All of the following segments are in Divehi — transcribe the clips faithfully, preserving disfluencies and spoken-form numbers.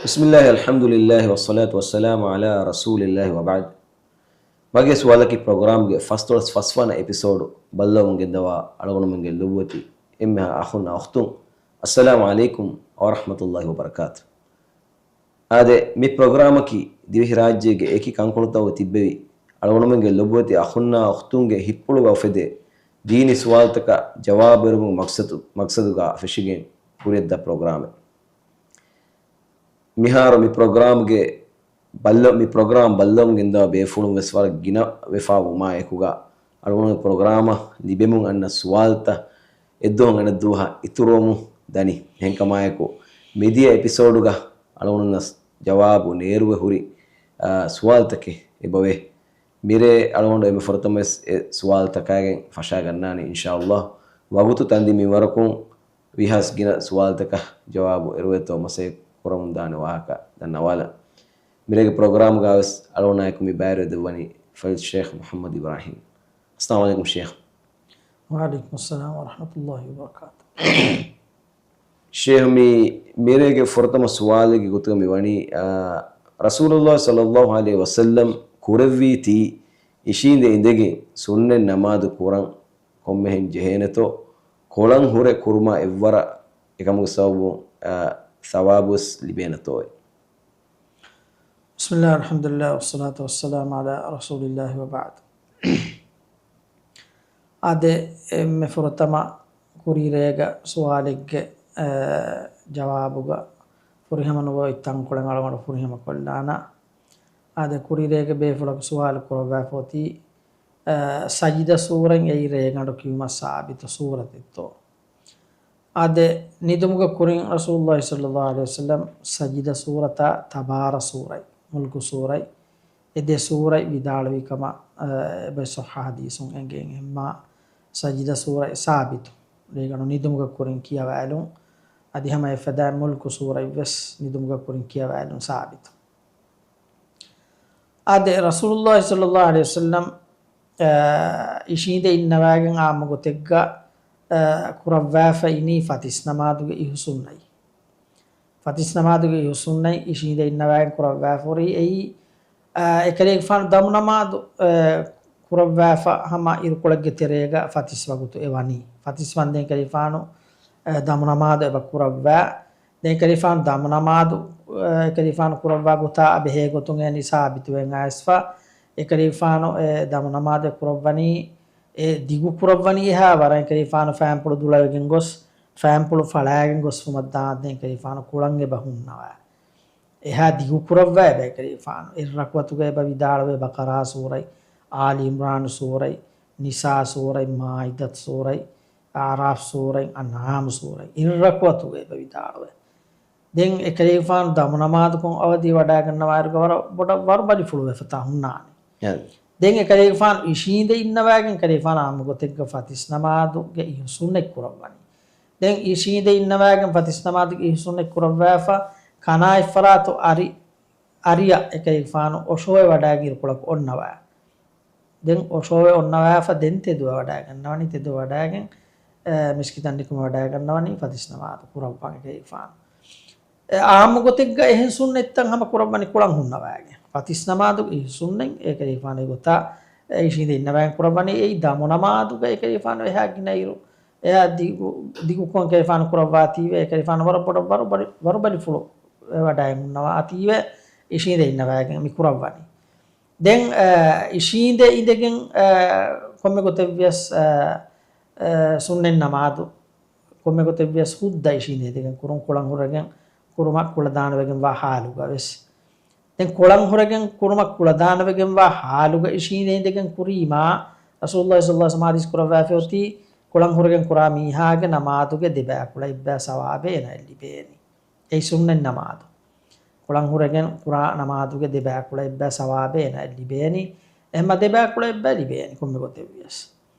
بسم الله، الحمد لله، والصلاة والسلام على رسول الله، وبعد. މަގޭ ސުވާލަކީ ޕްރޮގްރާމްގެ ފަސްދޮޅަސް ފަސްވަނަ އެޕިސޯޑު ބައްލަވަމުން ގެންދަވާ އަޅުގަނޑުމެންގެ ލޮބުވެތި އެންމެހާ އަޚުންނާ އުޚްތުން، އައްސަލާމު ޢަލައިކުމް ވަރަޙްމަތުﷲި ވަބަރަކާތު. އާދެ، މި ޕްރޮގްރާމަކީ ދިވެހިރާއްޖޭގެ އެކި ކަންކޮޅުތަކުގަ ތިއްބެވި އަޅުގަނޑުމެންގެ ލޮބުވެތި އަޚުންނާ އުޚްތުންގެ ހިތްޕުޅުގަ އުފެދޭ ދީނީ ސުވާލުތަކަށް ޖަވާބު އެރުމުގެ މަޤްޞަދު، މަޤްޞަދުގަ ފެށިގެން ކުރިއަށްދާ ޕްރޮގްރާމެއް. މިހާރު މި ޕްރޮގްރާމްގެ ބައްލަ-، މި ޕްރޮގްރާމް ބައްލަވަމުން ގެންދަވާ ބޭފުޅުން ވެސް ވަރަށް ގިނަ ވެފާ ވުމާ އެކުގަ، އަޅުގަނޑުގެ ޕްރޮގްރާމަށް ލިބެމުން އަންނަ ސުވާލުތައް އެއްދުވަހުން އަނެއްދުވަހަށް އިތުރުވަމުން ދަނީ. އެހެންކަމާއެކު، މިދިޔަ އެޕިސޯޑުގަ އަޅުގަނޑުންނަށް ޖަވާބު ނޭރުވެ ހުރި، އާ، ސުވާލުތަކެއް އެބަވޭ. މިރޭ އަޅުގަނޑު އެންމެ ފުރަތަމަވެސް އެ ސުވާލުތަކާގެން ފަށާގަންނާނީ އިންޝާﷲ. ވަގުތު ތަންދިން މިންވަރަކުން ވީހާވެސް ގިނަ ސުވާލުތަކަށް ޖަވާބު އެރުވޭތޯ މަސައްކަތް ކުރަމުންދާނެ ވާހަކަ ދަންނަވާލަން. މިރޭގެ ޕްރޮގްރާމްގަވެސް އަޅުގަނޑާއެކު މި ބައިވެރިވެ ދެއްވަނީ ފަޟީލަތު ޝޭޚް މުޙައްމަދު އިބްރާހީމް. އައްސަލާމު ޢަލައިކުމް ޝޭޚް. ވަޢަލައިކުމް އައްސަލާމް ވަރަޙްމަތުﷲި ވަބަރަކާތު. ޝޭޚް، މި މިރޭގެ ފުރަތަމަ ސުވާލެއްގެ ގޮތުގަ މި ވަނީ، އާ، ރަސޫލުﷲ ޞައްލަﷲު ޢަލައިހި ވަސައްލަމް ކުރެއްވީތީ އިށީނދެ އިނދެގެން ސުންނަތް ނަމާދު ކުރަން ކޮންމެހެން ޖެހޭނެތޯ، ކޮޅަށް ހުރެ ކުރުމާ އެއްވަރަށް އެކަމުގެ ސަބަބުން، އާ، ސަވާބުވެސް ލިބޭނެތޯއޭ؟ بسم الله، الحمد لله، والصلاة والسلام على رسول الله، وبعد. އާދެ، އެންމެ ފުރަތަމަ ކުރީރޭގަ ސުވާލެއްގެ، އާ، ޖަވާބުގަ ފުރިހަމަ ނުވެ އޮތް ތަންކޮޅެއް އަޅުގަނޑު ފުރިހަމަ ކޮށްލާނަ. އާދެ، ކުރީރޭގެ ބޭފުޅަކު ސުވާލު ކުރައްވާފަ އޮތީ، އާ، ސަޖިދަ ސޫރަތް އެއީ ރޭގަނޑު ކިޔުމަށް ސާބިތު ސޫރަތެއްތޯ؟ އާދެ، ނިދުމުގެ ކުރިން ރަސޫލުﷲ ޞައްލަﷲު ޢަލައިހި ވަސައްލަމް ސަޖިދަ ސޫރަތާ ތަބާރަ ސޫރަތް، މުލްކު ސޫރަތް، އެ ދެ ސޫރަތް ވިދާޅުވި ކަމަށް، އަ، އެބަ ޞައްޙަ ޙަދީޘުން އެނގޭ. އެހެންމާ ސަޖިދަ ސޫރަތް ސާބިތު، ރޭގަނޑު ނިދުމުގެ ކުރިން ކިޔަވާލުން. އަދި ހަމަ އެފަދައިން މުލްކު ސޫރަތް ވެސް ނިދުމުގެ ކުރިން ކިޔަވާލުން ސާބިތު. އާދެ، ރަސޫލުﷲ ޞައްލަﷲު ޢަލައިހި ވަސައްލަމް، އާ، އިށީނދެ އިންނަވާގެން އާއްމު ގޮތެއްގަ، އާ، ކުރައްވާފަ އިނީ ފަތިސް ނަމާދުގެ އިހު ސުންނަތް. ފަތިސް ނަމާދުގެ އިހު ސުންނަތް އިށީނދެ އިންނަވާގެން ކުރައްވާފަ ހުރީ އެއީ، އާ، އެކަލޭގެފާނު ދަމު ނަމާދު، އާ، ކުރައްވާފަ ހަމަ އިރުކޮޅެއްގެ ތެރޭގަ ފަތިސް ވަގުތު އެ ވަނީ. ފަތިސް ވަންދެން އެކަލޭގެފާނު، އާ، ދަމު ނަމާދު އެބަ ކުރައްވާ. ދެން އެކަލޭގެފާނު ދަމު ނަމާދު، އެކަލޭގެފާނު ކުރައްވާ ގޮތާ ބެހޭ ގޮތުން އެ ސާބިތުވެން އައިސްފަ، އެކަލޭގެފާނު އެ ދަމު ނަމާދެއް ކުރައްވަނީ، އެ ދިގު ކުރައްވަނީ އެހާ ވަރަށް. އެކަލޭގެފާނު ފައިންޕުޅު ދުޅަވެގެން ގޮސް، ފައިންޕުޅު ފަޅާގެން ގޮސްފުމަށް ދާންދެން އެކަލޭގެފާނު ކުޅަން އެބަ ހުންނަވާ. އެހާ ދިގު ކުރައްވާ އެބަ އެކަލޭގެފާނު. އެއް ރަކުޢަތުގަ އެބަ ވިދާޅުވޭ ބަޤަރާ ސޫރަތް، އާލި ޢިމްރާނު ސޫރަތް، ނިސާ ސޫރަތް، މާއިދަތު ސޫރަތް، އަޢުރާފް ސޫރަތް، އަންޢާމް ސޫރަތް، އެއް ރަކުޢަތުގަ އެބަ ވިދާޅުވޭ. ދެން އެކަލޭގެފާނު ދަމު ނަމާދުކޮށް އަވަދި ވަޑައިގަންނަވާއިރުގަ ވަރަށް ބޮޑަށް ވަރުބަލިފުޅު ވެފަތާ ހުންނާނެ. އެ. ދެން އެކަލޭގެފާނު އިށީނދެ އިންނަވާގެން އެކަލޭގެފާނު އާއްމު ގޮތެއްގަ ފަތިސް ނަމާދުގެ އިހު ސުންނަތް ކުރައްވަނީ. ދެން އިށީނދެ އިންނަވާގެން ފަތިސް ނަމާދުގެ އިހު ސުންނަތް ކުރައްވާފަ، ކަނާ އެއްފަރާތު އަރި، އަރިއަށް އެކަލޭގެފާނު އޮށޯވެ ވަޑައިގެން އިރުކޮޅަކު އޮންނަވާ. ދެން އޮށޯވެ އޮންނަވާފަ ދެން ތެދުވެ ވަޑައިގަންނަވަނީ. ތެދުވެ ވަޑައިގެން، އެ، މިސްކިތަށް ނިކުމެ ވަޑައިގަންނަވަނީ ފަތިސް ނަމާދު ކުރައްވަން އެކަލޭގެފާނު. އެ، އާއްމު ގޮތެއްގަ އެހެން ސުންނަތްތައް ހަމަ ކުރައްވަނީ ކުޅަން ހުންނަވާގެން. ފަތިސް ނަމާދުގެ އިހު ސުންނަތް އެކަލޭގެފާނު އެގޮތާ، އެ، އިށީނދެ އިންނަވާގެން ކުރައްވަނީ. އެއީ ދަމު ނަމާދުގަ އެކަލޭގެފާނު އެހާ ގިނައިރު، އެހާ ދިގު، ދިގުކޮށް އެކަލޭގެފާނު ކުރައްވާތީވެ، އެކަލޭގެފާނު ވަރަށް ބޮޑަށް ވަރުބަލި، ވަރުބަލިފުޅު ވަޑައި ހުންނަވާތީވެ، އިށީނދެ އިންނަވާގެން މި ކުރައްވަނީ. ދެން، އަ، އިށީނދެ އިނދެގެން، އަ، ކޮންމެ ގޮތެއްވިޔަސް، އަ، އަ، ސުންނަތް ނަމާދު، ކޮންމެ ގޮތެއްވިޔަސް ހުއްދަ އިށީނދެ އިނދެގެން ކުރުން، ކޮޅަށް ހުރެގެން ކުރުމަށް ކުޅަދާނަވެގެންވާ ޙާލުގަ ވެސް. ދެން ކޮޅަށް ހުރެގެން ކުރުމަށް ކުޅަދާނަވެގެންވާ ޙާލުގަ އިށީނދެ އިނދެގެން ކުރީމާ، ރަސޫލުﷲ ޞައްލަﷲު ޢަލައިހި ވަސައްލަމް ޙަދީޘް ކުރައްވާފަ އޮތީ، ކޮޅަށް ހުރެގެން ކުރާ މީހާގެ ނަމާދުގެ ދެބައިކުޅަ އެއްބައި ސަވާބެއް އޭނައަށް ލިބޭނީ. އެއީ ސުންނަތް ނަމާދު. ކޮޅަށް ހުރެގެން ކުރާ ނަމާދުގެ ދެބައިކުޅަ އެއްބައި ސަވާބެއް އޭނައަށް ލިބޭނީ. އެހެންމަ ދެބައިކުޅަ އެއްބައި ލިބޭނީ ކޮންމެ ގޮތެއްވިޔަސް.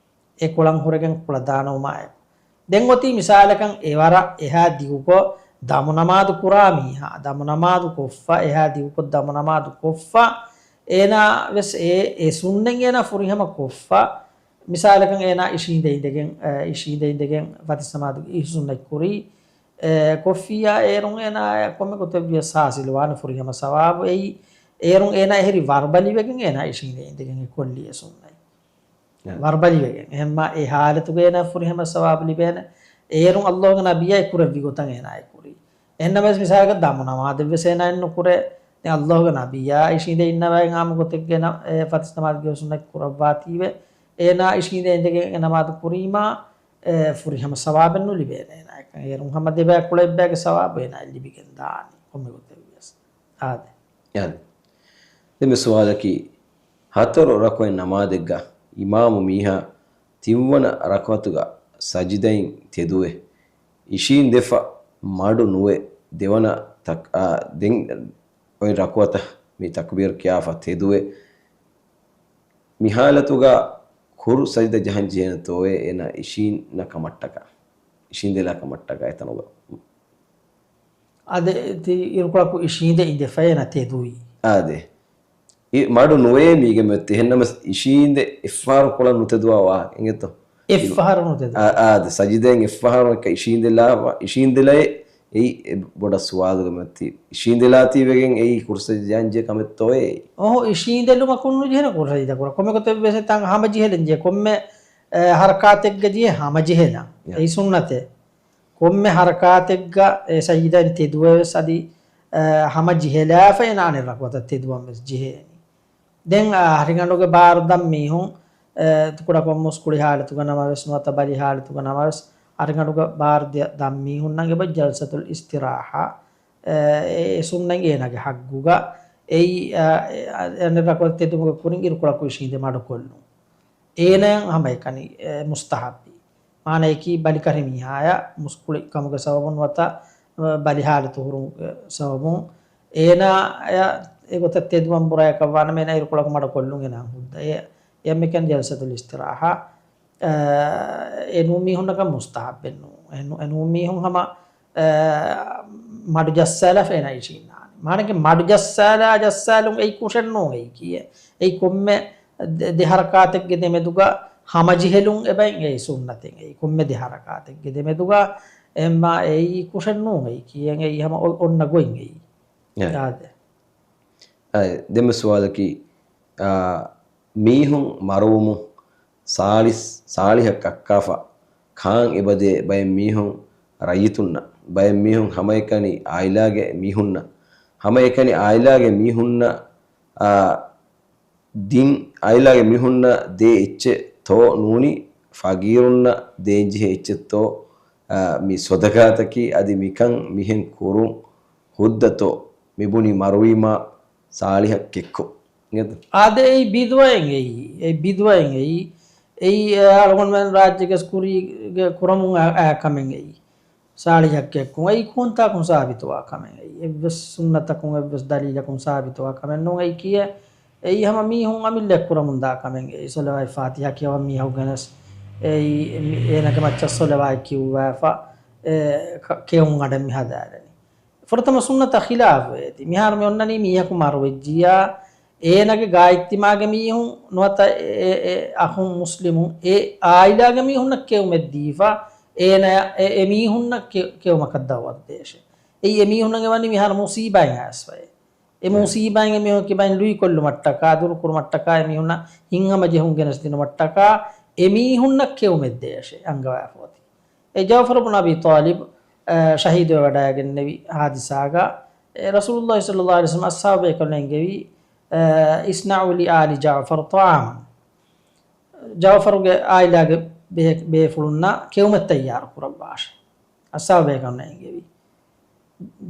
އެ ކޮޅަށް ހުރެގެން ކުޅަދާނަވުމާއެކު. ދެން އޮތީ މިސާލަކަށް އެވަރަށް އެހާ ދިގުކޮށް ދަމު ނަމާދު ކުރާ މީހާ، ދަމު ނަމާދު ކޮށްފަ، އެހާ ދިގުކޮށް ދަމު ނަމާދު ކޮށްފަ، އޭނާ ވެސް އެ، އެ ސުންނަތް އޭނާ ފުރިހަމަ ކޮށްފަ، މިސާލަކަށް އޭނާ އިށީނދެ އިނދެގެން، އަ، އިށީނދެ އިނދެގެން ފަތިސް ނަމާދުގެ އިހު ސުންނަތް ކުރީ، އެ، ކޮށްފިއްޔާ އޭރުން އޭނާ ކޮންމެ ގޮތެއްވިޔަސް ހާސިލުވާނެ ފުރިހަމަ ސަވާބު. އެއީ އޭރުން އޭނާ އެހެރީ ވަރުބަލިވެގެން އޭނާ އިށީނދެ އިނދެގެން އެ ކޮށްލީ އެ ސުންނަތް. އެ. ވަރުބަލިވެގެން. އެހެންމާ އެ ހާލަތުގަ އޭނާ ފުރިހަމަ ސަވާބު ލިބޭނެ. އޭރުން އައްލާހުގެ ނަބިއްޔާ އެ ކުރެއްވި ގޮތަށް އޭނާ އެ ކުރީ. އެހެންނަމަވެސް މިސާލަކަށް ދަމު ނަމާދެއްވެސް އޭނާ އެއް ނުކުރޭ. ދެން އައްލާހުގެ ނަބިއްޔާ އިށީނދެ އިންނަވައި އާއްމު ގޮތެއްގެ ނަ-، އެ ފަތިސް ނަމާދުގެ ސުންނަތް ކުރައްވާތީވެ. އޭނާ އިށީނދެ އިނދެގެން އެ ނަމާދު ކުރީމާ، އެ ފުރިހަމަ ސަވާބެއް ނުލިބޭނެ އޭނާއަކަށް. އޭރުން ހަމަ ދެބައި ކުޅައެއްބައިގެ ސަވާބު އޭނާއަށް ލިބިގެން ދާނީ ކޮންމެ ގޮތެއްވިޔަސް. އާދެ. އާދެ. ދެން މި ސުވާލަކީ، ހަތަރު ރަކުޢަތް ނަމާދެއްގަ އިމާމު މީހާ ތިންވަނަ ރަކުޢަތުގަ ސަޖިދައިން ތެދުވެ، އިށީނދެފަ މަޑު ނުވެ، ދެވަނަ ތަކް-، އާ، ދެން އޮތް ރަކުޢަތަށް މި ތަކުބީރު ކިޔާފަ ތެދުވެ، މި ހާލަތުގަ ކުރު ސަޖިދަ ޖަހަން ޖެހޭނެތޯއޭ އޭނާ އިށީންނަ ކަމަށްޓަކާ، އިށީނދެލާ ކަމަށްޓަކާ އެތަނުގަ. އާދެ، ތި އިރުކޮޅަކު އިށީނދެ އިނދެފަ އޭނާ ތެދުވީ. އާދެ. އި-، މަޑު ނުވޭ މީގެ މެ-، އެހެންނަމަސް އިށީނދެ އެއްފަހަރު ކޮޅަށް ނުތެދުވާ ވާހަކަ އިނގޭތޯ؟ އެއްފަހަރު ނުތެދުވާ. އާ، އާދެ، ސަޖިދައިން އެއްފަހަރު އެކަ އިށީނދެލާ، އިށީނދެލައޭ. އެއީ އެ ބޮޑަށް ސުވާލުގެ މަތި. އިށީނދެލާތީވެގެން އެއީ ކުރު ސަޖިދަ ޖަހަން ޖެހޭ ކަމެއްތޯއޭ؟ އޯހޯ، އިށީނދެލުމަކުން ނުޖެހޭނެ ކުރު ސަޖިދަ ކުރަން. ކޮންމެ ގޮތެއްވެސް ތަން ހަމަޖެހިލަން ޖެހޭ. ކޮންމެ، އެ، ހަރަކާތެއްގަ ޖެހޭ ހަމަޖެހިލަން. ޔާ. އެއީ ސުންނަތެއް. ކޮންމެ ހަރަކާތެއްގަ އެ ސަޖިދައިން ތެދުވެވެސް އަދި، އެ، ހަމަޖެހިލާފަ އޭނާ އަނެއް ރަކުޢަތަށް ތެދުވަން ވެސް ޖެހޭނީ. ދެން، އަ، ހަރިގަނޑުގެ ބާރު ދަން މީހުން، އެ، ކުޑަކޮށް މުސްކުޅި ހާލަތުގަ ނަމަވެސް ނުވަތަ ބަލި ހާލަތުގަ ނަމަވެސް، ހަރިގަނޑުގެ ބާރު ދިޔަ ދަން މީހުންނަށް އެބަ ޖަލްސަތުލް އިސްތިރާޙާ، އެ، އެ ސުންނަތް އޭނާގެ ހައްގުގަ. އެއީ، އަ، އެ، އަ، އަނެއް ރަކުޢަތް ތެދުމުގެ ކުރިން އިރުކޮޅަކު އިށީނދެ މަޑުކޮށްލުން. އޭނައަށް ހަމައެކަނި، އެ، މުސްތަޙައްބީ. މާނަޔަކީ ބަލިކަށި މީހާޔަށް މުސްކުޅި ކަމުގެ ސަބަބުން ނުވަތަ، އަ، ބަލި ހާލަތު ހުރުމުގެ ސަބަބުން އޭނާޔަށް އެގޮތަށް ތެދުވަން ބުރަޔަކަށް ވާނަމަ އޭނާ އިރުކޮޅަކު މަޑުކޮށްލުން އޭނާ ހުއްދަ. އެ، އެ މިކަން ޖަލްސަތުލް އިސްތިރާޙާ، އަ، އެ ނޫން މީހުންނަކަށް މުސްތަޙައްބެއް ނޫން. އެ ނޫ-، އެ ނޫން މީހުން ހަމަ، އަ، މަޑު ޖައްސާލާފަ އޭނާ އިށީންނާނެ. މާނައަކީ މަޑު ޖައްސާލާ ޖައްސާލުން އެއީ ކުށެއް ނޫން އެއީ ކިޔޭ. އެއީ ކޮންމެ ދެ-، ދެ ހަރަކާތެއްގެ ދެމެދުގަ ހަމަޖެހިލުން އެބައިން އެއީ ސުންނަތެއް. އެއީ ކޮންމެ ދެ ހަރަކާތެއްގެ ދެމެދުގަ އެއްމާ އެއީ ކުށެއް ނޫން އެއީ ކިޔޭ. އެއީ ހަމަ އޮ-، އޮންނަ ގޮތް އެއީ. އެ. އާދެ. އަ، ދެންމެ ސުވާލަކީ، އާ، މީހުން މަރުވުމުން ސާޅިސް، ސާޅިހަށް ކައްކާފަ ކާން އެބަދޭ ބައެއް މީހުން ރައްޔިތުންނަށް، ބައެއް މީހުން ހަމައެކަނި އާއިލާގެ މީހުންނަށް، ހަމައެކަނި އާއިލާގެ މީހުންނަށް، އާ، ދިން އާއިލާގެ މީހުންނަށް ދޭ އެއްޗެއް ތޯ ނޫނީ ފަގީރުންނަށް ދޭންޖެހޭ އެއްޗެއްތޯ، އާ، މި ސޮދަގާތަކީ އަދި މިކަން މިހެން ކުރުން ހުއްދަތޯ މިބުނި މަރުވީމާ ސާޅިހަށް ކެއްކޮށް. އިނގޭތަ؟ އާދެ، އެއީ ބިދުޢައެއް އެއީ. އެއީ ބިދުޢައެއް އެއީ. އެއީ އަޅުގަނޑުމެން ރާއްޖޭގެ ކުރީގެ ކުރަމުން އައި، އައި ކަމެއް އެއީ. ސާޅިހަށް ކެއްކުން. އެއީ ކުންތާކުން ސާބިތުވާ ކަމެއް އެއީ. އެއްވެސް ސުންނަތަކުން އެއްވެސް ދަލީލަކުން ސާބިތުވާ ކަމެއް ނޫން. އެއީ ކިޔޭ. އެއީ ހަމަ މީހުން އަމިއްލައަށް ކުރަމުންދާ ކަމެއް އެއީ. ޞަލަވާތް ފާތިޙާ ކިޔަވަން މީހަކު ގެނެސް އެއީ އޭނަގެ މައްޗަށް ޞަލަވާތް ކިޔުއްވާފަ، އެ، ކ-، ކެއުން އަޑެއް މި ހަދާލަނީ. ފުރަތަމަ ސުންނަތަށް ޚިލާފުވޭތީ. މިހާރު މި އޮންނަނީ މީހަކު މަރުވެއްޖިއްޔާ، އޭނަގެ ގާތްތިމާގެ މީހުން ނުވަތަ އެ، އެ، އެ އަޚުން މުސްލިމުން އެ އާއިލާގެ މީހުންނަށް ކެއުމެއް ދީފަ، އޭނަޔަށް އެ، އެ މީހުންނަށް ކެ-، ކެއުމަކަށް ދައުވަތު ދޭށޭ. އެއީ އެ މީހުންނަށް އެ ވަނީ މިހާރު މުސީބާއެއް އައިސްފައޭ. އެ މުސީބާއިން އެ މީހުން ކިބައިން ލުއިކޮށްލުމަށްޓަކާ، ދުރުކުރުމަށްޓަކާ، އެ މީހުންނަށް ހިތްހަމަޖެހުން ގެނެސްދިނުމަށްޓަކާ، އެ މީހުންނަށް ކެއުމެއް ދޭށޭ އަންގަވާފަ އޮތީ. އެ ޖައުފަރު ބުން އަބީ ޠާލިބް، އަ، ޝަހީދުވެވަޑައިގެންނެވި ޙާދިސާގަ، އެ ރަސޫލުﷲ ޞައްލަﷲ ޢަލައިހި ވަސައްލަމަ އަޞްޙާބުބޭކަލުންނަށް އެންގެވީ، އަ، اصنعوا لآل جعفر طعاما. ޖައުފަރުގެ އާއިލާގެ ބޭ-، ބޭފުޅުންނަށް ކެއުމެއް ތައްޔާރު ކުރައްވާށޭ. އަޞްޙާބުބޭކަލުންނަށް އެންގެވީ.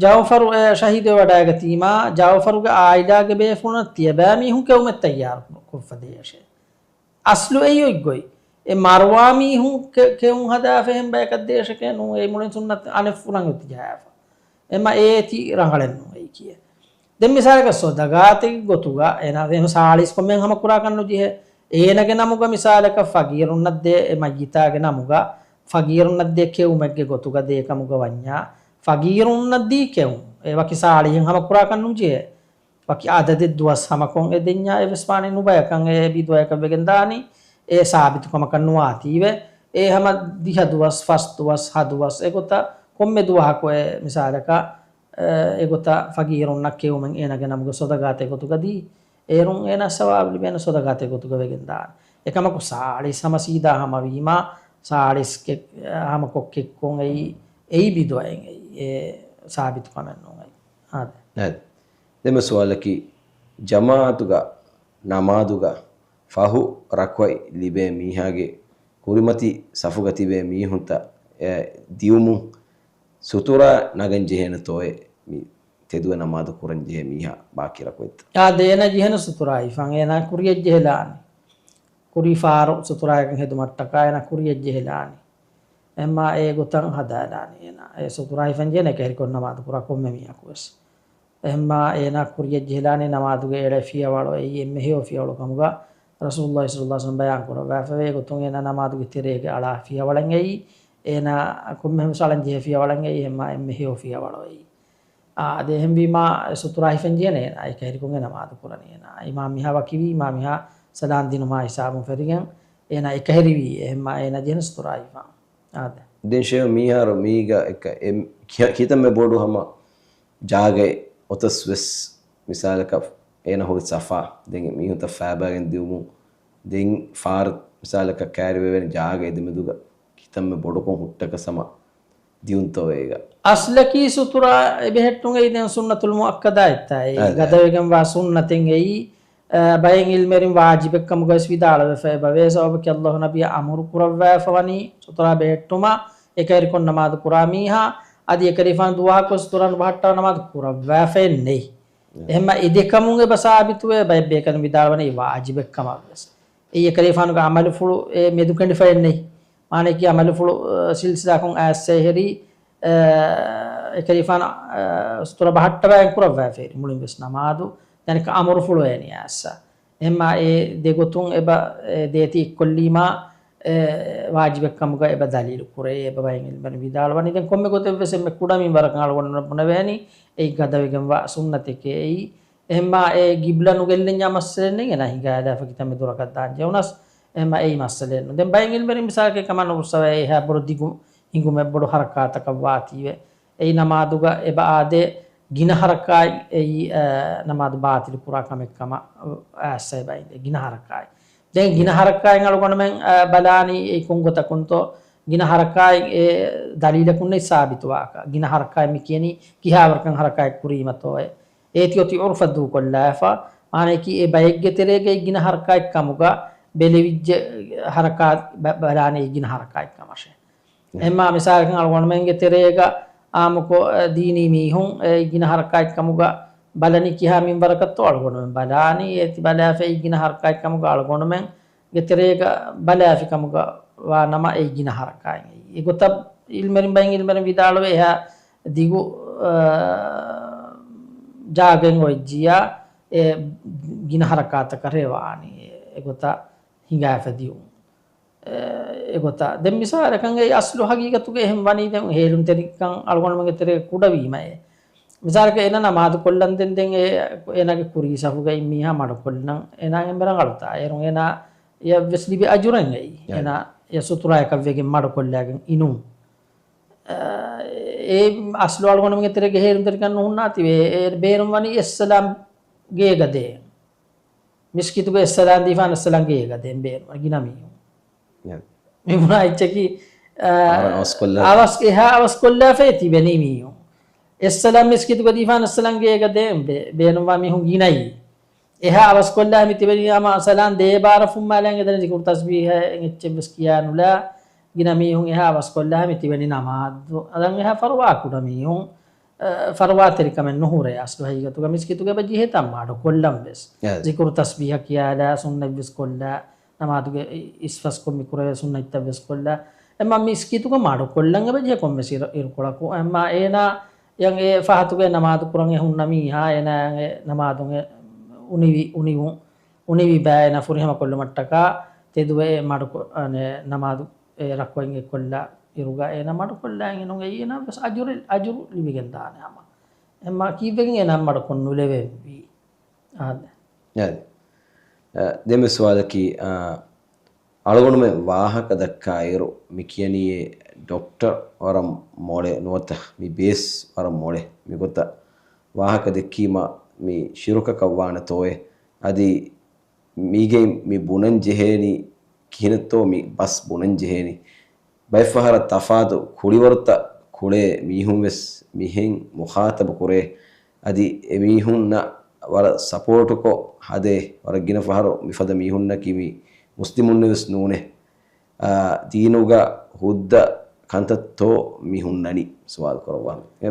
ޖައުފަރު އެ ޝަހީދުވެވަޑައިގަތީމާ، ޖައުފަރުގެ އާއިލާގެ ބޭފުޅުންނަށް ތިޔަބައިމީހުން ކެއުމެއް ތައްޔާރު ކުރު-، ކޮށްފަ ދޭށޭ. އަސްލު އެއީ އޮތްގޮތް. އެ މަރުވާ މީހުން ކެ-، ކެއުން ހަދާފަ އެހެން ބަޔަކަށް ދޭށެކޭ ނޫން. އެއީ މުޅިން ސުންނަތް އަނެއް ފުރަން އޮތި ޖަހާފަ. އެމަ އޭތި ރަނގަޅެއް ނޫން އެއީ ކިޔޭ. ދެން މިސާލަކަށް ސޮދަގާތެއް ގޮތުގަ އޭނާ ދެން ސާޅީސް ކޮންމެހެން ހަމަ ކުރާކަށް ނުޖެހޭ. އޭނަގެ ނަމުގަ މިސާލަކަށް ފަގީރުންނަށް ދޭ، އެ މައްޔިތާގެ ނަމުގަ ފަގީރުންނަށް ދޭ ކެއުމެއްގެ ގޮތުގަ ދޭ ކަމުގަ ވަންޏާ، ފަގީރުންނަށް ދީ ކެއުން. އެ ވަކި ސާޅީހެއް ހަމަ ކުރާކަށް ނުޖެހޭ. ވަކި އަދަދެއް ދުވަސް ހަމަކޮށް އެ ދެންޏާ އެއްވެސް މާނައެއް ނުބަޔަކަށް އެ ބިދުޢައަކަށް ވެގެން ދާނީ. އެ ސާބިތު ކަމަކަށް ނުވާތީވެ. އެ ހަމަ ދިހަ ދުވަސް، ފަސް ދުވަސް، ހަ ދުވަސް އެގޮތަށް ކޮންމެ ދުވަހަކު އެ މިސާލަކަށް، އެ، އެގޮތަށް ފަގީރުންނަށް ކެއުމެން އޭނާގެ ނަމުގެ ޞަދަޤާތެއް ގޮތުގަ ދީ، އޭރުން އޭނާ ސަވާބު ލިބޭނެ ޞަދަޤާތެއް ގޮތުގަ ވެގެން ދާނެ. އެކަމަކު ސާޅީސް ހަމަ ސީދާ ހަމަވީމާ، ސާޅީސް ކެ-، ހަމަ ކޮށް ކެއްކޮން އެއީ، އެއީ ބިދުޢައެއް އެއީ، އެ ސާބިތު ކަމެއް ނޫން އެއީ. އާދެ. އާދެ. ދެން ސުވާލަކީ، ޖަމާޢަތުގަ ނަމާދުގަ ފަހު ރަކުޢަތް ލިބޭ މީހާގެ ކުރިމަތި ސަފުގަ ތިބޭ މީހުންތައް، އެ، ދިއުމުން ސުތުރާ ނަގަން ޖެހޭނެތޯއޭ މި ތެދުވެ ނަމާދު ކުރަން ޖެހޭ މީހާ ބާކީ ރަކުޢަތްތައް؟ އާދެ، އޭނާ ޖެހޭނެ ސުތުރާ ހިފަން، އޭނާ ކުރިޔަށް ޖެހިލާނީ. ކުރީ ފާރު ސުތުރާއަކަށް ހެދުމަށްޓަކާ އޭނާ ކުރިޔަށް ޖެހިލާނީ. އެހެންމާ އެ ގޮތަށް ހަދާލާނީ އޭނާ. އެ ސުތުރާ ހިފަން ޖެހޭނެ އެކަހެރިކޮށް ނަމާދު ކުރާ ކޮންމެ މީހަކު ވެސް. އެހެންމާ އޭނާ ކުރިޔަށް ޖެހިލާނީ ނަމާދުގެ އެޅޭ ފިޔަވަޅު އެއީ އެންމެ ހެޔޮ ފިޔަވަޅު ކަމުގަ ރަސޫލުﷲ ޞައްލަﷲ ޢަލައިހި ވަސައްލަމް ބަޔާން ކުރައްވާފަވޭ. އެގޮތުން އޭނާ ނަމާދުގެ ތެރޭގަ އަޅާ ފިޔަވަޅެއް އެއީ، އޭނާ ކޮންމެ ހަމަ އަޅަން ޖެހޭ ފިޔަވަޅެއް އެއީ، އެހެންމާ އެންމެ ހެޔޮ ފިޔަވަޅު އެއީ. އާ، އަދި އެހެންވީމާ، އެ ސުތުރާ ހިފަން ޖެހޭނެ އޭނާ، އެކަހެރިކޮށް އެ ނަމާދު ކުރަނީ އޭނާ. އިމާމް މިހާ ވަކިވީ، އިމާމް މިހާ ސަލާން ދިނުމާ ހިސާބުން ފެށިގެން، އޭނާ އެކަހެރިވީ، އެހެންމާ އޭނާ ޖެހޭނެ ސުތުރާ ހިފަން. އާދެ. ދެން ޝޭހް މީހާރު މީގަ އެކަ-، އެ ކި-، ކިތަންމެ ބޮޑު ހަމަ ޖާގައެއް އޮތަސް ވެސް، މިސާލަކަށް އޭނަ ހުރި ސަފާ، ދެން މީހުންތައް ފައިބާގެން ދިއުމުން، ދެން ފާރު މިސާލަކަށް ކައިރިވެވޭނެ ޖާގަ އެދެމެދުގަ ކިތަންމެ ބޮޑުކޮށް ހުއްޓަކަސް ހަމަ ދިއުންތޯ އޭގަ؟ އަސްލަކީ ސުތުރާ އެބެހެއްޓުން އެއީ ދެން ސުންނަތުލް މުއައްކަދާ އެއްތާ އެއީ. އަދެ. ގަދަވެގެންވާ ސުންނަތެއް އެއީ، އަ، ބައެއް އިލްމެރިން ވާޖިބެއް ކަމުގަވެސް ވިދާޅުވެފަ އެބަވޭ. ސަބަބަކީ ﷲ ނަބިއްޔާ އަމުރު ކުރައްވާފަ ވަނީ ސުތުރާ ބެހެއްޓުމަށް، އެކަހެރިކޮށް ނަމާދު ކުރާ މީހާ، އަދި އެކަލޭފާނު ދުވަހަކުވެސް ސުތުރާ ނުބަހައްޓާ ނަމާދު ކުރައްވާފައެއް ނެތް. އެ. އެހެންމަ އެ ދެކަމުން އެބަ ސާބިތުވޭ، ބައެއް ބޭކަލުން ވިދާޅުވަނީ ވާޖިބެއް ކަމަށް ވެސް. އެއީ އެކަލޭފާނުގެ އަމަލުފުޅު އެ މެދުކެނޑިފައެއް ނެތް. މާނައަކީ އަމަލުފުޅު، އަ، ސިލްސިލާކޮށް އައިއްސައިހެރީ، އަ، އެކަލޭފާނު، އަ، ސުތުރަ ބަހައްޓަވާ އެން ކުރައްވާފައިރި މުޅިން ވެސް ނަމާދު، ދަނިކަ އަމުރުފުޅު އެނި އައިއްސަ. އެހެންމާ އެ ދެގޮތުން އެބަ، އެ ދޭތި އެއްކޮށްލީމާ، އެ ވާޖިބެއް ކަމުގަ އެބަ ދަލީލު ކުރޭ، އެބަ ބައެއް އިލްމެރުން ވިދާޅުވަނީ. ދެން ކޮންމެ ގޮތެއް ވެސް އެންމެ ކުޑަ މިންވަރަކަށް އަޅުގަނޑު ބުނެވޭނީ، އެއީ ގަދަވެގެންވާ ސުންނަތެކޭ އެއީ. އެހެންމާ އެ ގިބްލަ ނުގެއްލެންޏާ މައްސަލައެއް ނެތް، އޭނާ ހިނގާލާފަ ކިތަންމެ ދުރަކަށް ދާން ޖެހުނަސް، އެހެންމާ އެއީ މައްސަލައެއް ނޫން. ދެން ބައެއް އިލްމެރިން މިސާލަކަށް ކަމަށް ނުފުއްސަވައި އެހާ ބޮޑު ދިގު ހިނގުމެއް ބޮޑު ހަރަކާތަކަށް ވާތީވެ. އެއީ ނަމާދުގަ އެބަ އާދޭ ގިނަ ހަރަކާތް އެއީ، އަ، ނަމާދު ބާތިލު ކުރާ ކަމެއް ކަމަށް އައިއްސަ އެބަ އިނދޭ ގިނަ ހަރަކާތް. ދެން ގިނަ ހަރަކާތް އަޅުގަނޑުމެން، އަ، ބަލާނީ އެ ކޮން ގޮތަކުންތޯ ގިނަ ހަރަކާތް އެ ދަލީލަކުން ނެތް ސާބިތުވާކަށް. ގިނަ ހަރަކާތް މި ކިޔަނީ ކިހާވަރަކަށް ހަރަކާތް ކުރީމަތޯއޭ. އޭތި އޮތީ އުރުފަށް ދޫކޮށްލާފަ. މާނައަކީ އެ ބައެއްގެ ތެރޭގައި ގިނަ ހަރަކާތް ކަމުގަ ބެލެވިއްޖެ ހަރަކާތް ބަ-، ބަލާނީ ގިނަ ހަރަކާތް ކަމަށޭ. އެހެންމާ މިސާލަކަށް އަޅުގަނޑުމެންގެ ތެރޭގަ އާއްމުކޮށް، އެ، ދީނީ މީހުން އެ ގިނަ ހަރަކާތް ކަމުގަ ބަލަނީ ކިހާ މިންވަރަކަށްތޯ އަޅުގަނޑުމެން ބަލާނީ. އޭތި ބަލާފައި ގިނަ ހަރަކާތް ކަމުގަ އަޅުގަނޑުމެންގެ ތެރޭގަ ބަލާފި ކަމުގަ ވާ ނަމަ އެއީ ގިނަ ހަރަކާތް އެއީ. އެގޮތަށް އިލްމެރިން ބައެއް އިލްމެރިން ވިދާޅުވޭ އެހާ ދިގު، އަ، ޖާގައިން އޮތްޖިޔާ އެ ގިނަ ހަރަކާތަކަށޭ ވާނީ އެގޮތަށް ހިނގާފަ ދިއުން. އެ، އެގޮތަށް. ދެން މިސާލަކަށް އެ އަސްލު ހަގީގަތުގަ އެހެން ވަނީ ދެން ހޭލުންތެރިކަން އަޅުގަނޑުމެންގެ ތެރޭގަ ކުޑަވީމައޭ. މިސާލަކަށް އޭނާ ނަމާދު ކޮށްލަން ދެން، ދެން އެ، އޭނާގެ ކުރީ ސަފުގައި މީހާ މަޑުކޮށްލަން އޭނާ އެންމެ ރަނގަޅުތާ. އޭރުން އޭނާ އެއަށް ވެސް ލިބި އަޖުރެއް އެއީ. އެ. އޭނާ އެ ސުތުރާއަކަށް ވެގެން މަޑުކޮށްލާގެން އިނުން. އެ، އެ އަސްލު އަޅުގަނޑުމެންގެ ތެރޭގަ ހޭލުންތެރިކަން ނުހުންނާތީވެ. އެ ބޭނުން ވަނީ އެއްސަލާމް ގޭގަ ދޭން. މިސްކިތުގަ އެއްސަލާން ދީފާން އެއްސަލާން ގޭގަ ދޭން ބޭނުން ގިނަ މީހުން. އެ. މި ބުނާ އެއްޗަކީ، އަ، އަވަސް ކޮށްލާ. އަވަސް، އެހާ އަވަސް ކޮށްލާފައި ތިބެނީ މީހުން. އެއްސަލާން މިސްކިތުގަ ދީފާން އެއްސަލާން ގޭގަ ދޭން ބޭ-، ބޭނުންވާ މީހުން ގިނައީ. އެހާ އަވަސް ކޮށްލާ މި ތިބެނީ ހަމަ ސަލާން ދޭ ބާރަށް ފުއްމާލަން އެދެން ޒިކުރު ތަސްބީހެއް އެއްޗެއް ވެސް ކިޔާ ނުލާ ގިނަ މީހުން އެހާ އަވަސް ކޮށްލާ މި ތިބެނީ ނަމާދު. އަދަން އެހާ ފަރުވާ ކުޑަ މީހުން. އަ، ފަރުވާތެރިކަމެއް ނުހުރޭ އަސްލު ހަގީގަތުގަ މިސްކިތުގަ އެބަ ޖެހޭތާ މަޑުކޮށްލަން ވެސް. އެ. ޒިކުރު ތަސްބީހަ ކިޔާލާ ސުންނަތް ވެސް ކޮށްލާ، ނަމާދުގެ އި-، އިސްފަސްކޮށް މި ކުރެވޭ ސުންނަތްތައް ވެސް ކޮށްލާ. އެމަ މިސްކިތުގަ މަޑުކޮށްލަން އެބަ ޖެހޭ ކޮންމެސް އިރު-، އިރުކޮޅަކު. އެމަ އޭނާ އެ ފަހަތުގެ ނަމާދު ކުރަން އެ ހުންނަ މީހާ އޭނާ އެ ނަމާދުން އެ އުނިވި، އުނިވު-، އުނިވި ބައި އޭނާ ފުރިހަމަ ކޮށްލުމަށްޓަކާ ތެދުވެ އެ މަޑުކޮ-، އަނެ ނަމާދު އެ ރަކުޢަތް އެއްކޮށްލާ އިރުގަ އޭނާ މަޑުކޮށްލާ އިނުން އެއީ އޭނާ ވެސް އަޖުރެ-، އަޖުރު ލިބިގެން ދާނެ ހަމަ. އެމަ ކީއްވެގެން އޭނާ މަޑުކޮށް ނުލެވެންވީ؟ އާދެ. އާދެ. އަ، ދެން ސުވާލަކީ، އަ، އަޅުގަނޑުމެން ވާހަކަ ދައްކާއިރު، މި ކިޔަނީއޭ ޑޮކްޓަރ ވަރަށް މޮޅޭ ނުވަތަ މި ބޭސް ވަރަށް މޮޅޭ. މިގޮތަށް ވާހަކަ ދެއްކީމަ، މި ޝިރުކަކަށް ވާނެތޯއޭ؟ އަދި މީގެއިން މި ބުނަން ޖެހޭނީ ކިހިނެއްތޯ މި ބަސް ބުނަން ޖެހޭނީ؟ ބައެއްފަހަރަށް ތަފާތު ކުޅިވަރުތައް ކުޅޭ މީހުން ވެސް މިހެން މުޚާތަބު ކުރޭ. އަދި އެ މީހުންނަށް ވަރަށް ސަޕޯޓުކޮށް ހަދޭ. ވަރަށް ގިނަ ފަހަރު މިފަދަ މީހުންނަކީ މި މުސްލިމުންނެއް ވެސް ނޫނޭ. އާ، ދީނުގަ ހުއްދަ ކަންތައްތޯ މި ހުންނަނީ؟ ސުވާލު ކުރައްވާ. އެ.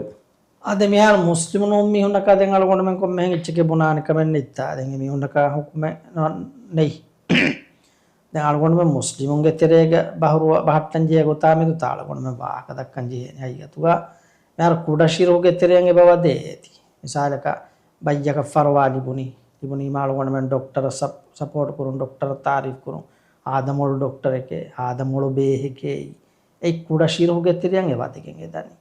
އާދެ، މިހާރު މުސްލިމު ނޫން މީހުންނަކާ ދެން އަޅުގަނޑުމެން ކޮންމެހެން އެއްޗެކޭ ބުނާނެ ކަމެއް ނެތްތާ. ދެން އެ މީހުންނަކާ ހުކުމެއް ނޯ-، ނެތް. ދެން އަޅުގަނޑުމެން މުސްލިމުންގެ ތެރޭގަ ބަހުރުވަ ބަހައްޓަން ޖެހޭ ގޮތާ މެދު ތާ އަޅުގަނޑުމެން ވާހަކަ ދައްކަން ޖެހޭނެ ހަގީގަތުގަ. މިހާރު ކުޑަ ޝިރުކުގެ ތެރެއަށް އެބަ ވަދޭ އޭތި. މިސާލަކަށް ބައްޔަކަށް ފަރުވާ ލިބުނީ. ލިބުނީމާ އަޅުގަނޑުމެން ޑޮކްޓަރަށް ސަޕް-، ސަޕޯޓް ކުރުން، ޑޮކްޓަރަށް ތާރީފް ކުރުން، އާދަ މޮޅު ޑޮކްޓަރެކޭ، އާދަ މޮޅު ބޭހެކޭ. އެއީ ކުޑަ ޝިރުކުގެ ތެރެއަށް އެ ވަދެގެން އެ ދަނީ.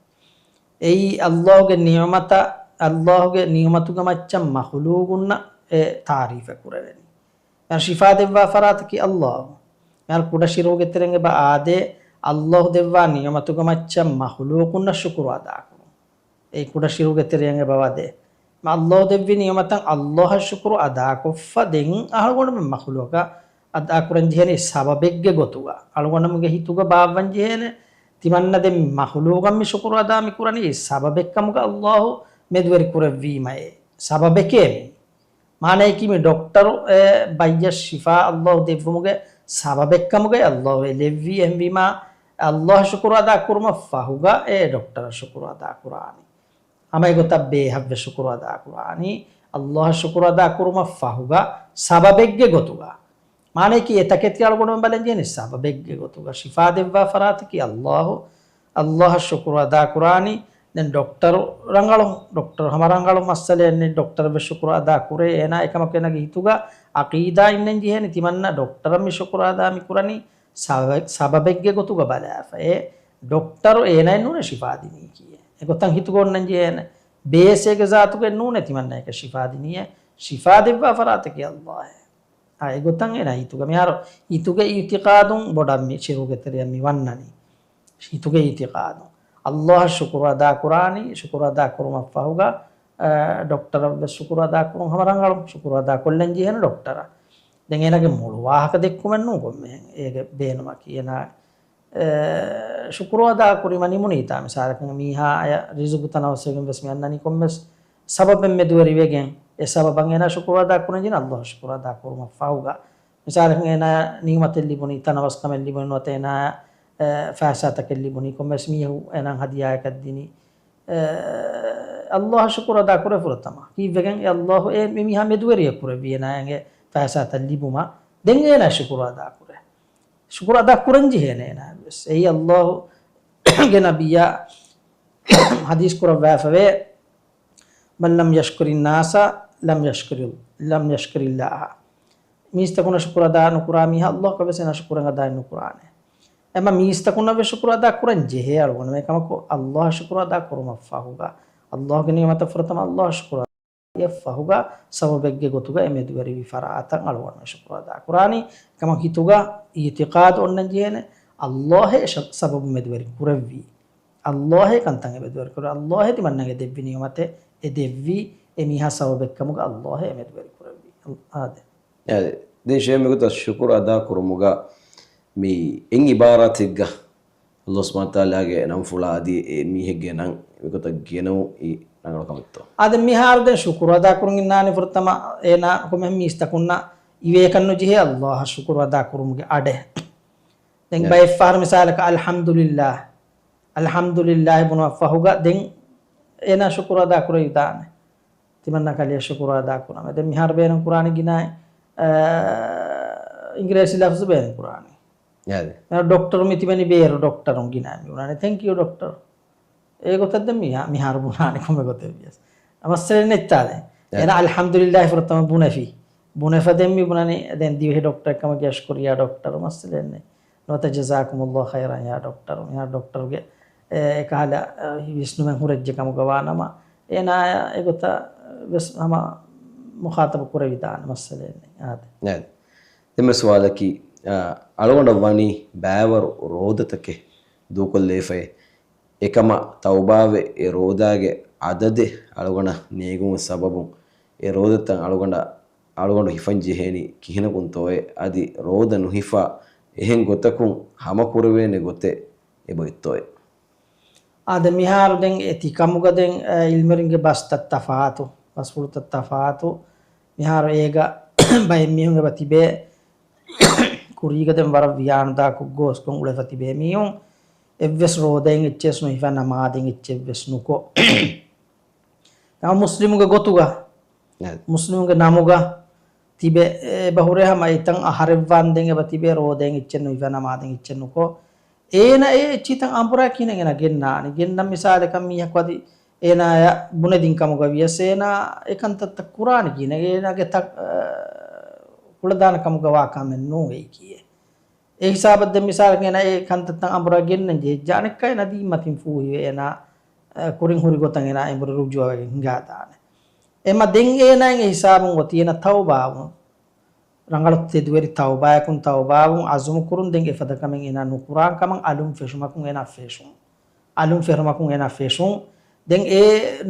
އެއީ އައްލާހުގެ ނިޢުމަތަށް، އައްލާހުގެ ނިޢުމަތުގެ މައްޗަށް މަޚުލޫޤުންނަށް އެ ތާރީފެއް ކުރެވެނީ. މިހާރު ޝިފާ ދެއްވާ ފަރާތަކީ އައްލާހު. މިހާރު ކުޑަ ޝިރުކުގެ ތެރެއިން އެބަ އާދޭ، އައްލާހު ދެއްވާ ނިޢުމަތުގެ މައްޗަށް މަޚުލޫޤުންނަށް ޝުކުރު އަދާކުރުން. އެ ކުޑަ ޝިރުކުގެ ތެރެއިން އެބަ ވަދޭ. މި އައްލާހު ދެއްވި ނިޢުމަތަށް އައްލާހަށް ޝުކުރު އަދާކޮށްފަ ދެން އަހަރުގަނޑުމެން މަޚުލޫޤަށް އަދާކުރަން ޖެހޭނީ ސަބަބެއްގެ ގޮތުގަ. އަޅުގަނޑުމެންގެ ހިތުގަ ބާއްވަން ޖެހޭނެ، ތިމަންނަ ދެން މަޚުލޫޤަށް މި ޝުކުރު އަދާ މި ކުރަނީ އެ ސަބަބެއްކަމުގަ އައްލާހު މެދުވެރި ކުރެއްވީމައޭ. ސަބަބެކޭ މީ. މާނަޔަކީ މި ޑޮކްޓަރު އެ ބައްޔަށް ޝިފާ އައްލާހު ދެއްވުމުގެ ސަބަބެއްކަމުގައި އައްލާހު އެ ލެއްވީ. އެހެންވީމާ، އައްލާހަށް ޝުކުރު އަދާ ކުރުމަށް ފަހުގަ އެ ޑޮކްޓަރަށް ޝުކުރު އަދާ ކުރާނީ. ހަމަ އެގޮތަށް ބޭހަށްވެސް ޝުކުރު އަދާ ކުރާނީ. އައްލާހަށް ޝުކުރު އަދާ ކުރުމަށް ފަހުގަ ސަބަބެއްގެ ގޮތުގަ. މާނަޔަކީ އެތަކެތި އަޅުގަނޑުމެން ބަލަން ޖެހޭނީ ސަބަބެއްގެ ގޮތުގަ. ޝިފާ ދެއްވާ ފަރާތަކީ އައްލާހު. އައްލާހަށް ޝުކުރު އަދާ ކުރާނީ. ދެން ޑޮކްޓަރު ރަނގަޅު، ޑޮކްޓަރު ހަމަ ރަނގަޅު މައްސަލައެއް ނެތް، ޑޮކްޓަރަށްވެސް ޝުކުރު އަދާ ކުރޭ. އޭނާ އެކަމަކު އޭނާގެ ހިތުގަ އަޤީދާ އިންނަން ޖެހޭނީ ތިމަންނަ ޑޮކްޓަރަށް މި ޝުކުރު އަދާ މި ކުރަނީ ސަބަ-، ސަބަބެއްގެ ގޮތުގަ ބަލާފަ. އެ ޑޮކްޓަރު އޭނާއެއް ނޫނޭ ޝިފާ ދިނީކީއެއް. އެގޮތަށް ހިތުގަ އޮންނަން ޖެހޭނެ. ބޭސް އޭގެ ޒާތުގައެއް ނޫނޭ ތިމަންނަޔަކަށް ޝިފާ ދިނީއެއް. ޝިފާ ދެއްވާ ފަރާތަކީ އައްލާހެއް. އާ، އެގޮތަށް އޭނާ ހިތުގަ މިހާރު ހިތުގެ އިޢުތިޤާދުން ބޮޑަށް މި ޝިރުކުގެ ތެރެއަށް މި ވަންނަނީ. ހިތުގެ އިޢުތިޤާދުން. އައްލާހަށް ޝުކުރު އަދާ ކުރާނީ، ޝުކުރު އަދާ ކުރުމަށް ފަހުގަ، އަ، ޑޮކްޓަރަށްވެސް ޝުކުރު އަދާ ކުރުން ހަމަ ރަނގަޅު، ޝުކުރު އަދާ ކޮށްލަން ޖެހޭނެ ޑޮކްޓަރަށް. ދެން އޭނާގެ މޮޅު ވާހަކަ ދެއްކުމެއް ނޫން ކޮންމެހެން. އޭގެ ބޭނުމަކީ އޭނާ އެ، ޝުކުރު އަދާ ކުރީމަ ނިމުނީތާ. މިސާލަކަށް މީހާ އަޔަށް ރިޒުގު ތަނަވަސްވެގެން ވެސް މި އަންނަނީ ކޮންމެސް ސަބަބެއް މެދުވެރިވެގެން. އެ ސަބަބަށް އޭނާ ޝުކުރު އަދާ ކުރަން ޖެހޭނެ އައްލާހަށް ޝުކުރު އަދާ ކުރުމަށް ފަހުގަ. މިސާލަކަށް އޭނާ ނިޢުމަތެއް ލިބުނީ، ތަނަވަސްކަމެއް ލިބުނީ ނުވަތަ އޭނާ، އެ، ފައިސާތަކެއް ލިބުނީ ކޮންމެސް މީހަކު އޭނާ ހަދިޔާއަކަށް ދިނީ. އެ، އައްލާހަށް ޝުކުރު އަދާ ކުރޭ ފުރަތަމަ. ކީއްވެގެން އެ އައްލާހު އެ މި މީހާ މެދުވެރިއެއް ކުރެއްވީ އޭނާ އެނގޭ ފައިސާތައް ލިބުމަށް. ދެން އޭނާ ޝުކުރު އަދާ ކުރޭ. ޝުކުރު އަދާ ކުރަން ޖެހޭނެ އޭނާ ވެސް. އެއީ އައްލާހުގެ ނަބިއްޔާ ޙަދީޘް ކުރައްވާފަވޭ، "من لم يشكر الناس لم يشكر، لم يشكر الله." މީސްތަކުންނަށް ޝުކުރު އަދާ ނުކުރާ މީހާ އައްލާހަކަށް ވެސް އޭނާ ޝުކުރެއް އަދާ ނުކުރާނެ. އެމަ މީސްތަކުންނަށް ވެސް ޝުކުރު އަދާ ކުރަން ޖެހޭ އަޅުގަނޑު. އެކަމަކު އައްލާހަށް ޝުކުރު އަދާ ކުރުމަށް ފަހުގަ، އައްލާހުގެ ނިޢުމަތަށް ފުރަތަމަ އައްލާހަށް ޝުކުރު އަދާ ފަހުގަ ސަބަބެއްގެ ގޮތުގަ އެ މެދުވެރިވި ފަރާތަށް އަޅުގަނޑުމެން ޝުކުރު އަދާ ކުރާނީ. އެކަމަކު ހިތުގަ އިޢުތިޤާދު އޮންނަން ޖެހޭނެ، އައްލާހޭ ޝަ-، ސަބަބު މެދުވެރި ކުރެއްވީ. އައްލާހޭ ކަންތައް އެ މެދުވެރި ކުރެއްވީ. އައްލާހޭ ތިމަންނަގެ ދެއްވި ނިޢުމަތެއް އެ ދެއްވީ. އެ މީހާ ސަބަބެއްކަމުގަ އައްލާހޭ އެ މެދުވެރި ކުރެއްވީ. އާދެ. އެ، ދެން ޝޭޚް މިގޮތަށް ޝުކުރު އަދާ ކުރުމުގަ މި އެއް އިބާރާތެއްގަ އައްލާހު ސުބްޙާނަހު ވަތަޢާލާގެ ނަންފުޅާ އަދި އެ މީހެއްގެ ނަން މިގޮތަށް ގެނައުން އެއީ ރަނގަޅު ކަމެއްތޯ؟ އާދެ، މިހާރު ދެން ޝުކުރު އަދާ ކުރަން އިންނާނެ ފުރަތަމަ އޭނާ ކޮންމެހެން މީސްތަކުންނަށް އިވޭކަން ނުޖެހޭ އައްލާހަށް ޝުކުރު އަދާ ކުރުމުގެ އަޑެއް. ދެން އެ. ބައެއްފަހަރު މިސާލަކަށް އަލްޙަމްދުލިއްލާހް، އަލްޙަމްދުލިއްލާހި ބުނުމަށް ފަހުގަ ދެން އޭނާ ޝުކުރު އަދާ ކުރެވިދާނެ. ތިމަންނަ ކަލެޔަށް ޝުކުރު އަދާ ކުރަމޭ. ދެން މިހާރު ބޭނުން ކުރާނީ ގިނައި، އާ، އިނގިރޭސި ލަފްޒު ބޭނުން ކުރާނީ. އާދެ. މިހާރު ޑޮކްޓަރު މި ތިބެނީ ބޭރު ޑޮކްޓަރުން ގިނައި މި ބުނާނީ، "ތެންކް ޔޫ ޑޮކްޓަރ." އެގޮތަށް ދެން މިހާ-، މިހާރު ބުނާނެ ކޮންމެ ގޮތެއް ވިޔަސް. މައްސަލައެއް ނެތްތާ ދެން. އެ. އޭނާ އަލްޙަމްދުލިއްލާހި ފުރަތަމަ ބުނެފި. ބުނެފަ ދެން މި ބުނަނީ ދެން ދިވެހި ޑޮކްޓަރެއް ކަމަށް ޝުކުރިއްޔާ ޑޮކްޓަރު، މައްސަލައެއް ނެތް. ނުވަތަ ޖަޒާކުމުﷲ ޚައިރަން ޔާ ޑޮކްޓަރު. މިހާރު ޑޮކްޓަރުގެ، އެ، އެކަހަލަ، އެ، ވިސްނުމެއް ހުރެއްޖެ ކަމުގަ ވާނަމަ، އޭނާ އެގޮތަށް ވެސް ހަމަ މުޚާޠަބު ކުރެވިދާނެ، މައްސަލައެއް ނެތް. އާދެ. އާދެ. ދެންމެ ސުވާލަކީ، އަޅުގަނޑަށް ވަނީ ބައިވަރު ރޯދަތަކެއް ދޫކޮށްލައިފައި. އެކަމަށް ތައުބާވެ އެ ރޯދާގެ އަދަދެއް އަޅުގަނޑަށް ނޭގުމުގެ ސަބަބުން އެ ރޯދަތައް އަޅުގަނޑަށް، އަޅުގަނޑު ހިފަން ޖެހޭނީ ކިހިނަކުންތޯއޭ؟ އަދި ރޯދަ ނުހިފާ އެހެން ގޮތަކުން ހަމަކުރެވޭނެ ގޮތެއް އެބައޮތްތޯއޭ؟ އާދެ، މިހާރު ދެން އެ ތިކަމުގަ ދެން، އަ، އިލްމުވެރިންގެ ބަސްތައް ތަފާތު، ބަސްފުޅުތައް ތަފާތު. މިހާރު އޭގަ ބައެއް މީހުން އެބަ ތިބޭ ކުރީގަ ދެން ވަރަށް ވިޔާނުދާކޮށް ގޯސްކޮށް އުޅެފަ ތިބޭ މީހުން އެއްވެސް ރޯދައެއް އެއްޗެއް ނުހިފާ، ނަމާދެއް އެއްޗެއްވެސް ނުކޮށް. ތަމަ މުސްލިމުގެ ގޮތުގަ، އެ. މުސްލިމުގެ ނަމުގަ ތިބެ، އެބަ ހުރޭ ހަމަ އެތަން އަހަރެއްވާން ދެން އެބަ ތިބޭ ރޯދައެއް އެއްޗެއް ނުހިފާ، ނަމާދެއް އެއްޗެއް ނުކޮށް. އޭނަ އެ އެއްޗިތައް އަނބުރާ ކިހިނެއް އޭނަ ގެންނާނީ؟ ގެންނަން މިސާލަކަށް މީހަކު އަދި އޭނާޔަށް ބުނެދިން ކަމުގަ ވިޔަސް އޭނާ އެ ކަންތައްތައް ކުރާނީ ކިހިނެއް؟ އޭނާގެ ތަ-، އަ، ކުޅަދާނަ ކަމުގަ ވާ ކަމެއް ނޫން އެއީ ކިޔޭ. އެ ހިސާބަށް ދެން މިސާލަކަށް އޭނާ އެ ކަންތައްތައް އަނބުރާ ގެންނަން ޖެހިއްޖާ އަނެއްކާ އޭނާ ދީންމަތިން ފޫހިވެ އޭނާ، އަ، ކުރިން ހުރި ގޮތަށް އޭނާ އެނބުރި ރުޖޫއަވެގެން ހިނގާދާނެ. އެމަ ދެން އޭނާއިން އެ ހިސާބުން އޮތީ އޭނާ ތައުބާވުން. ރަނގަޅު ތެދުވެރި ތައުބާއަކުން ތައުބާވުން އަޒުމު ކުރުން ދެން އެފަދަ ކަމެއް އޭނާ ނުކުރާން ކަމަށް އަލުން ފެށުމަކުން އޭނާ ފެށުން. އަލުން ފެށުމަކުން އޭނާ ފެށުން. ދެން އެ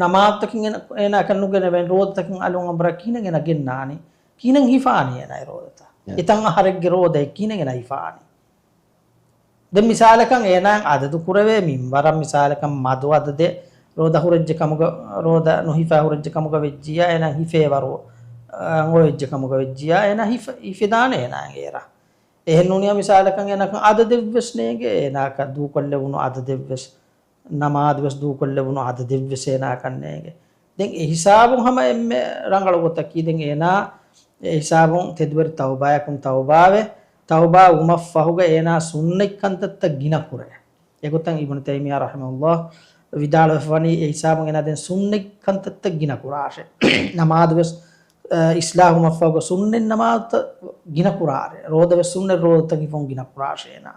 ނަމާދުތަކިން އޭނާ، އޭނާއަކަށް ނުގެނެވެން ރޯދަތަކިން އަލުން އަނބުރާ ކިހިނެއް އޭނާ ގެންނާނީ؟ ކިހިނެއް ހިފާނީ އޭނާ އެ ރޯދަތައް؟ އެ. އެތަން އަހަރެއްގެ ރޯދައެއް ކިހިނެއް އޭނާ ހިފާނީ؟ ދެން މިސާލަކަށް އޭނާއަށް އަދަދު ކުރެވޭ މިންވަރަށް މިސާލަކަށް މަދު އަދަދެއް ރޯދަ ހުރެއްޖެ ކަމުގަ، ރޯދަ ނުހިފާ ހުރެއްޖެ ކަމުގަ ވެއްޖިއްޔާ އޭނާ ހިފޭވަރު އަނގޮ ވެއްޖެ ކަމުގަ ވެއްޖިއްޔާ އޭނާ ހިފ-، ހިފެދާނެ އޭނާ އޭރަށް. އެހެން ނޫނިއްޔާ މިސާލަކަށް އޭނާއަކަށް އަދަދެއްވެސް ނޭނގެ، އޭނާއަކަށް ދޫކޮށްލެވުނު އަދަދެއްވެސް، ނަމާދުވެސް ދޫކޮށްލެވުނު އަދަދެއްވެސް އޭނާއަކަށް ނޭނގެ. ދެން އެ ހިސާބުން ހަމަ އެންމެ ރަނގަޅު ގޮތަކީ ދެން އޭނާ އެ ހިސާބުން ތެދުވެރި ތައުބާއަކުން ތައުބާވެ، ތައުބާ ވުމަށްފަހުގަ އޭނާ ސުންނަތް ކަންތައްތައް ގިނަ ކުރޭ. އެގޮތަށް އިބްނު ތައިމިއްޔާ ރަޙިމަހުﷲ ވިދާޅުވެފަވަނީ އެ ހިސާބުން އޭނާ ދެން ސުންނަތް ކަންތައްތައް ގިނަ ކުރާށޭ. ނަމާދުވެސް، އަ، އިސްލާހު ވުމަށްފަހުގަ ސުންނަތް ނަމާދުތައް ގިނަ ކުރާށޭ. ރޯދަވެސް ސުންނަތް ރޯދަތައް ހިފުން ގިނަ ކުރާށޭ އޭނާ.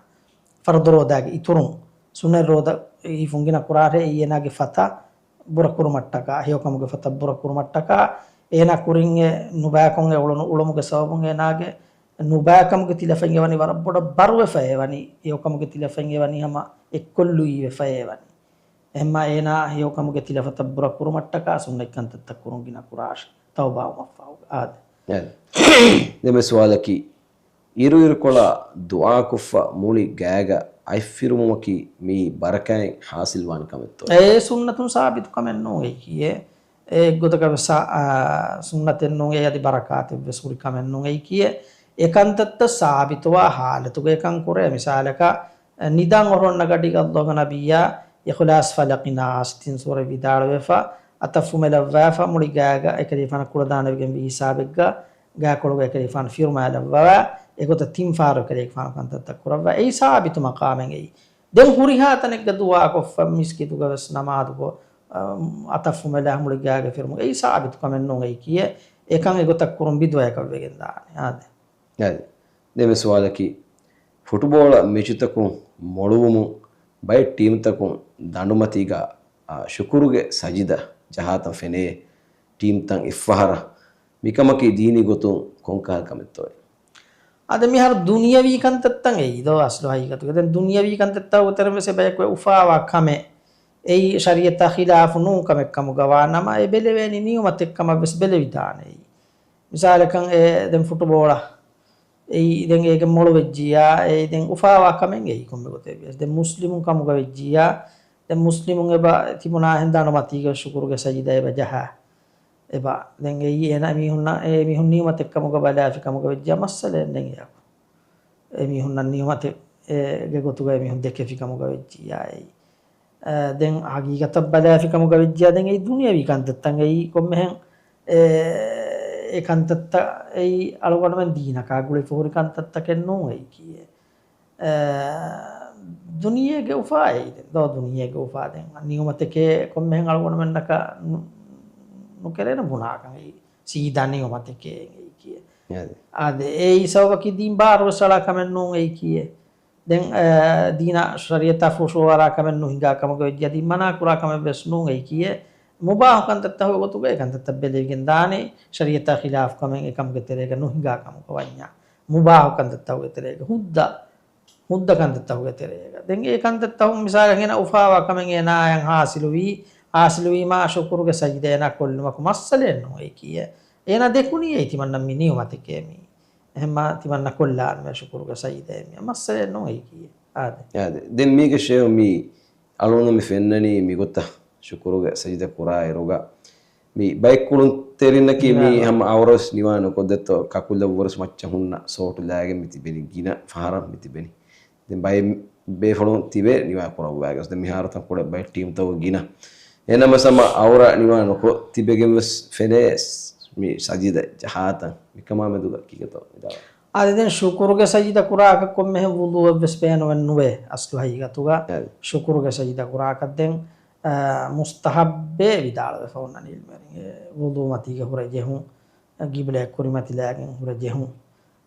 ފަރުޟު ރޯދާގެ އިތުރުން ސުންނަތް ރޯދަ ހިފުން ގިނަ ކުރާށޭ. އެއީ އޭނާގެ ފަތަށް ބުރަ ކުރުމަށްޓަކާ، ހެޔޮކަމުގެ ފަތަށް ބުރަ ކުރުމަށްޓަކާ، އޭނާ ކުރިން އެ ނުބައިކޮށް އެ އުޅުނު އުޅުމުގެ ސަބަބުން އޭނާގެ ނުބައިކަމުގެ ތިލަފަތް އެވަނީ ވަރަށް ބޮޑަށް ބަރުވެފަ އެވަނީ، ހެޔޮކަމުގެ ތިލަފަތް އެވަނީ ހަމަ އެއްކޮށްލުއިވެފަ އެވަނީ. އެހެންމާ އޭނާ ހެޔޮކަމުގެ ތިލަފަތަށް ބުރަ ކުރުމަށްޓަކާ ސުންނަތް ކަންތައްތައް ކުރުން ގިނަ ކުރާށޭ، ތައުބާވުމަށްފަހު. އާދެ. އާދެ. ދެން ސުވާލަކީ، އިރުއިރުކޮޅާ ދުޢާކޮށްފަ މުޅި ގާގަ އަތްފިރުމުމަކީ މިއީ ބަރަކާތް ޙާޞިލްވާނެ ކަމެއްތޯ؟ އެ ސުންނަތުން ސާބިތު ކަމެއް ނޫން އެއީ ކިޔޭ. އެ އެއްގޮތަކަށް ވެސް، އާ، ސުންނަތެއް ނޫން އެއީ އަދި ބަރަކާތެއް ވެސް ހުރި ކަމެއް ނޫން އެއީ ކިޔޭ. އެ ކަންތައްތައް ސާބިތުވާ ޙާލަތުގަ އެކަން ކުރޭ. މިސާލަކަށް، ނިދާން އޮރޮން ނަގަޑީގަ ﷲގެ ނަބިއްޔާ އިޚްލާޞް، ފަލަޤި، ނާސް ތިން ސޫރަ ވިދާޅުވެފަ، އަތަށް ފުމެލައްވާފަ، މުޅި ގާގަ އެކަލޭގެފާނަށް ކުޅަދާނަވެގެންވީ ހިސާބެއްގަ، ގާކޮޅުގަ އެކަލޭގެފާނު ފިރުމާލައްވަވާ، އެގޮތަށް ތިން ފަހަރު އެކަލޭގެފާނު ކަންތައްތައް ކުރައްވާ. އެއީ ސާބިތު މަޤާމެއް އެއީ. ދެން ހުރިހާ ތަނެއްގަ ދުޢާކޮށްފަ، މިސްކިތުގަ ވެސް ނަމާދުކޮށް، އަ، އަތަށް ފުމެލާ މުޅި ގާގަ ފިރުމުގަ، އެއީ ސާބިތު ކަމެއް ނޫން އެއީ ކިޔޭ. އެކަން އެގޮތަށް ކުރުން ބިދުޢައަކަށް ވެގެން ދާނެ. އާދެ. އަދި، ދެން ސުވާލަކީ، ފުޓުބޯޅަ މެޗުތަކުން މޮޅުވުމުން ބައެއް ޓީމްތަކުން ދަނޑުމަތީގަ، އާ، ޝުކުރުގެ ސަޖިދަ ޖަހާތަން ފެނޭ. ޓީމްތައް އެއްފަހަރަށް މިކަމަކީ ދީނީ ގޮތުން ކޮންކަހަލަ ކަމެއްތޯއޭ؟ އާދެ، މިހާރު ދުނިޔަވީ ކަންތައްތައް އެއީ ދޯ އަސްލު ހަގީގަތުގަ. ދެން ދުނިޔަވީ ކަންތައްތަކުގެ ތެރެއިން ވެސް އެބަޔަކު އުފާވާ ކަމެއް. އެއީ ޝަރީޢަތާ ޚިލާފު ނޫން ކަމެއް ކަމުގަ ވާ ނަމަ، އެ ބެލެވޭނީ ނިޢުމަތެއް ކަމަށް ވެސް ބެލެވިދާނެ އެއީ. މިސާލަކަށް އެ ދެން ފުޓުބޯޅަ އެއީ ދެން އޭގެ މޮޅު ވެއްޖިއްޔާ، އެއީ ދެން އުފާވާ ކަމެއް އެއީ ކޮންމެ ގޮތެއް ވިޔަސް. ދެން މުސްލިމުން ކަމުގަ ވެއްޖިއްޔާ، ދެން މުސްލިމުން އެބަ ތިބުނާހެން ދަނޑުމަތީގަ ޝުކުރުގެ ސަޖިދަ އެބަ ޖަހާ. އެބަ ދެން އެއީ އޭނާ މީހުންނަށް، އެ މީހުން ނިޢުމަތެއް ކަމުގަ ބަލާފި ކަމުގަ ވެއްޖިއްޔާ މައްސަލައެއް ނެތް އެއަކު. އެ މީހުންނަށް ނިޢުމަތެއް އޭގެ ގޮތުގައި މީހުން ދެކެފި ކަމުގަ ވެއްޖިއްޔާ އެއީ. އަ، ދެން ހަގީގަތަށް ބަލާފި ކަމުގަ ވެއްޖިއްޔާ ދެން އެއީ ދުނިޔަވީ ކަންތައްތައް އެއީ ކޮންމެހެން އެ، އެ ކަންތައްތައް އެއީ އަޅުގަނޑުމެން ދީނަކާ ގުޅިފަ ހުރި ކަންތައްތަކެއް ނޫން އެއީ ކިޔޭ. އެ، ދުނިޔޭގެ އުފާ އެއީ ދެން. ދޯ ދުނިޔޭގެ އުފާ ދެން. ނިޢުމަތެކޭ ކޮންމެހެން އަޅުގަނޑުމެންނަކަށް ނު-، ނުކެރޭނެ ބުނާކަން އެއީ. ސީދާ ނިޢުމަތެކޭ އެއީ ކިޔޭ. އާދެ. އާދެ، އެއީ ސަބަބަކީ ދީން ބާރުވެސް އަޅާ ކަމެއް ނޫން އެއީ ކިޔޭ. ދެން، އަ، ދީނާ ޝަރީޢަތާ ފުށުއަރާ ކަމެއް ނުހިނގާ ކަމުގަ ވެއްޖިއްޔާ ދީން މަނާ ކުރާ ކަމެއް ވެސް ނޫން އެއީ ކިޔޭ. މުބާހު ކަންތައްތަކުގެ ގޮތުގައި އެ ކަންތައްތައް ބެލެވިގެން ދާނެ، ޝަރީޢަތާ ޚިލާފު ކަމެއް އެކަމުގެ ތެރޭގަ ނުހިނގާ ކަމުގަ ވަންޏާ. މުބާހު ކަންތައްތަކުގެ ތެރޭގަ، ހުއްދަ، ހުއްދަ ކަންތައްތަކުގެ ތެރޭގަ. ދެން އެ ކަންތައްތަކުން މިސާލަކަށް އޭނަ އުފާވާ ކަމެއް އޭނާއަށް ހާސިލުވީ، ހާސިލުވީމާ ޝުކުރުގެ ސަޖިދަ އޭނާ ކޮށްލުމަކު މައްސަލައެއް ނޫން އެކީއެއް. އޭނާ ދެކުނީ އެއީ ތިމަންނަ މި ނިޢުމަތެކޭ މީ. އެހެންމާ ތިމަންނަ ކޮށްލާންވޭ ޝުކުރުގެ ސަޖިދައެއް މީ. މައްސަލައެއް ނޫން އެކީއެއް. އާދެ. އާދެ. ދެން މީގެ ޝޭހު މީ އަޅުގަނޑު މި ފެންނަނީ މިގޮތަށް ޝުކުރުގެ ސަޖިދަ ކުރާ އިރުގަ މި ބައެއް ކުޅުންތެރިންނަކީ މި ހަމަ އަވަރަވެސް ނިވާ ނުކޮށް ދެއްތޯ، ކަކުލަށްވުރެސް މައްޗަށް ހުންނަ ސޯޓު ލާގެން މި ތިބެނީ، ގިނަ ފަހަރަށް މި ތިބެނީ. ދެން ބައެއް ބޭފުޅުން ތިބޭ ނިވާ ކުރައްވާގެން. ދެން މިހާރު ތަންކޮޅެއް ބައެއް ޓީމްތަކުގަ ގިނަ. އެހެންނަމަވެސް ހަމަ އަވަރ ނިވާ ނުކޮށް ތިބެގެން ވެސް ފެނޭ މި ސަޖިދަ ޖަހާތަން. މިކަމާ މެދުގަ ކީކޭތޯ ވިދާޅުވާ؟ އާދެ، ދެން ޝުކުރުގެ ސަޖިދަ ކުރާކަށް ކޮންމެހެން ވުޟޫއެއްވެސް ބޭނުމެއް ނުވޭ އަސްލު ހަގީގަތުގަ. އާދެ. ޝުކުރުގެ ސަޖިދަ ކުރާކަށް ދެން، އާ، މުސްތަހައްބޭ ވިދާޅުވެފަ އޮންނަނީ އިލްމުވެރިން. އެ ވުޟޫ މަތީގަ ހުރެ ޖެހުން، އެ ގިބްލައަށް ކުރިމަތިލާގެން ހުރެ ޖެހުން.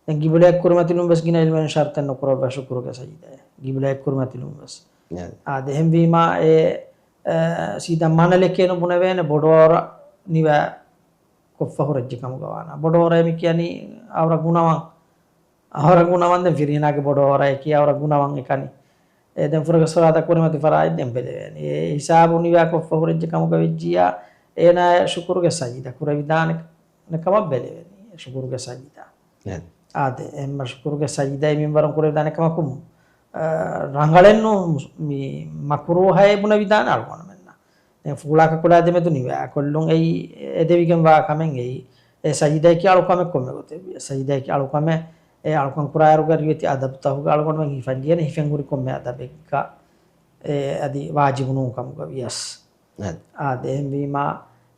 ދެން ގިބްލައަށް ކުރިމަތިލުން ވެސް ގިނަ އިލްމުވެރިން ޝަރުތެއް ނުކުރައްވާ ޝުކުރުގެ ސަޖިދައެއް. ގިބްލައަށް ކުރިމަތިލުން ވެސް. އާދެ. އާދެ، އެހެންވީމާ އެ، އެ، ސީދާ މަނަލެކޭ ނުބުނެވޭނެ ބޮޑު އަވަރަށް ނިވާ ކޮށްފަ ހުރެއްޖެ ކަމުގަ ވާނަ. ބޮޑު އަވަރަށް މި ކިޔަނީ އަވަރަށް ގުނަވަން. އަވަރަށް ގުނަވަން ދެން ފިރިހެނާގެ ބޮޑު އަވަރަށް އެކީ އަވަރަށް ގުނަވަން އެކަނި. އެ ދެން ފުރަގަސް ފަރާތަށް ކުރިމަތި ފަރާތް ދެން ބެލެވޭނެ. އެ ހިސާބު ނިވާ ކޮށްފަ ހުރެއްޖެ ކަމުގަ ވެއްޖިއްޔާ، އޭނާ ޝުކުރުގެ ސަޖިދަ ކުރެވިދާނެ ކަމަށް ބެލެވޭނެ. ޝުކުރުގެ ސަޖިދަ. އެ. އާދެ، އެހެންމަ ޝުކުރުގެ ސަޖިދައެއް މިންވަރުން ކުރެވިދާނެ ކަމަކު، އަ، ރަނގަޅެއްނު މި މަކުރޫހައޭ ބުނެވިދާނެ އަޅުގަނޑުމެންނަށް. ދެން ފޫޅާ ކަކުލާ ދެމެދު ނިވާކޮށްލުން އެއީ އެދެވިގެންވާ ކަމެއް އެއީ. އެ ސަޖިދައަކީ އަޅުކަމެއް ކޮންމެ ގޮތެއް ވިޔަސް. ސަޖިދައަކީ އަޅުކަމެއް، އެ އަޅުކަން ކުރާއިރުގަ ރިވެތި އަދަބުތަކުގަ އަޅުގަނޑުމެން ހިފަން ޖެހޭނެ ހިފެން ހުރި ކޮންމެ އަދަބެއްގަ އެ އަދި ވާޖިބު ނޫން ކަމުގަ ވިޔަސް. އާދެ. އާދެ، އެހެންވީމާ،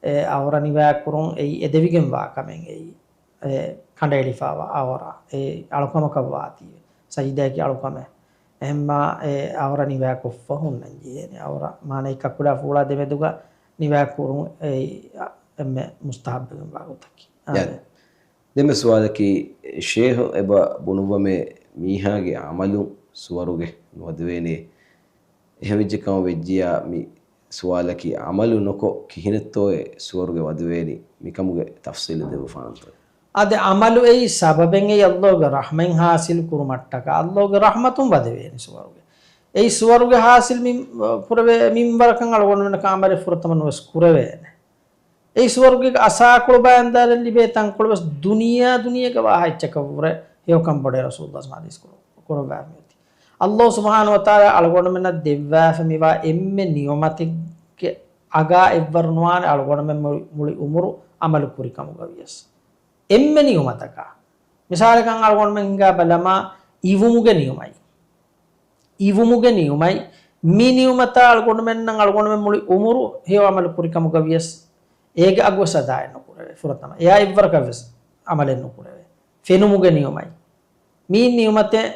އެ އަވަރަ ނިވާކުރުން އެއީ އެދެވިގެންވާ ކަމެއް އެއީ. އެ ކަނޑައެޅިފައިވާ އަވަރަ، އެ އަޅުކަމަކަށް ވާތީވެ. ސަޖިދައަކީ އަޅުކަމެއް. އެހެންމާ، އެ އަވަރަ ނިވާކޮށްފަ ހުންނަން ޖެހޭނެ. އަވަރަ މާނައީ ކަކުލާ ފޫޅާ ދެމެދުގަ ނިވާކުރުން އެއީ އެންމެ މުސްތަހައްބެއްގެންވާ ގޮތަކީ. އާދެ. ދެންމެ ސުވާލަކީ، ޝޭހު އެބަ ބުނުއްވަމޭ، މީހާގެ އަމަލު ސުވަރުގެ ނުވަދެވޭނެ. އެހެންވެއްޖެ ކަމަށް ވެއްޖިޔާ މި ސުވާލަކީ، އަމަލު ނުކޮށް ކިހިނެއްތޯއޭ ސުވަރުގެ ވަދެވޭނީ؟ މިކަމުގެ ތަފްސީލު ދެއްވަފާނަންތޯ؟ އާދެ، އަމަލު އެއީ ސަބަބެއް އެއީ އައްލޯގެ ރަޙްމަތް ހާސިލް ކުރުމަށްޓަކާ، އައްލޯގެ ރަޙްމަތުން ވަދެވޭނީ ސުވަރުގެ. އެއީ ސުވަރުގެ ހާސިލް މި ކުރެވޭ މިންވަރަކަށް އަޅުގަނޑުމެންނަކަށް އަމަލެއް ފުރަތަމަ ނުވެސް ކުރެވޭނެ. އެއީ ސުވަރުގޭގެ އަސާކޮޅު ބަޔާންދާލަން ލިބޭ ތަންކޮޅު ވެސް ދުނިޔެ ދުނިޔޭގަ ވާހައްޗަކަށްވުރެ ހެޔޮކަން ބޮޑޭ ރަސޫލުﷲ ޙަދީޘް ކުރަ-، ކުރައްވާފައި އޮތީ. އައްލޯ ސުބްޙާނަހޫ ވަތަޢާލާ އަޅުގަނޑުމެންނަށް ދެއްވާފަ މިވާ އެންމެ ނިޢުމަތެއްގެ އަގާ އެއްވަރު ނުވާނެ އަޅުގަނޑުމެން މުޅި، މުޅި އުމުރު އަމަލު ކުރި ކަމުގަ ވިޔަސް. އެންމެ ނިޢުމަތަކާ. މިސާލަކަށް އަޅުގަނޑުމެން ހިނގާ ބަލަމާ އިވުމުގެ ނިޢުމަތް. އިވުމުގެ ނިޢުމަތް، މި ނިޢުމަތާ އަޅުގަނޑުމެންނަށް އަޅުގަނޑުމެން މުޅި އުމުރު ހެޔޮ އަމަލު ކުރި ކަމުގަ ވިޔަސް، އޭގެ އަގުވެސް އަދާއެއް ނުކުރެވޭ ފުރަތަމަ. އެއާ އެއްވަރަކަށްވެސް އަމަލެއް ނުކުރެވޭ. ފެނުމުގެ ނިޢުމަތް. މި ނިޢުމަތެއް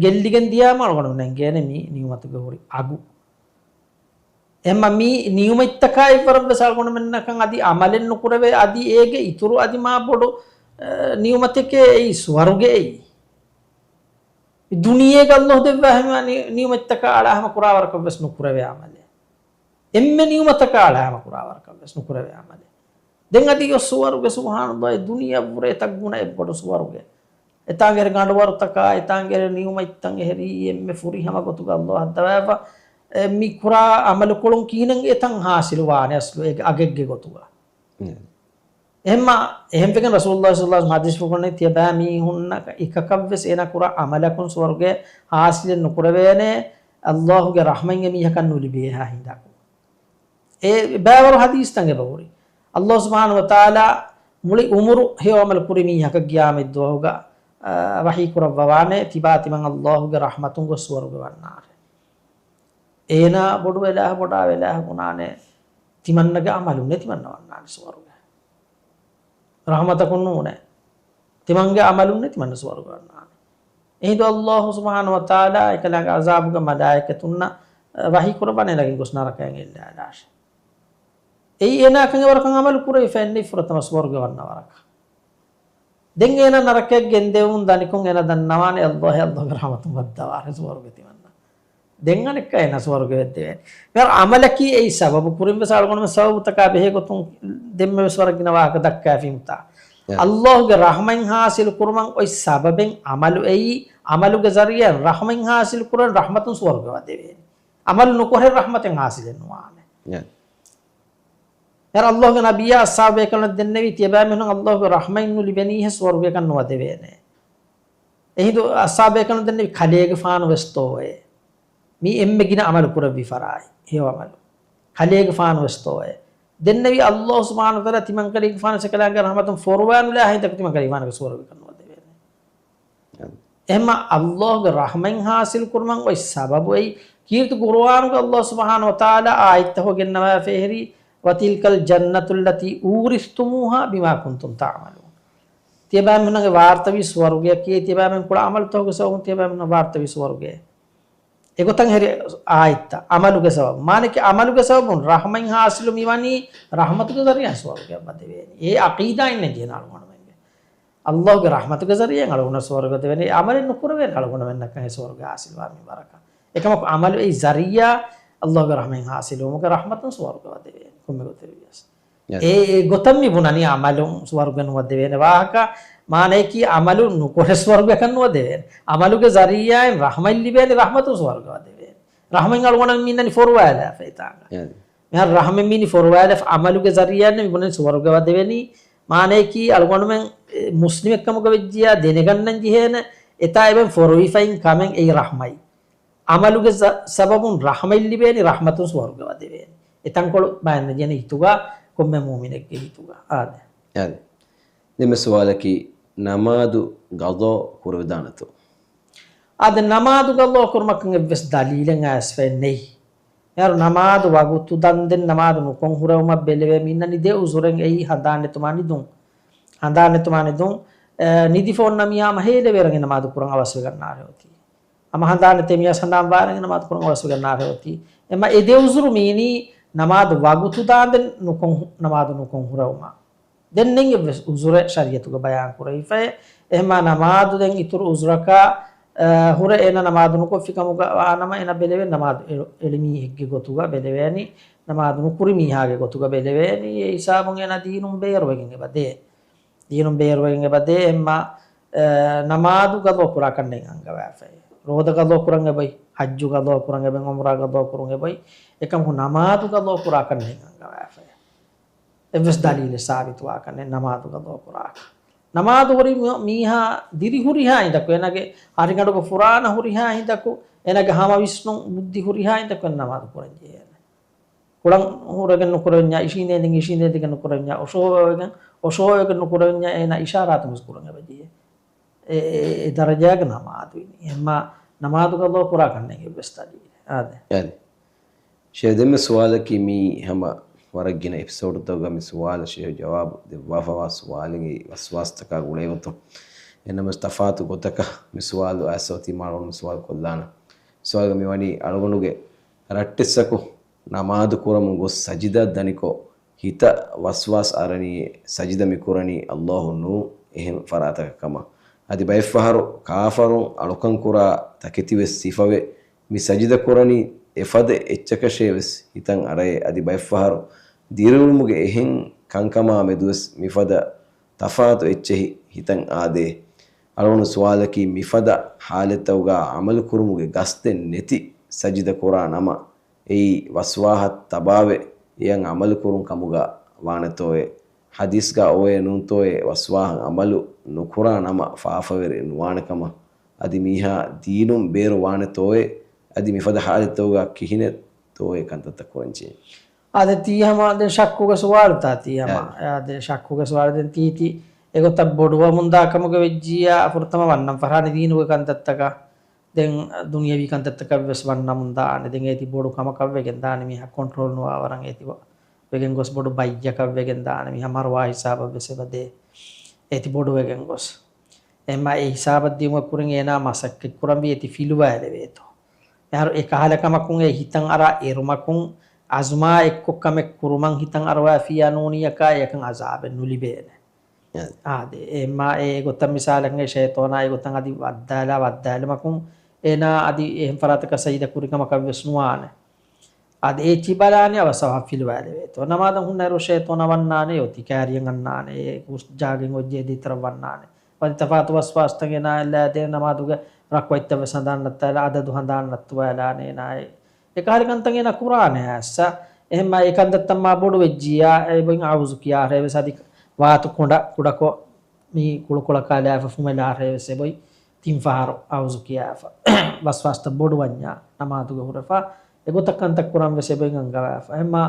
ގެއްލިގެން ދިޔާމަ އަޅުގަނޑުމެންނަށް އެނގޭނެ މި ނިޢުމަތުގެ ހުރި އަގު. އެހެންމަ މި ނިޢުމަތްތަކާ އެއްވަރަށްވެސް އަޅުގަނޑުމެންނަކަށް އަދި އަމަލެއް ނުކުރެވޭ، އަދި އޭގެ އިތުރު އަދި މާ ބޮޑު، އަ، ނިޢުމަތެކޭ އެއީ ސުވަރުގެ އެއީ. ދުނިޔޭގަ އައްލޯ ދެއްވާ ހަމަ ނި-، ނިޢުމަތްތަކާ އަޅާ ހަމަ ކުރާވަރަކަށްވެސް ނުކުރެވޭ އަމަލެއް. އެންމެ ނިޢުމަތަކާ އަޅާ ހަމަ ކުރާވަރަކަށްވެސް ނުކުރެވޭ އަމަލެއް. ދެން އަދި އޮ ސުވަރުގެ ސުބްޙާނަﷲ ދުނިޔެއަށްވުރެ އެތައް ގުނަ އެއްބޮޑު ސުވަރުގެ. އެތާނގެ ގަނޑުވަރުތަކާ، އެތާނގެ ނިޢުމަތްތައް އެހެރީ އެންމެ ފުރިހަމަ ގޮތުގަ އައްލޯ ހައްދަވާފަ، އެ، މި ކުރާ އަމަލުކޮޅުން ކިހިނެއް އެތަން ހާސިލު ވާނެ އަސްލު އޭގެ އަގެއްގެ ގޮތުގަ. އެހެންމަ، އެހެންވެގެން ރަސޫލުﷲ ޞައްލަﷲ ޢަލައިހި ވަސައްލަމަ ޙަދީޘްފުޅުގަ ތިޔަބައިމީހުންނަށް އެކަކަށްވެސް އޭނާ ކުރާ އަމަލަކުން ސުވަރުގެ ޙާޞިލެއް ނުކުރެވޭނެ، އައްލާހުގެ ރަޙްމަތް އެމީހަކަށް ނުލިބޭހާ ހިނދަކު. އެ ބައިވަރު ޙަދީޘްތައް އެބަހުރި. އައްލާހު ސުބްޙާނަހު ވަތަޢާލާ މުޅި އުމުރު ހެޔޮ ޢަމަލު ކުރި މީހަކަށް ޤިޔާމަތްދުވަހުގަ، އާ، ވަޙީ ކުރައްވަވާނެ، ތިބާ ތިމަން އައްލާހުގެ ރަޙްމަތުން ގޮސް ސުވަރުގެ ވަންނާށޭ. އޭނާ ބޮޑު އިލާހު، ބޮޑާ އިލާހު ބުނާނެ، ތިމަންނަގެ ޢަމަލުންނޭ ތިމަންނަ ވަންނާނެ ސުވަރުގެ. ރަޙްމަތަކުން ނޫނޭ. ތިމަންގެ ޢަމަލުންނޭ ތިމަންނަ ސުވަރުގެ ވަންނާނެ. އެހިނދު އައްލާހު ސުބްޙާނަހު ވަތަޢާލާ އެކަލާނގެ ޢަޒާބުގެ މަލާއިކަތުންނަށް ވަޙީ ކުރައްވާނެ ނަގިން ގޮސް ނަރަކައިން އެއްލާލާށޭ. އެއީ އޭނާ އެކަން އެވަރަކަށް ޢަމަލު ކުރެވިފަ އެންނެވި ފުރަތަމަ ސުވަރުގެ ވަންނަ ވަރަކަށް. ދެން އޭނާ ނަރަކައަށް ގެންދެވުމުން ދަނިކޮށް އޭނާ ދަންނަވާނެ އައްލާހު، އައްލާހުގެ ރަޙްމަތުން ވައްދަވާށޭ ސުވަރުގެ ތިމަންނަ. ދެން އަނެއްކާ އޭނާ ސުވަރުގެ ވެއްދެވޭނެ. މިހާރު ޢަމަލަކީ އެއީ ސަބަބު. ކުރިން ވެސް އަޅުގަނޑުމެން ސަބަބުތަކާ ބެހޭ ގޮތުން ދެންމެ ވެސް ވަރަށް ގިނަ ވާހަކަ ދައްކާފީމުތާ. އައްލާހުގެ ރަޙްމަތް ޙާޞިލު ކުރުމަށް އޮތް ސަބަބެއް ޢަމަލު އެއީ، ޢަމަލުގެ ޒަރީޢައިން ރަޙްމަތް ޙާޞިލު ކުރަން ރަޙްމަތުން ސުވަރުގެ ވަދެވޭނެ. ޢަމަލު ނުކުރެ ރަޙްމަތެއް ޙާޞިލެއް ނުވާނެ. އެ. އެ އައްލާހުގެ ނަބިއްޔާ އަޞްޙާބޭކަލުން ދެންނެވީ ތިޔަބައިމީހުން އައްލާހުގެ ރަޙްމަތް ނުލިބެނީހޭ ސުވަރުގެކަށް ނުވަދެވޭނެ. އެހިނދު އަޞްޙާބޭކަލުން ދެންނެވި ކަލޭގެފާނު ވެސްތޯއޭ. މީ އެންމެ ގިނަ ޢަމަލު ކުރެއްވި ފަރާތް. ހެޔޮ ޢަމަލު. ކަލޭގެފާނު ވެސްތޯއޭ. ދެންނެވި އައްލާހު ސުބްޙާނަހު ވަތަޢާލާ ތިމަންކަލޭގެފާނު ސެކަލާނގެ ރަޙްމަތުން ފޮރުވާނުލާ ހިނދަކު ތިމަންކަލޭގެފާނުގެ ސުވަރުގެކަށް ނުވަދެވޭނެ. އެހެންމަ އައްލާހުގެ ރަޙްމަތް ޙާޞިލު ކުރުމަށް އޮތް ސަބަބު އެއީ، ކީރިތި ޤުރުއާނުގަ އައްލާހު ސުބްޙާނަހު ވަތަޢާލާ އާޔަތްތައް ހޮ ގެންނަވާފައިހެރީ، وَتِلْكَ الْجَنَّةُ الَّتِي أُورِثْتُمُوهَا بِمَا كُنْتُمْ تَعْمَلُونَ. ތިޔަބައިމީހުންނަށް ވާރިސްވި ސުވަރުގެއަކީ، ތިޔަބައިމީހުން ކުޅަ ޢަމަލުތަކުގެ ސަބަބުން ތިޔަބައިމީހުންނަށް ވާރިސްވި ސުވަރުގެ. އެގޮތަށް ހެރި އާޔަތްތައް، ޢަމަލުގެ ސަބަބުން. މާނައަކީ ޢަމަލުގެ ސަބަބުން ރަޙްމަތް ޙާޞިލު މިވަނީ ރަޙްމަތުގެ ޒަރީޢާ ސުވަރުގެއަށް ވަދެވޭނެ. އެ ޢަޤީދާއިން ނެގޭނެ އަޅުގަނޑުމެންގެ. އައްލާހުގެ ރަޙްމަތުގެ ޒަރީޢާއިން އަޅުގަނޑަށް ސުވަރުގެ ދެވޭނެ. އެ ޢަމަލެއް ނުކުރެވޭނެ އަޅުގަނޑުމެންނަކަށް އެ ސުވަރުގެ ޙާޞިލްވާ މިންވަރަކަށް. އެކަމަކު ޢަމަލު އެއީ ޒަރީޢާ އައްލާހުގެ ރަޙްމަތް ޙާޞިލުވުމުގެ ރަޙްމަތުން ސުވަރުގެ ވަދެވޭނެ. ކޮންމެ ގޮތެއް ވިޔަސް. އެ، އެ ގޮތަށް މި ބުނަނީ ޢަމަލުން ސުވަރުގެ ނުވަދެވޭނެ ވާހަކަ. މާނައަކީ ޢަމަލު ނުކުރެ ސުވަރުގެކަށް ނުވަދެވޭނެ. ޢަމަލުގެ ޒަރީޢާއިން ރަޙްމަތް ލިބޭނެ ރަޙްމަތުން ސުވަރުގެ ވަދެވޭނެ. ރަޙްމަތް އަޅުގަނޑަށް މި އިންނަނީ ފޮރުވާލާފަ އެތާނގަ. އެ. މިހާރު ރަޙްމަތް މި އިނީ ފޮރުވާލާފަ ޢަމަލުގެ ޒަރީޢާއިން މި ބުނަނީ ސުވަރުގެ ވަދެވޭނީ. މާނައަކީ އަޅުގަނޑުމެން، އެ، މުސްލިމެއްކަމުގަ ވެއްޖިޔާ ދެނެގަންނަން ޖެހޭނެ. އެތާ އެބައިން ފޮރުވިފައިން ކަމެއް އެއީ ރަޙްމަތް. ޢަމަލުގެ ސަ-، ސަބަބުން ރަޙްމަތް ލިބޭނީ ރަޙްމަތުން ސުވަރުގެ ވަދެވޭނެ. އެ ތަންކޮޅު ބައިންނަ ޖެހޭނެ ހިތުގަ ކޮންމެ މުއުމިނެއްގެ ހިތުގަ. އާދެ. އާދެ. ދެންމެ ސުވާލަކީ ނަމާދު ގަޟާ ކުރެވިދާނެތޯ؟ އާދެ، ނަމާދު ގަޟާ ކުރުމަކަށް އެއްވެސް ދަލީލެއް އައިސްފައެއް ނެތް. މިހާރު ނަމާދު ވަގުތު ދަންދެން ނަމާދު ނުކޮށް ހުރެވުމަށް ބެލެވޭ މި އިންނަނީ ދެ އުޒުރެއް އެއީ ހަނދާން ނެތުމާ ނިދުން. ހަނދާން ނެތުމާ ނިދުން، އެ، ނިދިފަ އޮންނަ މީހާ ހަމަ ހޭލެވޭ ރަނގަޅަށް ނަމާދު ކުރަން އަވަސްވެގަންނާރޭ އޮތީ. ހަމަ ހަނދާން ނެތޭ މީހާ ހަނދާން ވާ ރަނގަޅަށް ނަމާދު ކުރަން އަވަސްވެގަންނާރޭ އޮތީ. އެމަ އެ ދެ އުޒުރު މި އިނީ ނަމާދު ވަގުތު ދާންދެން ނުކޮށް، ނަމާދު ނުކޮށް ހުރެވުމަށް. ދެން ނެތް އެއްވެސް އުޒުރެއް ޝަރީޢަތުގަ ބަޔާން ކުރެވިފައެއް. އެހެންމާ ނަމާދު ދެން އިތުރު އުޒުރަކާ، އަ، ހުރެ އޭނަ ނަމާދު ނުކޮށްފި ކަމުގަ ވާނަމަ އޭނަ ބެލެވޭ ނަމާދު އެޅު-، އެޅި މީހެއްގެ ގޮތުގަ ބެލެވޭނީ، ނަމާދު ނުކުރި މީހާގެ ގޮތުގަ ބެލެވޭނީ. އެ ހިސާބުން އޭނަ ދީނުން ބޭރުވެގެން އެބަ ދޭ. ދީނުން ބޭރުވެގެން އެބަ ދޭ. އެހެންމާ، އަ، ނަމާދު ގަޟާ ކުރާކަށް ނެތް އަންގަވާފައި. ރޯދަ ގަޟާ ކުރަން އެބައި، ޙައްޖު ގަޟާ ކުރަން އެބައި، ޢުމްރާ ގަޟާ ކުރަން އެބައި. އެކަމަކު ނަމާދު ގަޟާ ކުރާކަށް ނެތް އަންގަވާފައި. އެއްވެސް ދަލީލެއް ސާބިތުވާކަށް ނެތް ނަމާދު ގަޟާ ކުރާކަށް. ނަމާދު ހުރި މި-، މީހާ ދިރި ހުރިހާ ހިނދަކު، އޭނަގެ ހަރިގަނޑުގަ ފުރާނަ ހުރިހާ ހިނދަކު، އޭނަގެ ހަމަ ވިސްނުން ބުއްދި ހުރިހާ ހިނދަކު އޭނަ ނަމާދު ކުރަން ޖެހޭނެ. ކުޅަން ހުރެގެން ނުކުރެވެންޏާ، އިށީނދެގެން ނުކުރެވެންޏާ، އޮށޯވެގެން، އޮށޯވެގެން ނުކުރެވެންޏާ، އޭނަ އިޝާރާތުން ވެސް ކުރަން އެބަ ޖެހޭ. އެ، އެ، އެ ދަރަޖާގެ ނަމާދު އިނީ. އެހެންމާ ނަމާދު ގަޟާ ކުރާކަށް ނެތް އެއްވެސް ދަލީލެއް. އާދެ. އާދެ. ޝޭޚް، ދެންމެ ސުވާލަކީ މީ ހަމަ ވަރަށް ގިނަ އެޕިސޯޑުތަކުގަ މި ސުވާލަށް ޝޭޚް ޖަވާބު ދެއްވާފަވާ ސުވާލެއް އެއީ ވަސްވާސްތަކާ ގުޅޭގޮތުން. އެހެންނަމަވެސް ތަފާތު ގޮތަކަށް މި ސުވާލު އައިސް އޮތީ މާ އަޅުގަނޑު މި ސުވާލު ކޮށްލާނަން. ސުވާލުގަ މިވަނީ އަޅުގަނޑުގެ ރައްޓެއްސަކު ނަމާދު ކުރަމުން ގޮސް ސަޖިދަ ދަނިކޮށް، ހިތަށް ވަސްވާސް އަރަނީ ސަޖިދަ މިކުރަނީ އައްލާހު ނޫން އެހެން ފަރާތަކަށް ކަމަށް. އަދި ބައެއްފަހަރު ކާފަރުން އަޅުކަން ކުރާ ތަކެތިވެސް ސިފަވެ، މި ސަޖިދަ ކުރަނީ އެފަދަ އެއްޗަކަށޭވެސް ހިތަށް އަރައޭ. އަދި ބައެއްފަހަރު ދިރިއުޅުމުގެ އެހެން ކަންކަމާ މެދުވެސް މިފަދަ ތަފާތު އެއްޗެހި ހިތަށް އާދޭ. އަޅުގަނޑު ސުވާލަކީ މިފަދަ ހާލަތްތަކުގަ ޢަމަލު ކުރުމުގެ ގަސްދެއް ނެތި ސަޖިދަ ކުރާ ނަމަ، އެއީ ވަސްވާހަށް ތަބާވެ، އެޔަށް ޢަމަލު ކުރުން ކަމުގަ ވާނެތޯއޭ؟ ޙަދީޘްގަ އޮވޭ ނޫންތޯއޭ ވަސްވާހަށް ޢަމަލު ނުކުރާ ނަމަ ފާފަވެރި ނުވާނެ ކަމަށް؟ އަދި މީހާ ދީނުން ބޭރު ވާނެތޯއޭ؟ އަދި މިފަދަ ޙާލަތްތަކުގަ ކިހިނެއްތޯއޭ ކަންތައްތައް ކުރަންޖެހޭ؟ އާދެ، ތީ ހަމަ ދެން ޝައްކުގެ ސުވާލުތާ ތީ ހަމަ. އާ. އާދެ، ޝައްކުގެ ސުވާލު ދެން ތީ ތީ އެގޮތަށް ބޮޑުވަމުންދާ ކަމުގަ ވެއްޖިއްޔާ ފުރަތަމަ ވަންނަން ފަށާނެ ދީނުގެ ކަންތައްތަކަށް. ދެން ދުނިޔަވީ ކަންތައްތަކަށް ވެސް ވަންނަމުން ދާނެ. ދެން އޭތި ބޮޑު ކަމަކަށް ވެގެން ދާނެ މީހާ ކޮންޓްރޯލް ނުވާ ވަރަށް އޭތި ވެގެން ގޮސް ބޮޑު ބައްޔަކަށް ވެގެން ދާނެ. މީހާ މަރުވާ ހިސާބަށް ވެސް އެބަ ދޭ. އޭތި ބޮޑު ވެގެން ގޮސް. އެހެންމާ އެ ހިސާބަށް ދިޔުމަށް ކުރިން އޭނާ މަސައްކަތް ކުރަންވީ އޭތި ފިލުވާލެވޭތޯ. އެހާރު އެ ކަހަލަ ކަމަކުން އެ ހިތަށް އަރާ އެރުމަކުން އަޒުމާ އެއްކޮށް ކަމެއް ކުރުމަށް ހިތަށް އަރުވާފިއްޔާ ނޫނިއްޔަކާ އެކަން އަޒާބެއް ނުލިބޭނެ. އާދެ، އެހެންމާ އެ ގޮތަށް މިސާލަކަށް ޝައިޠާނާ އެ ގޮތަށް އަދި ވައްދާލާ ވައްދާލުމަކުން އޭނާ އަދި އެހެން ފަރާތަކަށް ސަޖިދަ ކުރި ކަމަކަށް ވެސް ނުވާނެ. އަދި އޭތި ބަލާނެ އަވަސް އަވަހަށް ފިލުވާލެވޭތޯ. ނަމާދަށް ހުންނައިރު ޝައިޠާނާ ވަންނާނެ، އޮތީ ކައިރިއަށް އަންނާނެ، އެ ހުސް ޖާގައިން އޮތް ޖެހޭ ދޭތެރެއަށް ވަންނާނެ. ވަނީ ތަފާތު ވަސްވާސްތައް އޭނާއަށް ލާދޭނެ، ނަމާދުގެ ރަކުޢަތްތައް ވެސް ހަނދާން ނައްތާލާ، އަދަދު ހަނދާން ނައްތުވާލާނެ އޭނާއަށް. އެކަހަލަ ކަންތައް އޭނާ ކުރާނެ އައިސް. އެހެންމާ އެ ކަންތައްތައް މާ ބޮޑު ވެއްޖިއްޔާ، އެބޮތް އައޫޒު ކިޔާ އަހަރެއް ވެސް އަދި ވާތު ކޮނޑަ ކުޑަކޮށް މި ކުޅުކޮޅަކާ ލާފަ ފުމެލާ އަހަރެއް ވެސް އެބޮތް ތިން ފަހަރު އައޫޒު ކިޔާފަ. ވަސްވާސްތައް ބޮޑު ވަންޏާ ނަމާދުގަ ހުރެފަ. އެގޮތަށް ކަންތައް ކުރަން ވެސް އެބޮތް އަންގަވާފަ. އެހެންމާ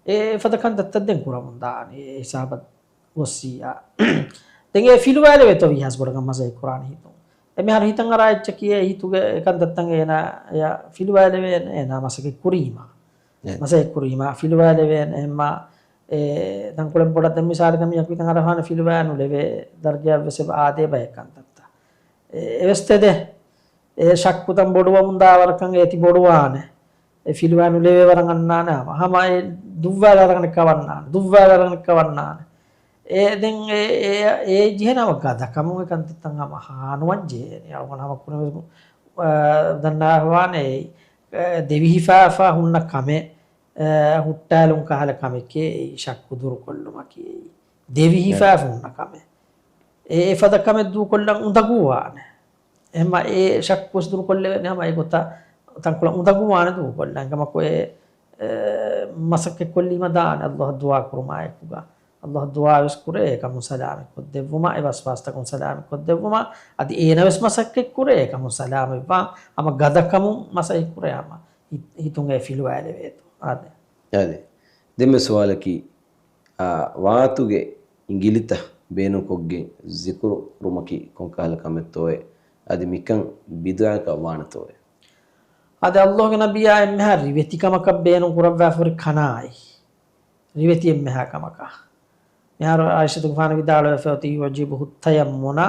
އެ ފަދަ ކަންތައްތައް ދެން ކުރަމުން ދާނެ އެ ހިސާބަށް ގޮއްސިއްޔާ. ދެން އެ ފިލުވާލެވޭތޯ ވީހާވެސް ބޮޑަކަށް މަސައްކަތް ކުރާނެ ހިތުން. އެ މިހާރު ހިތަށް އަރާ އެއްޗަކީ އެ ހިތުގެ އެ ކަންތައްތައް އޭނާ އެޔަށް ފިލުވާލެވޭނެ އޭނާ މަސައްކަތް ކުރީމާ. އެ. މަސައްކަތް ކުރީމާ ފިލުވާލެވޭނެ އެހެންމާ އެ ތަންކޮޅެއް ބޮޑަށް ދެން މިސާލަކަށް މީހަކު ހިތަށް އަރާފާނެ ފިލުވާ ނުލެވޭ ދަރަޖައަށް ވެސް އެބަ އާދޭ ބައެއް ކަންތައްތައް. އެ، އެވެސް ތެދެއް. އެ ޝައްކުތައް ބޮޑުވަމުން ދާ ވަރަކަށް އޭތި ބޮޑުވާނެ. އެ ފިލުވާ ނުލެވޭ ވަރަށް އަންނާނެ ހަމަ. ހަމަ އެ ދުއްވާލާ އަރަގަނެއްކާ ވަންނާނެ. ދުއްވާލާ އަރަގަނެއްކާ ވަންނާނެ. އެ ދެން އެ، އެ، އެ ޖެހޭނެ ހަމަ ގަދަކަމުން އެ ކަންތައްތައް ހަމަ ހާނުވަން ޖެހޭނެ. އަޅުގަނޑު ހަމަ ކުރިން ވެސް، އާ، ދަންނާފަވާނެ އެ، އެ، ދެވިހިފާފަ ހުންނަ ކަމެއް، އާ، ހުއްޓާލުން ކަހަލަ ކަމެކޭ އެއީ ޝައްކު ދުރުކޮށްލުމަކީ އެއީ. ދެވިހިފާފަ ހުންނަ ކަމެއް. އެ، އެފަދަ ކަމެއް ދޫކޮށްލަން އުނދަގޫވާނެ. އެހެންމާ އެ ޝައްކުވެސް ދުރުކޮށްލެވޭނެ ހަމަ އެގޮތަށް ތަންކޮޅެއް އުނދަގޫވާނެ ދޫކޮށްލަން. އެކަމަކު އެ، އެ، މަސައްކަތް ކޮށްލީމަ ދާނެ ﷲ އަށް ދުޢާ ކުރުމާ އެކުގަ. ﷲ އަށް ދުޢާވެސް ކުރޭ އެކަމުން ސަލާމަތް ކޮށްދެއްވުމަށް، އެ ވަސްވާސްތަކުން ސަލާމަތް ކޮށްދެއްވުމަށް، އަދި އޭނަވެސް މަސައްކަތް ކުރޭ އެކަމުން ސަލާމަތްވާން، ހަމަ ގަދަކަމުން މަސައްކަތް ކުރޭ ހަމަ ހި-، ހިތުން އެ ފިލުވާލެވޭތޯ. އާދެ. އާދެ. ދެންމެ ސުވާލަކީ، އާ، ވާތުގެ އިނގިލިތައް ބޭނުންކޮށްގެން ޒިކުރު ކުރުމަކީ ކޮންކަހަލަ ކަމެއްތޯއޭ؟ އަދި މިކަން ބިދުޢައަކަށް ވާނެތޯއޭ؟ އަދި ﷲގެ ނަބިއްޔާ އެންމެހާ ރިވެތިކަމަކަށް ބޭނުން ކުރައްވާފަ ހުރި ކަނާތް. ރިވެތި އެންމެހާ ކަމަކަށް. މިހާރު ޢާއިޝަތުގެފާނު ވިދާޅުވެފަ އޮތީ، "يعجبه التيمم"،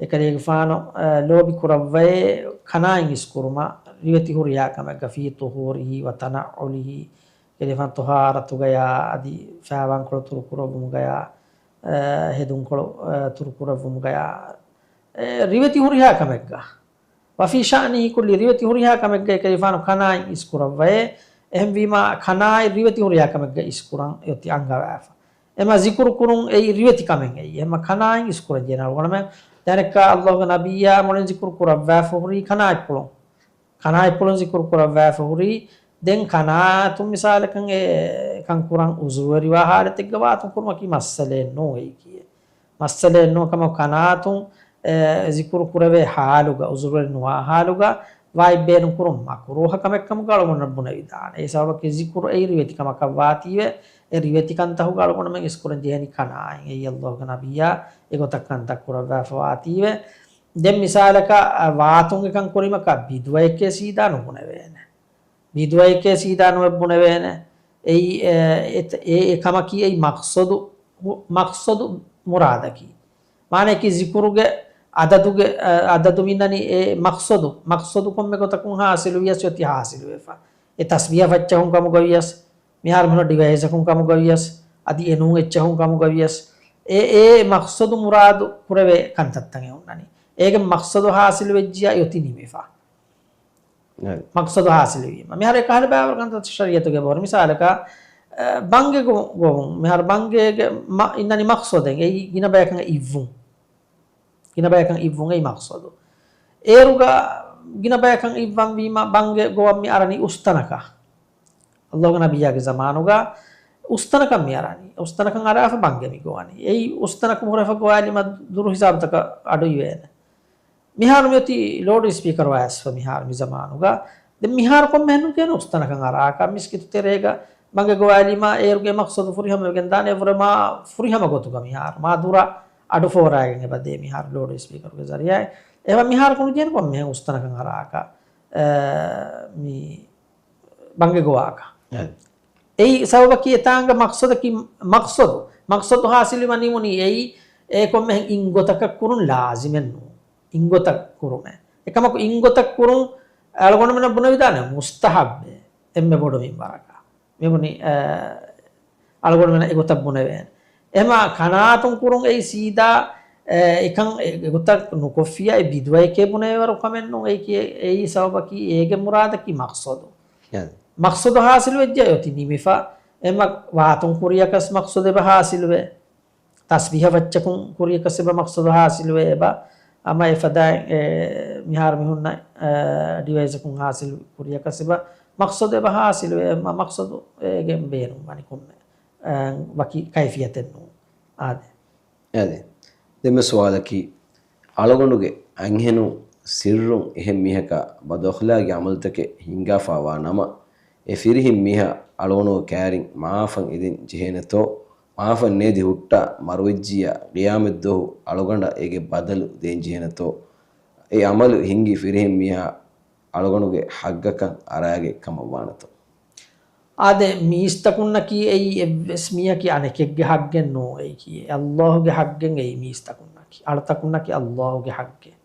އެކަލޭގެފާނު، އަ، ލޯބި ކުރައްވައޭ ކަނާތް އިސްކުރުމަށް ރިވެތި ހުރިހާ ކަމެއްގަ، "في طهوره وتنعله"، ކަލޭގެފާނު ޠަހާރަތުގަޔާ އަދި ފައިވާންކޮޅު ތުރުކުރެއްވުމުގަޔާ، އަ، ހެދުންކޮޅު، އަ، ތުރުކުރެއްވުމުގަޔާ، އެ، ރިވެތި ހުރިހާ ކަމެއްގަ. "وفي شأنه كله"، ރިވެތި ހުރިހާ ކަމެއްގައި ކަލޭގެފާނު ކަނާތް އިސްކުރައްވައޭ. އެހެންވީމާ ކަނާތް ރިވެތި ހުރިހާ ކަމެއްގަ އިސްކުރަން އެއޮތީ އަންގަވާފަ. އެމަ ޒިކުރު ކުރުން އެއީ ރިވެތި ކަމެއް އެއީ. އެމަ ކަނާތް އިސްކުރަން ޖެހޭނެ އަޅުގަނޑުމެން. ދެނެއްކާ ﷲގެ ނަބިއްޔާ މުޅިން ޒިކުރު ކުރައްވާފަ ހުރީ ކަނާތްޕުޅުން. ކަނާތްޕުޅުން ޒިކުރު ކުރައްވާފަ ހުރީ. ދެން ކަނާތުން މިސާލަކަށް އެ ކަން ކުރަން އުޒުރުވެރިވާ ހާލަތެއްގަ ވާތުން ކުރުމަކީ މައްސަލައެއް ނޫން އެއީކީއެއް. މައްސަލައެއް ނޫން ކަމަކު ކަނާތުން، އެ، ޒިކުރު ކުރެވޭ ހާލުގަ، އުޒުރުވެރި ނުވާ ހާލުގަ، ވާތް ބޭނުން ކުރުން މަކުރޫހަ ކަމެއް ކަމުގަ އަޅުގަނޑަށް ބުނެވިދާނެ. އެ ސަބަބަކީ ޒިކުރު އެއީ ރިވެތި ކަމަކަށް ވާތީވެ، އެ ރިވެތި ކަންތަކުގަ އަޅުގަނޑުމެން އިސްކުރަން ޖެހެނީ ކަނާތް. އެއީ ﷲގެ ނަބިއްޔާ އެގޮތަށް ކަންތައް ކުރައްވާފަ ވާތީވެ. ދެން މިސާލަކަށް، އަ، ވާތުން އެކަން ކުރީމަކާ ބިދުޢައެކޭ ސީދާ ނުބުނެވޭނެ. ބިދުޢައެކޭ ސީދާ ނުވެ ބުނެވޭނެ. އެއީ، އެ، އެ، އެ ކަމަކީ އެއީ މަޤްޞަދު، މަޤްޞަދު މުރާދަކީ. މާނައަކީ ޒިކުރުގެ ޢަދަދުގެ، އަ، ޢަދަދު މިންނަނީ އެ މަޤްޞަދު، މަޤްޞަދު ކޮންމެ ގޮތަކުން ޙާޞިލުވިޔަސް އޮތީ ޙާޞިލުވެފަ. އެ ތަސްބީޙަ ފައްޗަކުން ކަމުގަ ވިޔަސް، މިހާރު މިހުން ޑިވައިސަކުން ކަމުގަ ވިޔަސް، އަދި އެނޫން އެއްޗަކުން ކަމުގަ ވިޔަސް، އެ، އެ މަޤްޞަދު މުރާދު ކުރެވޭ ކަންތައްތައް އެ ހުންނަނީ. އޭގެ މަޤްޞަދު ޙާޞިލުވެއްޖިއްޔާ އެއޮތީ ނިމިފަ. އެ. މަޤްޞަދު ޙާޞިލުވީމަ. މިހާރު އެކަހަލަ ބައިވަރު ކަންތައް ޝަރީޢަތުގެ ބައިވަރު. މިސާލަކަށް، އަ، ބަންގެ ގޮ-، ގޮވުން. މިހާރު ބަންގޭގެ މަ-، އިންނަނީ މަޤްޞަދެއް. އެއީ ގިނަ ބަޔަކަށް އިއްވުން. ގިނަ ބަޔަކަށް އިއްވުން އެއީ މަޤްޞަދު. އޭރުގަ ގިނަ ބަޔަކަށް އިއްވަން ވީމަ ބަންގެ ގޮވަން މި އަރަނީ އުސްތަނަކަށް. ﷲގެ ނަބިއްޔާގެ ޒަމާނުގަ އުސްތަނަކަށް މި އަރަނީ. އުސްތަނަކަށް އަރާފަ ބަންގެ މި ގޮވަނީ. އެއީ އުސްތަނަކު ހުރެފަ ގޮވާލީމަ ދުރު ހިސާބުތަކަށް އަޑު އިވޭނެ. މިހާރު މިއޮތީ ލައުޑް ސްޕީކަރު ވާސްފަ މިހާރު މި ޒަމާނުގަ. ދެން މިހާރު ކޮންމެހެން ނުކޭނު އުސްތަނަކަށް އަރާކަށް މިސްކިތު ތެރޭގަ ބަނގެ ގޮވާލީމާ އޭރުގެ މަޤްޞަދު ފުރިހަމަވެގެން ދާނެ އެވަރަށް މާ ފުރިހަމަ ގޮތުގަ މިހާރު. މާ ދުރަށް އަޑު ފޯރާގެން އެބަ ދޭ މިހާރު ލައުޑް ސްޕީކަރުގެ ޒަރީޢާއިން. އެވަ މިހާރު ކުނު ޖޭން ކޮންމެހެން އުސްތަނަކަށް އަރާކަށް، އެ، މި ބަނގެ ގޮވާކަށް. އެ. އެއީ ސަބަބަކީ އެތާނގަ މަޤްޞަދަކީ މަޤްޞަދު. މަޤްޞަދު ޙާޞިލުވި ނިމުނީ އެއީ އެ ކޮންމެހެން އިން ގޮތަކަށް ކުރުން ލާޒިމެއް ނޫން. އިން ގޮތަށް ކުރުމެއް. އެކަމަކު އިން ގޮތަށް ކުރުން އަޅުގަނޑުމެންނަށް ބުނެވިދާނެ މުސްތަޙައްބެއް. އެންމެ ބޮޑު މިންވަރަކަށް. މިބުނި، އަ، އަޅުގަނޑުމެންނަށް އެގޮތަށް ބުނެވޭނެ. އެހެމަ ކަނާތުން ކުރުން އެއީ ސީދާ، އެ، އެކަން އެ، އެގޮތަށް ނުކޮށްފިއްޔާ އެ ބިދުޢައެކޭ ބުނެވޭވަރު ކަމެއް ނޫން. އެއީ ކި-، އެއީ ސަބަބަކީ އޭގެ މުރާދަކީ މަޤްޞަދު. އެ. މަޤްޞަދު ޙާޞިލު ވެއްޖެ އޮތީ ނިމިފަ. އެމަ ވާތުން ކުރިޔަކަސް މަޤްޞަދު އެބަ ޙާޞިލުވޭ. ތަސްބީޙަ ފައްޗަކުން ކުރިޔަކަސް އެބަ މަޤްޞަދު ޙާޞިލުވޭ އެބަ. އަމަ އެފަދައިން އެ މިހާރު މި ހުންނަ، އެ، ޑިވައިސަކުން ޙާޞިލު ކުރިޔަކަސް އެބަ މަޤްޞަދު އެބަ ޙާޞިލުވޭ. އެ މަ-، މަޤްޞަދު އޭގެން ބޭނުން ވަނި ކޮންމެ، އެ، ވަކި ކައިފިޔަތެއް ނޫން. އާދެ. އާދެ. ދެންމެ ސުވާލަކީ، އަޅުގަނޑުގެ އަންހެނުން ސިއްރުން އެހެން މީހަކާ ބަދުއަޚްލާގީ ޢަމަލުތަކެއް ހިންގާފާވާ ނަމަ، އެ ފިރިހެން މީހާ އަޅުގަނޑުގެ ކައިރިން މާފަށް އެދެން ޖެހޭނެތޯ؟ މާފަށް ނޭދި ހުއްޓާ މަރުވެއްޖިއްޔާ ޤިޔާމަތްދުވަހު އަޅުގަނޑަށް އޭގެ ބަދަލު ދޭން ޖެހޭނެތޯ؟ އެ ޢަމަލު ހިންގި ފިރިހެން މީހާ އަޅުގަނޑުގެ ޙައްޤަކަށް އަރާގަތް ކަމަށް ވާނެތޯ؟ އާދެ، މީސްތަކުންނަކީ އެއީ އެއްވެސް މީހަކީ އަނެކެއްގެ ޙައްޤެއް ނޫން އެއީކީ. އައްލާހުގެ ޙައްޤެއް އެއީ މީސްތަކުންނަކީ. އަޅުތަކުންނަކީ އައްލާހުގެ ޙައްޤެއް.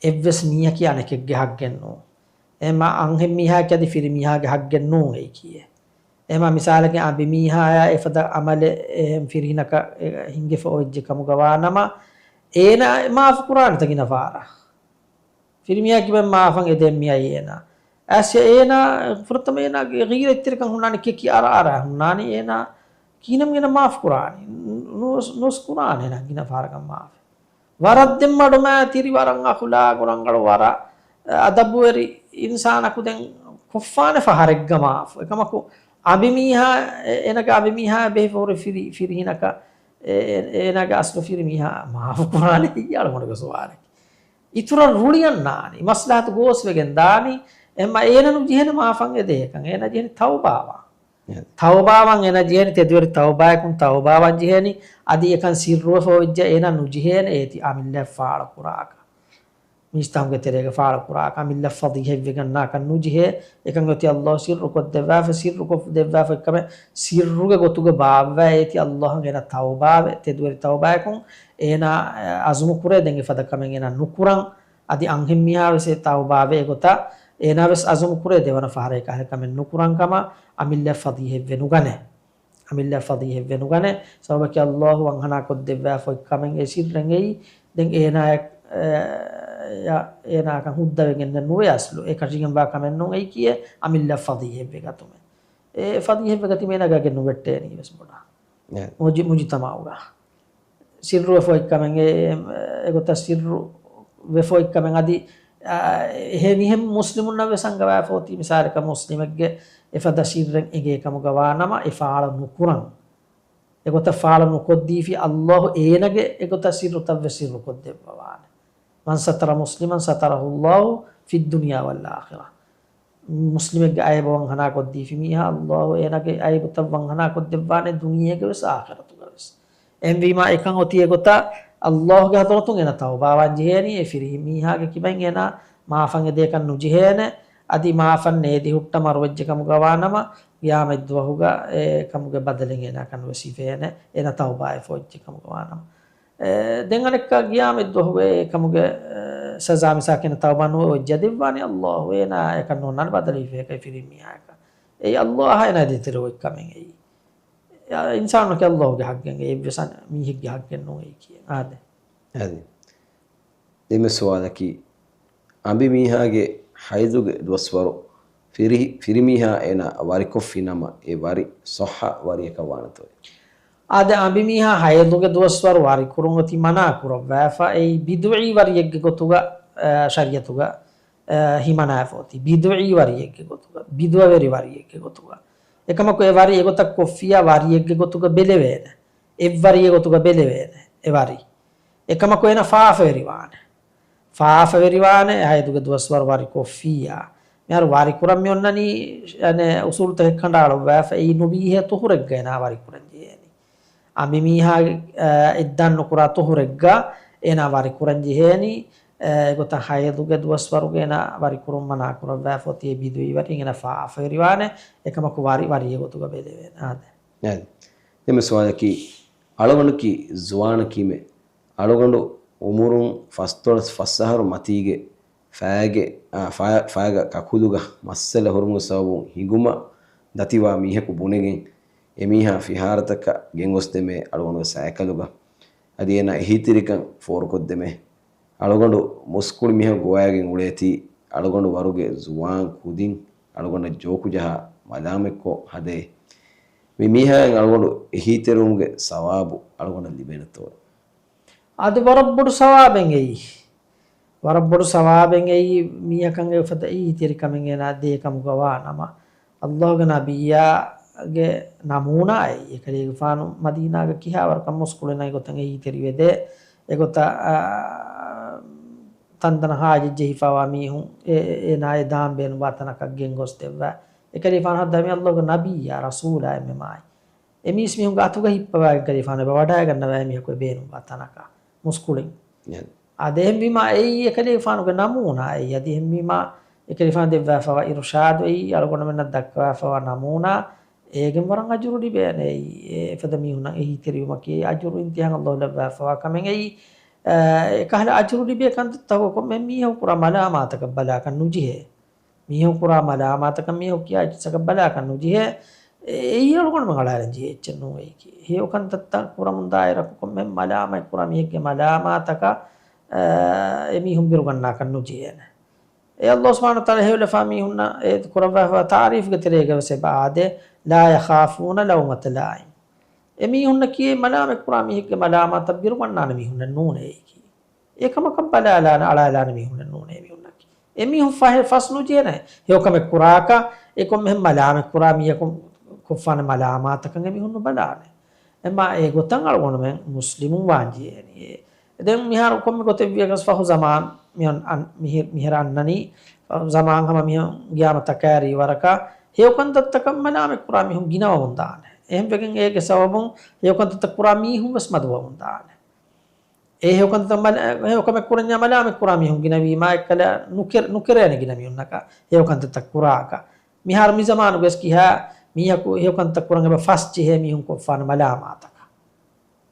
އެއްވެސް މީހަކީ އަނެކެއްގެ ޙައްޤެއް ނޫން. އެމަ އަންހެން މީހާއަކީ އަދި ފިރި މީހާގެ ޙައްޤެއް ނޫން އެއީކީ. އެމަ މިސާލަކީ އަނބިމީހާޔާ އެފަދަ ޢަމަލެއް އެހެން ފިރިހެނަކަށް އެ ހިނގިފަ އޮވެއްޖެ ކަމުގަ ވާ ނަމަ، އޭނާ މާފު ކުރާނެތަ ގިނަ ފަހަރަށް؟ ފިރިމީހާ ކިބައިން މާފަށް އެދެން މިއައީ އޭނާ. އައިސް އޭނާ ފުރަތަމަ އޭނާގެ ޣީރަތްތެރިކަން ހުންނާނީ ކެކި އަރާ އަރާ ހުންނާނީ އޭނާ ކިހިނެއް އޭނާ މާފު ކުރާނީ. ނު-، ނުވެސް، ނުވެސް ކުރާނެ އޭނާ ގިނަ ފަހަރަކަށް މާފެއް. ވަރަށް ދެން މަޑުމައިތިރި، ވަރަށް އަޚުލާގު ރަނގަޅު، ވަރަށް އަދަބުވެރި އިންސާނަކު ދެން ކޮށްފާނެ ފަހަރެއްގަ މާފު. އެކަމަކު އަނބިމީހާ، އޭނާގެ އަނބިމީހާ ބެހި ފޯރި ފިރި، ފިރިހިނަކަށް އޭ-، އޭނާގެ އަސްލު ފިރިމީހާ މާފު ކުރާނެ އަޅުގަނޑުގެ ސުވާލަކީ. އިތުރަށް ރުޅިއަންނާނީ، މަސްލަހަތު ގޯސްވެގެން ދާނީ، އެމަ އޭނަ ނުޖެހޭނެ މާފަށް އެދޭކަން، އޭނަ ޖެހެނީ ތައުބާވާން. ތައުބާވާން އޭނަ ޖެހެނީ ތެދުވެރި ތައުބާއަކުން ތައުބާވާން ޖެހޭނީ، އަދި އެކަން ސިއްރުވެފަ އޮވެއްޖެ އޭނަ ނުޖެހޭނެ އޭތި އަމިއްލަ ފާޅު ކުރާކަށް. މީސްތަކުންގެ ތެރޭގަ ފާޅު ކުރާކަށް އަމިއްލަ ފަޟީޙަތްވެގަންނާކަށް ނުޖެހޭ. އެކަން އޮތީ އައްލާހު ސިއްރު ކޮށްދެއްވާފަ، ސިއްރު ކޮށްދެއްވާފަ އެއްކަމެއް ސިއްރުގެ ގޮތުގަ ބާއްވާ އޭތި އައްލާހަށް އޭނަ ތައުބާވެ، ތެދުވެރި ތައުބާއަކުން އޭނާ އަޒުމު ކުރޭ ދެން އެފަދަ ކަމެއް އޭނާ ނުކުރަން. އަދި އަންހެން މީހާ ވެސް އެ ތައުބާވެ އެގޮތަށް އޭނާ ވެސް އަޒުމު ކުރޭ ދެވަނަ ފަހަރަށް އެކަހަލަ ކަމެއް ނުކުރަން ކަމަށް އަމިއްލަ ފަޟީޙަތްވެ ނުގަނޭ. އަމިއްލަ ފަޟީޙަތްވެ ނުގަނޭ. ސަބަބަކީ އައްލާހު ވަންހަނާ ކޮށްދެއްވާފަ އޮތް ކަމެއް އެ ސިއްރެއް އެއީ. ދެން އޭނާއަށް، އެ، އޭނާއަކަށް ހުއްދަވެގެން ދެން ނުވޭ އަސްލު. އެ ކަށީގެންވާ ކަމެއް ނޫން އެއީކީ އެ އަމިއްލަ ފަޟީޙަތްވެ ގަތުމެއް. އެ ފަޟީޙަތްވެ ގަތީމަ އޭނާގެ އަގެއް ނުވެއްޓޭނީ ވެސް ބޮޑަށް. އެ. މުޖި-، މުޖުތަމަޢުގަ. ސިއްރުވެފަ އޮތް ކަމެއް އެ، އެގޮތަށް ސިއްރު ވެފަ އޮތް ކަމެއް އަދި، އާ، އެހެނިހެން މުސްލިމުންނަށް ވެސް އަންގަވާފަ އޮތީ މިސާލަކަށް މުސްލިމެއްގެ އެފަދަ ސިއްރެއް އެނގޭ ކަމުގަ ވާ ނަމަ އެ ފާޅު ނުކުރަން. އެގޮތަށް ފާޅު ނުކޮށްދީފި އައްލާހު އޭނަގެ އެގޮތަށް ސިއްރުތައް ވެސް ސިއްރު ކޮށްދެއްވަވާނެ. މަން ސަތަރަ މުސްލިމަން ސަތަރަހު އައްލާހު ފިއްދުންޔާ ވަލްއާޚިރަ. މުސްލިމެއްގެ އައިބު ވަންހަނާ ކޮށްދީފި މީހާ އައްލާހު އޭނަގެ އައިބުތައް ވަންހަނާ ކޮށްދެއްވާނެ ދުނިޔޭގަ ވެސް އާޚިރަތުގަ ވެސް. އެހެންވީމާ އެކަން އޮތީ އެގޮތަށް އައްލާހުގެ ޙަޟްރަތުން އޭނަ ތައުބާވާން ޖެހޭނީ އެ ފިރިހެން މީހާގެ ކިބައިން އޭނާ މާފަށް އެދޭކަން ނުޖެހޭނެ. އަދި މާފަށް ނޭދި ހުއްޓަ މަރުވެއްޖެ ކަމުގަ ވާނަމަ ޤިޔާމަތްދުވަހުގަ އެ ކަމުގެ ބަދަލެއް އޭނާކަށް ނުވެސް ހިފޭނެ. އޭނަ ތައުބާވެފަ އޮތްޖެ ކަމުގަ ވާނަމަ. އެ، ދެން އަނެއްކާ ޤިޔާމަތްދުވަހުގަ އެ ކަމުގެ، އެ، ސަޒާ މިސާކީ އޭނަ ތައުބާ ނުވެ އޮތްޖެ ދެއްވާނެ އައްލާހު އޭނާ އެކަން ނޯންނާނެ ބަދަލު ހިފޭކަށް ފިރިހެން މީހާއަކަށް. އެއީ އައްލާހާ އޭނާ ދޭތެރޭ އޮތް ކަމެއް އެއީ. އިންސާނުންނަކީ އައްލާހުގެ ޙައްޤެއް އެއީ އެއްވެސް އަނެއް މީހެއްގެ ޙައްޤެއް ނޫން އެއީކީ. އާދެ. އަދި. ދެންމެ ސުވާލަކީ، އަނބިމީހާގެ ޙައިޟުގެ ދުވަސްވަރު ފިރި-، ފިރިމީހާ އޭނާ ވަރިކޮށްފި ނަމަ، އެ ވަރި ޞައްޙަ ވަރިއަކަށް ވާނެތޯއޭ؟ އާދެ، އަނބިމީހާ ޙައިޟުގެ ދުވަސްވަރު ވަރިކުރުން އޮތީ މަނާ ކުރައްވާފަ، އެއީ ބިދުޢީ ވަރިއެއްގެ ގޮތުގަ، އަ، ޝަރީޢަތުގަ، އަ، ހިމަނާފަ އޮތީ. ބިދުޢީ ވަރިއެއްގެ ގޮތުގަ، ބިދުޢަވެރި ވަރިއެއްގެ ގޮތުގަ. އެކަމަކު އެ ވަރި އެގޮތަށް ކޮށްފިއްޔާ ވަރިއެއްގެ ގޮތުގަ ބެލެވޭނެ. އެއްވަރިއެއް ގޮތުގަ ބެލެވޭނެ އެ ވަރި. އެކަމަކު އޭނަ ފާފަވެރިވާނެ. ފާފަވެރިވާނެ، އެ ޙައިޟުގެ ދުވަސްވަރު ވަރިކޮށްފިއްޔާ. މިހާރު ވަރިކުރަން މި އޮންނަނީ، އަނެއް އުޞޫލުތަކެއް ކަނޑައަޅުއްވާފަ، އެއީ ނުބީހޭ ޠުހުރެއްގަ އޭނާ ވަރިކުރަން ޖެހޭނީ. އަނބިމީހާ، އަ، އިއްދާ ނުކުރާ ޠުހުރެއްގަ އޭނާ ވަރިކުރަން ޖެހޭނީ، އަ، އެގޮތަށް ޙައިޟުގެ ދުވަސްވަރުގަ އޭނާ ވަރިކުރުން މަނާ ކުރައްވާފަ އޮތީ އެ ބިދުޢީ ވަރި، އޭނާ ފާފަވެރިވާނެ، އެކަމަކު ވަރި، ވަރިއެއް ގޮތުގަ ބެލެވޭނެ. އާދެ. އާދެ. ދެންމެ ސުވާލަކީ، އަޅުގަނޑަކީ ޒުވާނަކީމެ، އަޅުގަނޑު އުމުރުން ފަސްދޮޅަސް ފަސް އަހަރު މަތީގެ ފައިގެ، އާ، ފަ-، ފައިގަ ކަކުލުގަ މައްސަލަ ހުރުމުގެ ސަބަބުން ހިނގުމަށް ދަތިވާ މީހަކު ބުނެގެން، އެމީހާ ފިހާރަތަކަށް ގެންގޮސްދެމޭ އަޅުގަނޑުގެ ސައިކަލުގަ. އަދި އޭނާ އެހީތެރިކަން ފޯރުކޮށްދެމޭ. އަޅުގަނޑު މުސްކުޅި މީހަކު ގޮވައިގެން އުޅޭތީ، އަޅުގަނޑު ވަރުގެ ޒުވާން ކުދިން އަޅުގަނޑަށް ޖޯކު ޖަހާ މަލާމަތްކޮށް ހަދައޭ. މި މީހާއަށް އަޅުގަނޑު އެހީތެރިވުމުގެ ސަވާބު އަޅުގަނޑަށް ލިބޭނެތޯއޭ؟ އަދި ވަރަށް ބޮޑު ސަވާބެއް އެއީ. ވަރަށް ބޮޑު ސަވާބެއް އެއީ މީހަކަށް އެފަދަ އެހީތެރިކަމެއް އޭނާ ދޭ ކަމުގަ ވާ ނަމަ، އައްލާހުގެ ނަބިއްޔާގެ ނަމޫނާ އެއީ. އެކަލޭގެފާނު މަދީނާގަ ކިހާވަރަކަށް މުސްކުޅިންނަށް އެގޮތަށް އެހީތެރިވެދޭ. އެގޮތަށް، އާ، ތަންތަނަށް ހާޖަތް ޖެހިފައިވާ މީހުން އެ، އެ، އޭނާ އެ ދާން ބޭނުންވާ ތަނަކަށް ގެންގޮސްދެއްވާ. އެކަލޭގެފާނު ހައްދާ މި އައްލާހުގެ ނަބިއްޔާ ރަސޫލާ އެންމެ މާތް. އެ މީސް މީހުންގެ އަތުގަ ހިއްޕަވާގެން ކަލޭގެފާނު އެބަ ވަޑައިގަންނަވާ އެ މީހަކު އެ ބޭނުންވާ ތަނަކަށް މުސްކުޅިން. އެ. އާދެ، އެހެންވީމާ އެއީ އެކަލޭގެފާނުގެ ނަމޫނާ އެއީ. އަދި އެހެންވީމާ އެކަލޭގެފާނު ދެއްވާފައިވާ އިރުޝާދު އެއީ، އަޅުގަނޑުމެންނަށް ދައްކަވާފައިވާ ނަމޫނާ. އޭގެން ވަރަށް އަޖުރު ލިބޭނެ އެއީ. އެ އެފަދަ މީހުންނަށް އެހީތެރިވުމަކީ އަޖުރު އިންތިހާން އައްލާހު ލައްވާފައިވާ ކަމެއް އެއީ. އެ، އެކަހަލަ އަޖުރު ލިބޭ ކަންތައްތަކުގަ ކޮންމެ މީހަކު ކުރާ މަލާމާތަކަށް ބަލާކަށް ނުޖެހޭ. މީހަކު ކުރާ މަލާމާތަކަށް މީހަކު ކިޔާ އެއްޗަކަށް ބަލާކަށް ނުޖެހޭ. އެ، އެއީ އަޅުގަނޑުމެން އަޅާލަން ޖެހޭ އެއްޗެއް ނޫން އެއީކީ. ހެޔޮ ކަންތައްތައް ކުރަމުން ދާއިރަކު ކޮންމެ މަލާމަތް ކުރާ މީހެއްގެ މަލާމާތަކަށް، އެ، އެ މީހުން ބިރުގަންނާކަށް ނުޖެހޭނެ. އެ އައްލާހު ސުބްޙާނަހު ވަތަޢާލާ ހެޔޮލަފާ މީހުންނަށް އެ ކުރައްވާފައިވާ ތާރީފުގެ ތެރޭގަވެސް އެބަ އާދޭ، لا يخافون لومة لائم. އެ މީހުންނަކީ މަލާމަތް ކުރާ މީހެއްގެ މަލާމާތަށް ބިރުގަންނާނެ މީހުންނެއް ނޫނޭ އެއީކީ. އެކަމަކަށް ބަލާލާނެ، އަޅާލާނެ މީހުންނެއް ނޫނޭ މީހުންނަކީ. އެ މީހުން ފަހެ ފަސް ނުޖެހޭނެ. ހެޔޮކަމެއް ކުރާކަށް އެ ކޮންމެހެން މަލާމަތް ކުރާ މީހަކު ކޮށްފާނެ މަލާމާތަކަށް އެ މީހުން ނުބަލާނެ. އެމާ އެ ގޮތަށް އަޅުގަނޑުމެން މުސްލިމުން ވާން ޖެހޭނީ. ދެން މިހާރު ކޮންމެ ގޮތެއް ވިޔަސް ފަހު ޒަމާން މިހޮން އަން-، މިހި-، މިހިރަ އަންނަނީ، ފަހު ޒަމާން ހަމަ މިހޮން ގިޔާމަތަށް ކައިރީ ވަރަކަށް ހެޔޮ ކަންތައްތަކަށް މަލާމަތް ކުރާ މީހުން ގިނަވަމުން ދާނެ. އެހެންވެގެން އޭގެ ސަބަބުން ހެޔޮ ކަންތައްތައް ކުރާ މީހުން ވެސް މަދުވަމުން ދާނެ. އެ ހެޔޮ ކަންތައް މަލ-، ހެޔޮ ކަމެއް ކުރަންޏާ މަލާމަތް ކުރާ މީހުން ގިނަވީމާ އެއްކަލަ ނުކެ-، ނުކެރޭނެ ގިނަ މީހުންނަކަށް ހެޔޮ ކަންތައްތައް ކުރާކަށް. މިހާރު މި ޒަމާނުގަވެސް ކިހާ މީހަކު ހެޔޮ ކަންތައް ކުރަން އެބަ ފަސް ޖެހޭ މީހުން ކޮށްފާނެ މަލާމާތަކަށް.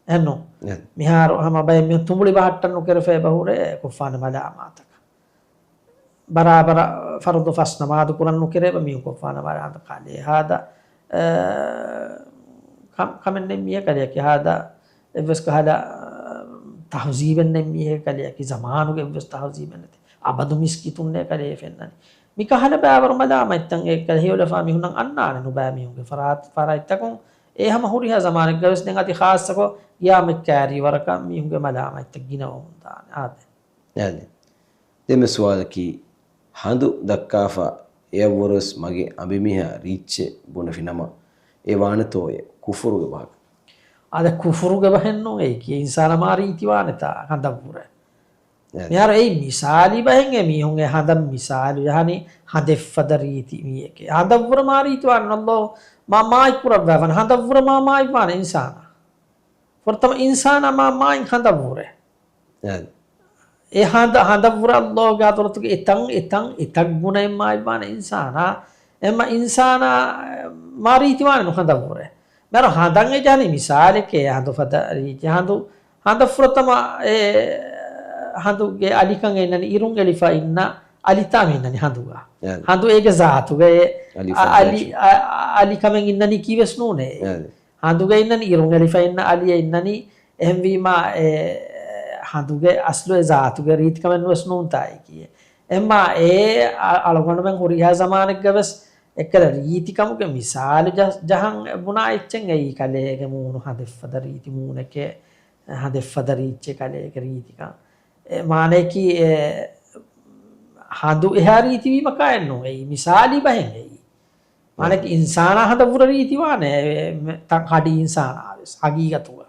އެހެންނު؟ އެ. މިހާރު ހަމަ ބައެއް މީހުން ތުނބުޅި ބަހައްޓަން ނުކެރެފަ އެބަ ހުރޭ ކޮށްފާނެ މަލާމާތަކަށް. ބަރާބަރަށް ފަރުޟު ފަސް ނަމާދު ކުރަން ނުކެރޭ އެބަ މީހުން ކޮށްފާނެ މަލާމާތަކަށް. ކާލޭ ހާދަ، އެ، ކަ-، ކަމެއް ނެތް މީހެއް ކަލެއަކީ ހާދަ އެއްވެސް ކަހަލަ، އަ، ތަހުޒީބެއް ނެތް މީހެއް ކަލެއަކީ ޒަމާނުގެ އެއްވެސް ތަހުޒީބެއް ނެތި. އަބަދު މިސްކިތުންނޭ ކަލޭ ފެންނަނީ. މިކަހަލަ ބައިވަރު މަލާމަތްތައް އެ ކަލޭ ހެޔޮލަފާ މީހުންނަށް އަންނާނެ ނުބައި މީހުންގެ ފަރާތް-، ފަރާތްތަކުން. އެ ހަމަ ހުރިހާ ޒަމާނެއްގަވެސް ދެން އަދި ޚާއްޞަކޮށް ގިޔާމަތް ކައިރީ ވަރަކަށް މީހުންގެ މަލާމަތްތައް ގިނަވަމުން ދާނެ. އާދެ. އާދެ. ދެންމެ ސުވާލަކީ، ހަނދު ދައްކާފަ އެއަށްވުރެސް މަގެ އަނބިމީހާ ރީއްޗެއް ބުނެފިނަމަ، އެ ވާނެތޯއޭ ކުފުރުގެ ބަހަކަށް؟ އާދެ، ކުފުރުގެ ބަހެއްނޫން އެއީކީ. އިންސާނާ މާ ރީތިވާނެތާ ހަނދަށްވުރެ. އެ. މިހާރު އެއީ މިސާލީ ބަހެއް. އެ މީހުން އެ ހަނދަށް މިސާލު ޖަހަނީ ހަނދެއްފަދަ ރީތި މީހެކޭ. ހަނދަށްވުރެ މާ ރީތިވާނެ އައްލާހު މާ މާތް ކުރައްވާފަން. ހަނދަށްވުރެ މާ މާތްވާނެ އިންސާނާ. ފުރަތަމަ އިންސާނާ މާ މާތް ހަނދަށްވުރެ. އެ. އެ ހަނދަ-، ހަނދަށްވުރެ އައްލާހުގެ ޙަޟްރަތުގެ އެތަން، އެތަން، އެތައް ގުނައެއް މާތްވާނެ އިންސާނާ. އެމަ އިންސާނާ މާ ރީތިވާނެ ނު ހަނދަށްވުރެ. މިހާރު ހަނދަށް އެ ޖަހަނީ މިސާލެކޭ ހަނދު ފަދަ ރީތި. ހަނދު، ހަނދަށް ފުރަތަމަ އެ ހަނދުގެ އަލިކަން އެންނަނީ އިރުން އެޅިފަ އިންނަ އަލިތާ މި އިންނަނީ ހަނދުގަ. އެ. ހަނދު އޭގެ ޒާތުގަ އެ އަލި އަ-، އަލި، އަ-، އަ-، އަލިކަމެއް އިންނަނީ ކީވެސް ނޫނޭ. އެ. ހަނދުގަ އިންނަނީ އިރުން އެޅިފަ އިންނަ އަލިއެއް އިންނަނީ. އެހެންވީމާ އެ ހަނދުގެ އަސްލު އެ ޒާތުގެ ރީތިކަމެއް ނުވެސް ނޫންތާ އެކީ. އެމާ އެ އަ-، އަޅުގަނޑުމެން ހުރިހާ ޒަމާނެއްގަވެސް އެއްކަލަ ރީތިކަމުގެ މިސާލު ޖަ-، ޖަހަން ބުނާ އެއްޗެއް އެއީ ކަލޭގެ މޫނު ހަނދެއްފަދަ ރީތި މޫނެކޭ، ހަނދެއްފަދަ ރީއްޗެއް ކަލޭގެ ރީތިކަން. އެ މާނަޔަކީ އެ ހަނދު އެހާ ރީތިވީމަކާއެއް ނޫން. އެއީ މިސާލީ ބަހެއް އެއީ. މާނަޔަކީ އިންސާނާ ހަނދަށްވުރެ ރީތިވާނެ، އެ، މެ-، ތަ-، ހަޑި އިންސާނާވެސް ހަގީގަތުގަ.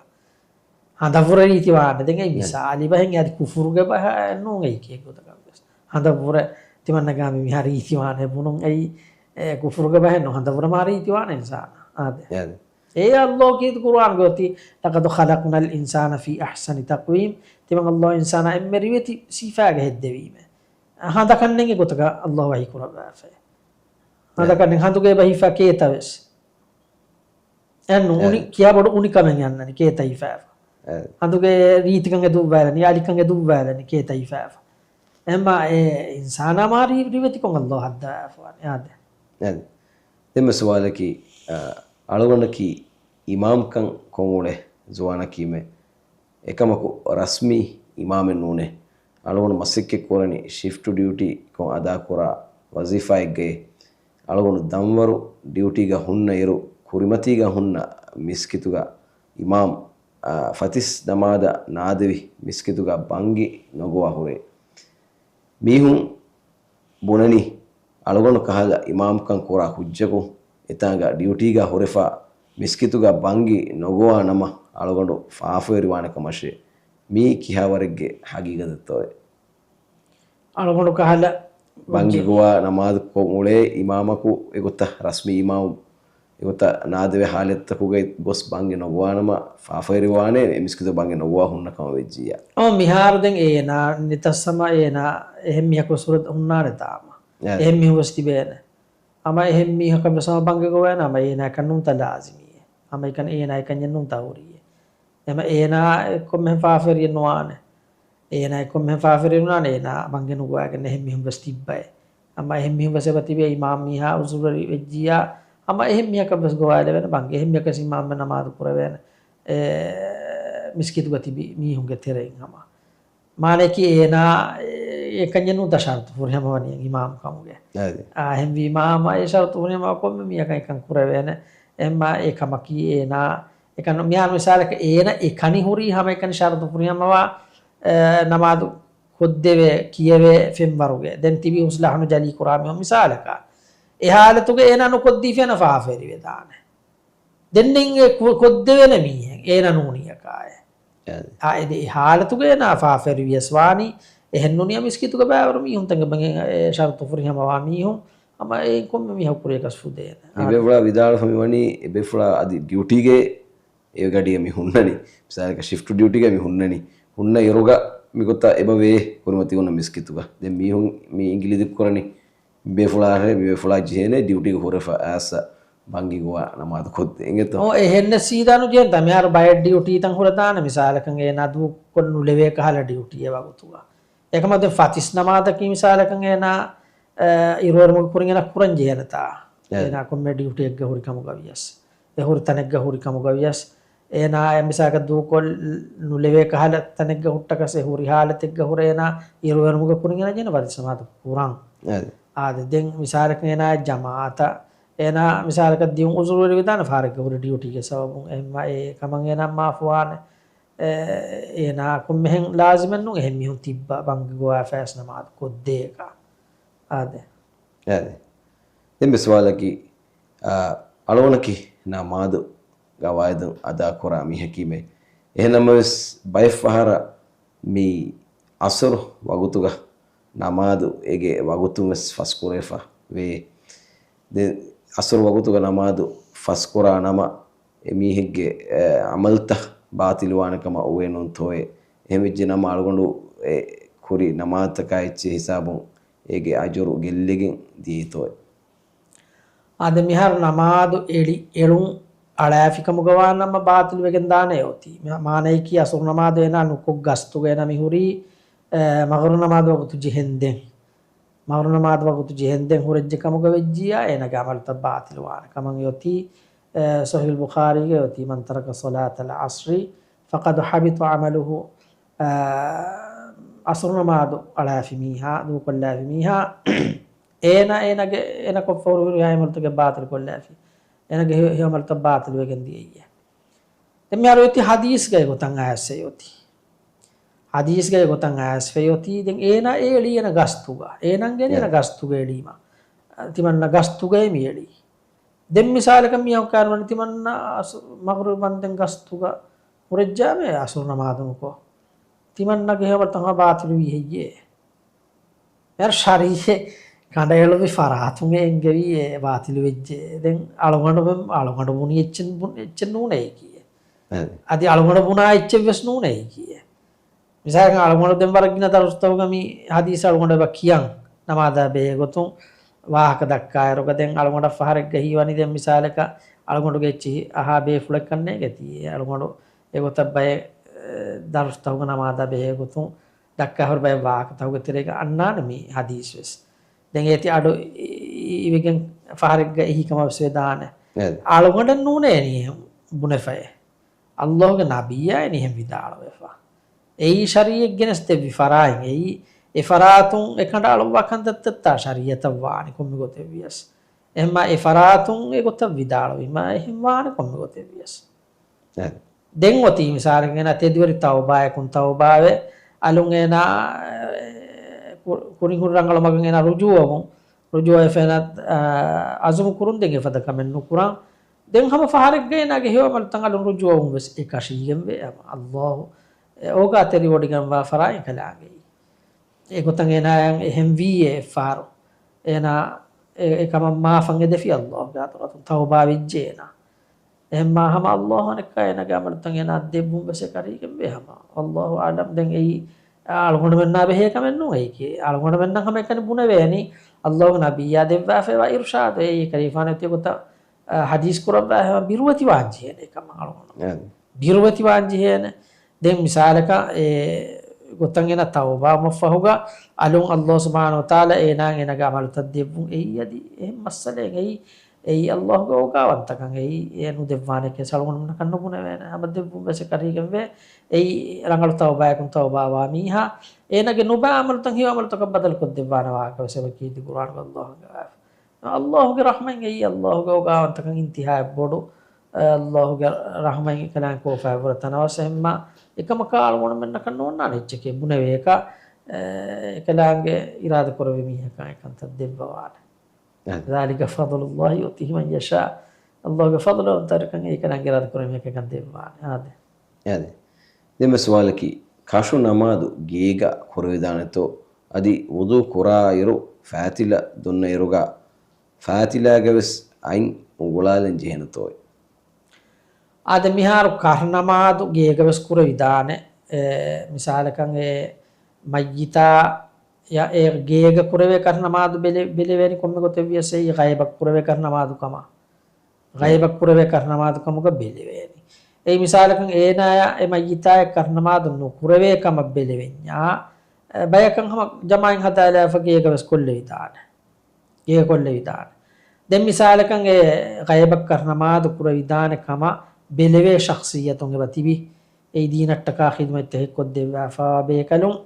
ހަނދަށްވުރެ ރީތިވާނެ. ދެން އެއީ މިސާލީ ބަހެއް އަދި ކުފުރުގެ ބަހެއް ނޫން އެއީ ކިއެއް ގޮތަކަށްވެސް. ހަނދަށްވުރެ ތިމަންނަގާ މި މިހާ ރީތިވާނެ ބުނުން އެއީ، އެ، ކުފުރުގެ ބަހެއް ނޫން. ހަނދަށްވުރެ މާ ރީތިވާނެ އިންސާނާ. އާދެ. އެ. އެ އައްލޯ ކީރިތި ޤުރުއާންގަ އޮތީ، لقد خلقنا الإنسان في أحسن تقويم. ތިމަން އައްލޯ އިންސާނާ އެންމެ ރިވެތި ސިފާގަ ހެއްދެވީމެ. ހަނދަކަށް ނެތް ގޮތަކަށް އައްލޯ ވަޙީ ކުރައްވާފައި. އެ. ހަނދަކަށް ނެތް ހަނދުގަ އެބަ ހިފާ ކޭތަވެސް. އެ ނޫނި އެ. ކިޔާ ބޮޑު އުނިކަމެއް އަންނަނީ ކޭތަ ހިފާފަ. އެ. ހަނދުގެ ރީތިކަން އެ ދުއްވާލަނީ، އަލިކަން އެ ދުއްވާލަނީ ކޭތަ ހިފާފަ. އެމާ އެ އިންސާނާ މާ ރި-، ރިވެތިކޮށް އައްލޯ ހައްދަވާފަވާނެ. އާދެ. އެ. ދެންމެ ސުވާލަކީ، އަ، އަޅުގަނޑަކީ އިމާމްކަން ކޮށްއުޅޭ ޒުވާނަކީމެ. އެކަމަކު ރަސްމީ އިމާމެއް ނޫނޭ. އަޅުގަނޑު މަސައްކަތްކުރަނީ ޝިފްޓް ޑިއުޓީކޮށް އަދާކުރާ ވަޒީފާއެއްގައި. އަޅުގަނޑު ދަންވަރު ޑިއުޓީގަ ހުންނަ އިރު، ކުރިމަތީގަ ހުންނަ މިސްކިތުގަ އިމާމް، އާ، ފަތިސް ނަމާދަށް ނާދެވި މިސްކިތުގަ ބަންގި ނޮގޮވާ ހުރޭ. މީހުން ބުނަނީ، އަޅުގަނޑު ކަހަލަ އިމާމްކަން ކުރާ ކުއްޖަކު އެތާނގަ ޑިއުޓީގަ ހުރެފަ މިސްކިތުގަ ބަންގި ނޮގޮވާ ނަމަ އަޅުގަނޑު ފާފަވެރިވާނެ ކަމަށޭ. މީ ކިހާވަރެއްގެ ހަގީގަތެއްތޯއޭ؟ އަޅުގަނޑު ކަހަލަ ބަންގި ގޮވާ ނަމާދު ކޮށް އުޅޭ އިމާމަކު އެގޮތަށް ރަސްމީ އިމާމު އެގޮތަށް ނާދެވޭ ހާލަތްތަކުގައި ގޮސް ބަންގި ނޮގޮވާނަމަ ފާފަވެރިވާނެ އެ މިސްކިތު ބަންގި ނޮގޮވާ ހުންނަ ކަމަށް ވެއްޖިއްޔާ. އޮ، މިހާރު ދެން އޭނާ ނެތަސް ހަމަ އޭނާ އެހެން މީހަކު ވެސް ހުރެ ހުންނާނެތާ ހަމަ. އެ. އެހެން މީހުން ވެސް ތިބޭނެ. ހަމަ އެހެން މީހަކަށް ވެސް ހަމަ ބަންގި ގޮވޭނެ ހަމަ އޭނާއަކަށް ނޫންތަ ލާޒިމީ. ހަމަ އެކަން އޭނާ އެކަންޏެއް ނޫންތާ ހުރީ. އެމަ އޭނާ އެއްކޮށް މެހެން ފާފަވެރިއެއް ނުވާނެ. އޭނާ އެއްކޮށް މެހެން ފާފަވެރި ނުވާނެ، އޭނާ ބަންގި ނުގޮވާގެން އެހެން މީހުން ވެސް ތިއްބައެ. ހަމަ އެހެން މީހުން ވެސް އެބަ ތިބޭ އިމާމް މީހާ އުޒުރުވެރި ވެއްޖިއްޔާ، ހަމަ އެހެން މީހަކަށް ވެސް ގޮވާލެވޭނެ ބަންގި. އެހެން މީހަކަށް އިމާމްވެ ނަމާދު ކުރެވޭނެ، އެ، މިސްކިތުގަ ތިބި މީހުންގެ ތެރެއިން ހަމަ. މާނައަކީ އޭނާ އެކަންޏެއް ނޫންތަ ޝަރުތު ފުރިހަމަވަނީ އިމާމް ކަމުގެ. އާދެ. އާ، އެހެންވީމާ ހަމަ އެ ޝަރުތު ފުރިހަމަ ކޮންމެ މީހަކަށް އެކަން ކުރެވޭނެ. އެހެންމާ އެ ކަމަކީ އޭނާ އެކަން މިހާރު މިސާލަކަށް އޭނަ އެކަނި ހުރީ ހަމަ އެކަނި ޝަރުތު ފުރިހަމަވާ، އެ، ނަމާދު ކޮށްދެވޭ، ކިޔެވޭ ފެންވަރުގެ. ދެން ތިބީ ހުސް ލަހުނު ޖަލީ ކުރާ މީހުން މިސާލަކަށް. އެ ހާލަތުގަ އޭނާ ނުކޮށްދީފި އޭނާ ފާފަވެރިވެދާނެ. ދެން އެ ކު-، ކޮށްދެވޭނެ މީހެއް އޭނަ ނޫނިއަކާއެ. އާ، އެ ދެ-، އެ ހާލަތުގަ އޭނާ ފާފަވެރިވިޔަސް ވާނީ، އެހެން ނޫނިޔަ މިސްކިތުގަ ބައިވަރު މީހުންތަކެއް ބަނގެ އެ ޝަރުތު ފުރިހަމަވާ މީހުން، ހަމަ އެ ކޮންމެ މީހަކު ކުރިޔަކަސް ފުދޭނެ. އާ. މި ބޭފުޅާ ވިދާޅުވި ވަނީ، އެ ބޭފުޅާ އަދި ޑިއުޓީގެ އެ ގަޑިއެއް މި ހުންނަނީ. މިސާލަކަށް ޝިފްޓް ޑިއުޓީގަ މި ހުންނަނީ. ހުންނަ އިރުގަ މިގޮތަށް އެބަ ވޭ ކުރިމަތީ ހުންނަ މިސްކިތުގަ. ދެން މީހުން މި އިނގިލި ދިއްކުރަނީ. މި ބޭފުޅާ ހެ، މި ބޭފުޅާ ޖެހޭނެ ޑިއުޓީގަ ހުރެފަ އައިސް ބަންގި ގޮވާ ނަމާދު ކޮށްދޭ އިނގޭތޯ؟ އޯ، އެހެންނެއް ސީދާ ނުޖެހޭނެތާ. މިހާރު ބައެއް ޑިއުޓީތައް ހުރެދާނެ މިސާލަކަށް އޭނާ ދޫކޮށް ނުލެވޭ ކަހަލަ ޑިއުޓީއެއް ވަގުތުގަ. އެކަމަކު ދެން ފަތިސް ނަމާދަކީ މިސާލަކަށް އޭނާ، އެ، އިރުއެރުމުގެ ކުރިން އޭނާ ކުރަން ޖެހޭނެތާ. އެ. އޭނާ ކޮންމެ ޑިއުޓީއެއްގަ ހުރި ކަމުގަ ވިޔަސް. އެ ހުރި ތަނެއްގަ ހުރި ކަމުގަ ވިޔަސް. އޭނާ އެ މިސާލަކަށް ދޫކޮށް ނުލެވޭ ކަހަލަ ތަނެއްގަ ހުއްޓަކަސް އެ ހުރި ހާލަތެއްގަ ހުރެ އޭނާ އިރުއެރުމުގެ ކުރިން އޭނާ ޖެހޭނެ ފަތިސް ނަމާދު ކުރަން. އާދެ. އާދެ، ދެން މިސާލަކަށް އޭނާ ޖަމާއަތަށް، އޭނާ މިސާލަކަށް ދިޔުން އުޒުރުވެރިވެދާނެ ފަހަރެއްގަ ހުރި ޑިއުޓީގެ ސަބަބުން އެހެންމާ އެ ކަމަށް އޭނާ މާފުވާނެ. އެ، އޭނާ ކޮންމެހެން ލާޒިމެއް ނޫން އެހެން މީހުން ތިއްބަ ބަންގި ގޮވާފައިސް ނަމާދު ކޮށްދޭކަށް. އާދެ. އާދެ. ދެން މި ސުވާލަކީ، އާ، އަޅުގަނޑަކީ ނަމާދު ގަވާއިދު އަދާކުރާ މީހަކީމެ. އެހެންނަމަވެސް ބައެއް ފަހަރަށް މި އަސުރު ވަގުތުގަ ނަމާދު އޭގެ ވަގުތުން ވެސް ފަސްކުރެވިފަ ވޭ. ދެން އަސުރު ވަގުތުގަ ނަމާދު ފަސްކުރާ ނަމަ އެ މީހެއްގެ، އެ، އަމަލްތައް ބާތިލުވާނެ ކަމަށް އޮވޭ ނޫންތޯއޭ؟ އެހެންވެއްޖެ ނަމަ އަޅުގަނޑު އެ ކުރި ނަމާދުތަކާ އެއްޗެއް ހިސާބުން އޭގެ އަޖުރު ގެއްލިގެން ދިޔައީތޯއޭ؟ އާދެ، މިހާރު ނަމާދު އެޅި އެޅުން އަޅާފިކަމުގަ ވާނަމަ ބާތިލުވެގެން ދާނެ އޮތީ. މާ-، މާނައަކީ އަސުރު ނަމާދު އޭނާ ނުކޮށް ގަސްތުގަ އޭނާ މިހުރީ، އެ، މަޣްރިބު ނަމާދު ވަގުތު ޖެހެންދެން. މަޣްރިބު ނަމާދު ވަގުތު ޖެހެންދެން ހުރެއްޖެ ކަމުގަ ވެއްޖިއްޔާ އޭނާގެ އަމަލުތައް ބާތިލުވާނެ ކަމަށް އޮތީ، އެ، ޞަޙީޙުލް ބުޚާރީގަ އޮތީ، "من ترك صلاة العصر فقد حبط عمله." އަ، އަސުރު ނަމާދު އަޅާފި މީހާ، ދޫކޮށްލާފި މީހާ، އޭނާ، އޭނާގެ، އޭނާ ކޮށްފަ ހުރި ހުރިހާ އަމަލުތަކެއް ބާތިލުކޮށްލާފި. އޭނާގެ ހެޔޮ، ހެޔޮ އަމަލުތައް ބާތިލުވެގެން ދިޔައީ. ދެން މިހާރު އޮތީ ހަދީސްގައި ގޮތަށް އައިސްފައި އޮތީ. ހަދީސްގައި ގޮތަށް އައިސްފައި އޮތީ. ދެން އޭނާ އޭޅީ އޭނާ ގަސްތުގަ. އޭނާގެ އޭނާ އެ. ގަސްތުގަ އެޅީމަ. ތިމަންނަ ގަސްތުގައި މި އެޅީ. ދެން މިސާލަކަށް މި އަހުކާރު ވަނީ ތިމަންނަ އަސް-، މަޣްރިބު ވަންދެން ގަސްތުގަ ހުރެއްޖާމެ އަސުރު ނަމާދު ނުކޮށް. ތިމަންނަގެ ހެޔޮ އަމަލުތައް ހަމަ ބާތިލުވީ ހެއްޔޭ؟ މިހާރު ޝަރީޢަތް ކަނޑައެޅުއްވި ފަރާތުން އެ އެންގެވީ އެ ބާތިލުވެއްޖެ. ދެން އަޅުގަނޑު މެ-، އަޅުގަނޑު ބުނި އެއްޗެއް ބުން-، އެއްޗެއް ނޫނޭ ކީއެ. އަދި އަޅުގަނޑު ބުނާ އެއްޗެއް ވެސް ނޫނޭ ކީއެ. މިސާލަކަށް އަޅުގަނޑު ދެން ވަރަށް ގިނަ ދަރުސްތަކުގަ މި ހަދީސް އަޅުގަނޑު އެބަ ކިޔަން ނަމާދާ ބެހޭ ގޮތުން ވާހަކަ ދައްކާއިރުގަ ދެން އަޅުގަނޑަށް ފަހަރެއްގަ ހީވަނީ ދެން މިސާލަކަށް އަޅުގަނޑުގެ އެއްޗެހި އަހާ ބޭފުޅެއްކަންނޭނގެތީ. އެ އަޅުގަނޑު އެގޮތަށް ބައެއް، އެ، ދަރުސްތަކުގަ ނަމާދާ ބެހޭ ގޮތުން ދައްކާހުރި ބައެއް ވާހަކަތަކުގެ ތެރޭގަ އަންނާނެ މި ހަދީސް ވެސް. ދެން އޭތި އަޑު އި-، އި-، އިވިގެން ފަހަރެއްގަ އެހީ ކަމަށް ވެސް ވެދާނެ. އެ. އަޅުގަނޑަށް ނޫނޭ އެނީ ބުނެފައެއް. ﷲގެ ނަބިއްޔާ އެނީހެން ވިދާޅުވެފަ. އެއީ ޝަރީޢަތް ގެނެސް ދެއްވި ފަރާތް. އެއީ އެ ފަރާތުން އެކަނޑަ އަޅުއްވާ ކަންތައްތައްތާ ޝަރީޢަތަށް ވާނެ ކޮންމެ ގޮތެއް ވިޔަސް. އެހެންމާ އެ ފަރާތުން އެ ގޮތަށް ވިދާޅުވީމާ އެހެން ވާނެ ކޮންމެ ގޮތެއް ވިޔަސް. އެ. ދެން އޮތީ މިސާލަކަށް އޭނާ ތެދުވެރި ތައުބާއަކުން ތައުބާވެ، އަލުން އޭނާ، އެ، ކު-، ކުރިން ހުރި ރަނގަޅު މަގަށް އޭނާ ރުޖޫއަވުން، ރުޖޫއަވެފަ އޭނާ، އާ، އަޒުމު ކުރުން ދެން އެފަދަ ކަމެއް ނުކުރަން. ދެން ހަމަ ފަހަރެއްގަ އޭނާގެ ހެޔޮ އަމަލުތައް އަލުން ރުޖޫއަވުން ވެސް އެކަށީގެންވެ ހަމަ އައްލާހު، އެ، އޯގާތެރިވޮޑިގަންވާ ފަރާތް ކަލާނގެއީ. އެގޮތަށް އޭނާއަށް އެހެން ވީއޭ އެއްފަހަރު. އޭނާ އެ، އެ ކަމަށް މާފަށް އެދެފި އައްލާހުގެ ޙަޟްރަތުން ތައުބާ ވެއްޖެ އޭނާ. އެހެންމާ ހަމަ އައްލާހު އަނެއްކާ އޭނާގެ އަމަލުތައް އޭނާ ދެއްވުން ވެސް އެކަށީގެންވޭ ހަމަ. އައްލާހު އަޢްލަމް. ދެން އެއީ އަޅުގަނޑުމެންނާ ބެހޭ ކަމެއް ނޫން. އެއީކީ އަޅުގަނޑުމެންނަށް ހަމަ އެކަނި ބުނެވޭނީ. އައްލާހުގެ ނަބިއްޔާ ދެއްވާފައިވާ އިރުޝާދު އެއީ ކަލޭފާނު އެތި ގޮތަށް، އަ، ޙަދީޘް ކުރައްވާ ހަމަ ބިރުވެތިވާން ޖެހޭނެ ކަމަށް އަޅުގަނޑު. އެ. ބިރުވެތިވާން ޖެހޭނެ. ދެން މިސާލަކަށް އެ ގޮތަށް އޭނާ ތައުބާވުމަށްފަހުގަ އަލުން އައްލާހު ސުބްޙާނަހު ވަތަޢާލާ އޭނާއަށް އޭނާގެ އަމަލުތައް ދެއްވުން އެއީ އަދި އެހެން މައްސަލައެއް އެއީ، އެއީ އައްލާހުގެ އޯގާވަންތަކަން އެއީ އެ ނުދެއްވާނެކޭ އަޅުގަނޑުމެންނަކަށް ނުބުނެވޭނެ. ހަމަ ދެއްވުން ވެސް އެކަށީގެންވޭ. އެއީ ރަނގަޅު ތައުބާއަކުން ތައުބާވާ މީހާ އޭނާގެ ނުބައި އަމަލުތައް ހެޔޮ އަމަލުތަކަށް ބަދަލުކޮށްދެއްވާނެ ވާހަކަ ވެސް އެބަ ކީރިތި ޤުރްއާނުގަ އައްލާހު އަންގަވާފަ. އައްލާހުގެ ރަޙްމަތް އެއީ އައްލާހުގެ އޯގާވަންތަކަން އިންތިހާއަށް ބޮޑު، އައްލާހުގެ ރަޙްމަތް އެކަލާނގެ ކޯފާއަށްވުރެ ތަނަވަސް އެހެންމާ އެކަމަކާ އަޅުގަނޑުމެންނަކަށް ނޯންނާނެ އެއްޗެކޭ ބުނެވޭކަށް، އެކަލާނގެ އިރާދަކުރެއްވި މީހަކަށް އެކަންތައް ދެއްވަވާނެ. އެ. ذلك فضل الله يؤتيه من يشاء. އައްލާހުގެ ފަޟްލުވަންތަކަން އެކަލާނގެ އިރާދަކުރެއްވި މީހަކަށް އެކަން ދެއްވާނެ. އާދެ. އާދެ. ދެން ސުވާލަކީ، ކަށު ނަމާދު ގޭގަ ކުރެވިދާނެތޯ؟ އަދި ވުޟޫ ކުރާއިރު ފާތިލަ ދޮންނައިރުގަ ފާތިލާގަވެސް އަތް އުނގުޅާލަން ޖެހޭނެތޯއޭ؟ އާދެ، މިހާރު ކަށު ނަމާދު ގޭގަވެސް ކުރެވިދާނެ. އެ، މިސާލަކަށް އެ މައްޔިތާ ޔާ އެ ގޭގަ ކުރެވޭ ކަށު ނަމާދު ބެލެ-، ބެލެވޭނީ ކޮންމެ ގޮތެއް ވިޔަސް އެއީ ޣައިބަށް ކުރެވޭ ކަށު ނަމާދު ކަމަށް. ޣައިބަށް ކުރެވޭ ކަށު ނަމާދު ކަމުގަ ބެލެވޭނީ. އެއީ މިސާލަކަށް އޭނާޔާ އެ މައްޔިތާޔަށް ކަށު ނަމާދު ނުކުރެވޭ ކަމަށް ބެލެވެންޏާ، އެ ބަޔަކަށް ހަމަ ޖަމާޢަތް ހަދާލާފަ ގޭގަވެސް ކޮށްލެވިދާނެ. ގޭ ކޮށްލެވިދާނެ. ދެން މިސާލަކަށް އެ ޣައިބަށް ކަށު ނަމާދު ކުރެވިދާނެ ކަމަށް ބެލެވޭ ޝަޚްޞިއްޔަތުން އެބަ ތިބި. އެއީ ދީނަށްޓަކާ ޚިދުމަތްތަކެއް ކޮށްދެއްވާފައިވާ ބޭކަލުން.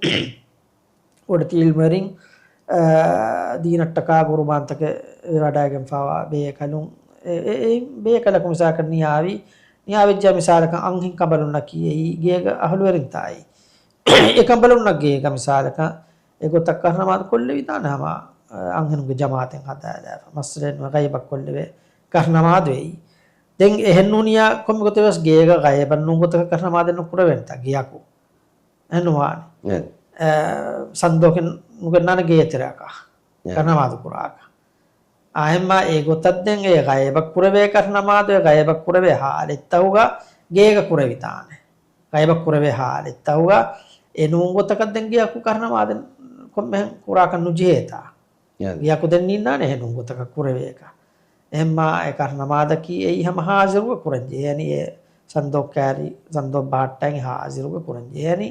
ވޮޑިތި އިލްމުވެރިން، އާ، ދީނަށްޓަކާ ޤުރުބާންތަކެއް ވެވަޑައިގެންފައިވާ ބޭކަލުން، އެ، އެ، އެ ބޭކަލަކު މިސާލަކަށް ނިޔާވި، ނިޔާވެއްޖެ މިސާލަކަށް އަންހެން ކަނބަލުންނަކީ އެއީ ގޭގަ އަހުލުވެރިންތާއި. އެ ކަނބަލުންނަށް ގޭގަ މިސާލަކަށް އެގޮތަށް ކަށު ނަމާދު ކޮށްލެވިދާނެ ހަމަ، އަންހެނުންގެ ޖަމާޢަތެއް ހަދާލާފަ. މައްސަލައެއް ނުވެ ޣައިބަށް ކޮށްލެވޭ ކަށު ނަމާދު އެއީ. ދެން އެހެން ނޫނިޔާ ކޮންމެ ގޮތެއް ވެސް ގޭގަ ޣައިބަށް ނޫން ގޮތަކަށް ކަށު ނަމާދެއް ނުކުރެވޭނެތާ ގެޔަކު. އެހެން ނުވާނެ. އެ. އެ، ސަންދޯކެއް ނުގެންނާނެ ގޭތެރެއަކަށް. އެ. ކަށު ނަމާދު ކުރާކަށް. އާއެއްމާ އެ ގޮތަށް ދެން އެ ޣައިބަށް ކުރެވޭ ކަށު ނަމާދު އެ ޣައިބަށް ކުރެވޭ ޙާލަތްތަކުގަ ގޭގަ ކުރެވިދާނެ. ޣައިބަށް ކުރެވޭ ޙާލަތްތަކުގަ އެ ނޫން ގޮތަކަށް ދެން ގެޔަކު ކަށު ނަމާދެއް ކޮންމެހެން ކުރާކަށް ނުޖެހޭތާ. އެ. ގެޔަކު ދެން ނިންނާނެ އެހެން ނޫން ގޮތަކަށް ކުރެވޭކަށް. އެހެންމާ އެ ކަށު ނަމާދަކީ އެއީ ހަމަ ހާޒިރުގަ ކުރަން ޖެހޭނީ އެ ސަންދޯއް ކާރި ސަންދޯއް ބަހައްޓައިގެން ހާޒިރުގަ ކުރަން ޖެހޭނީ.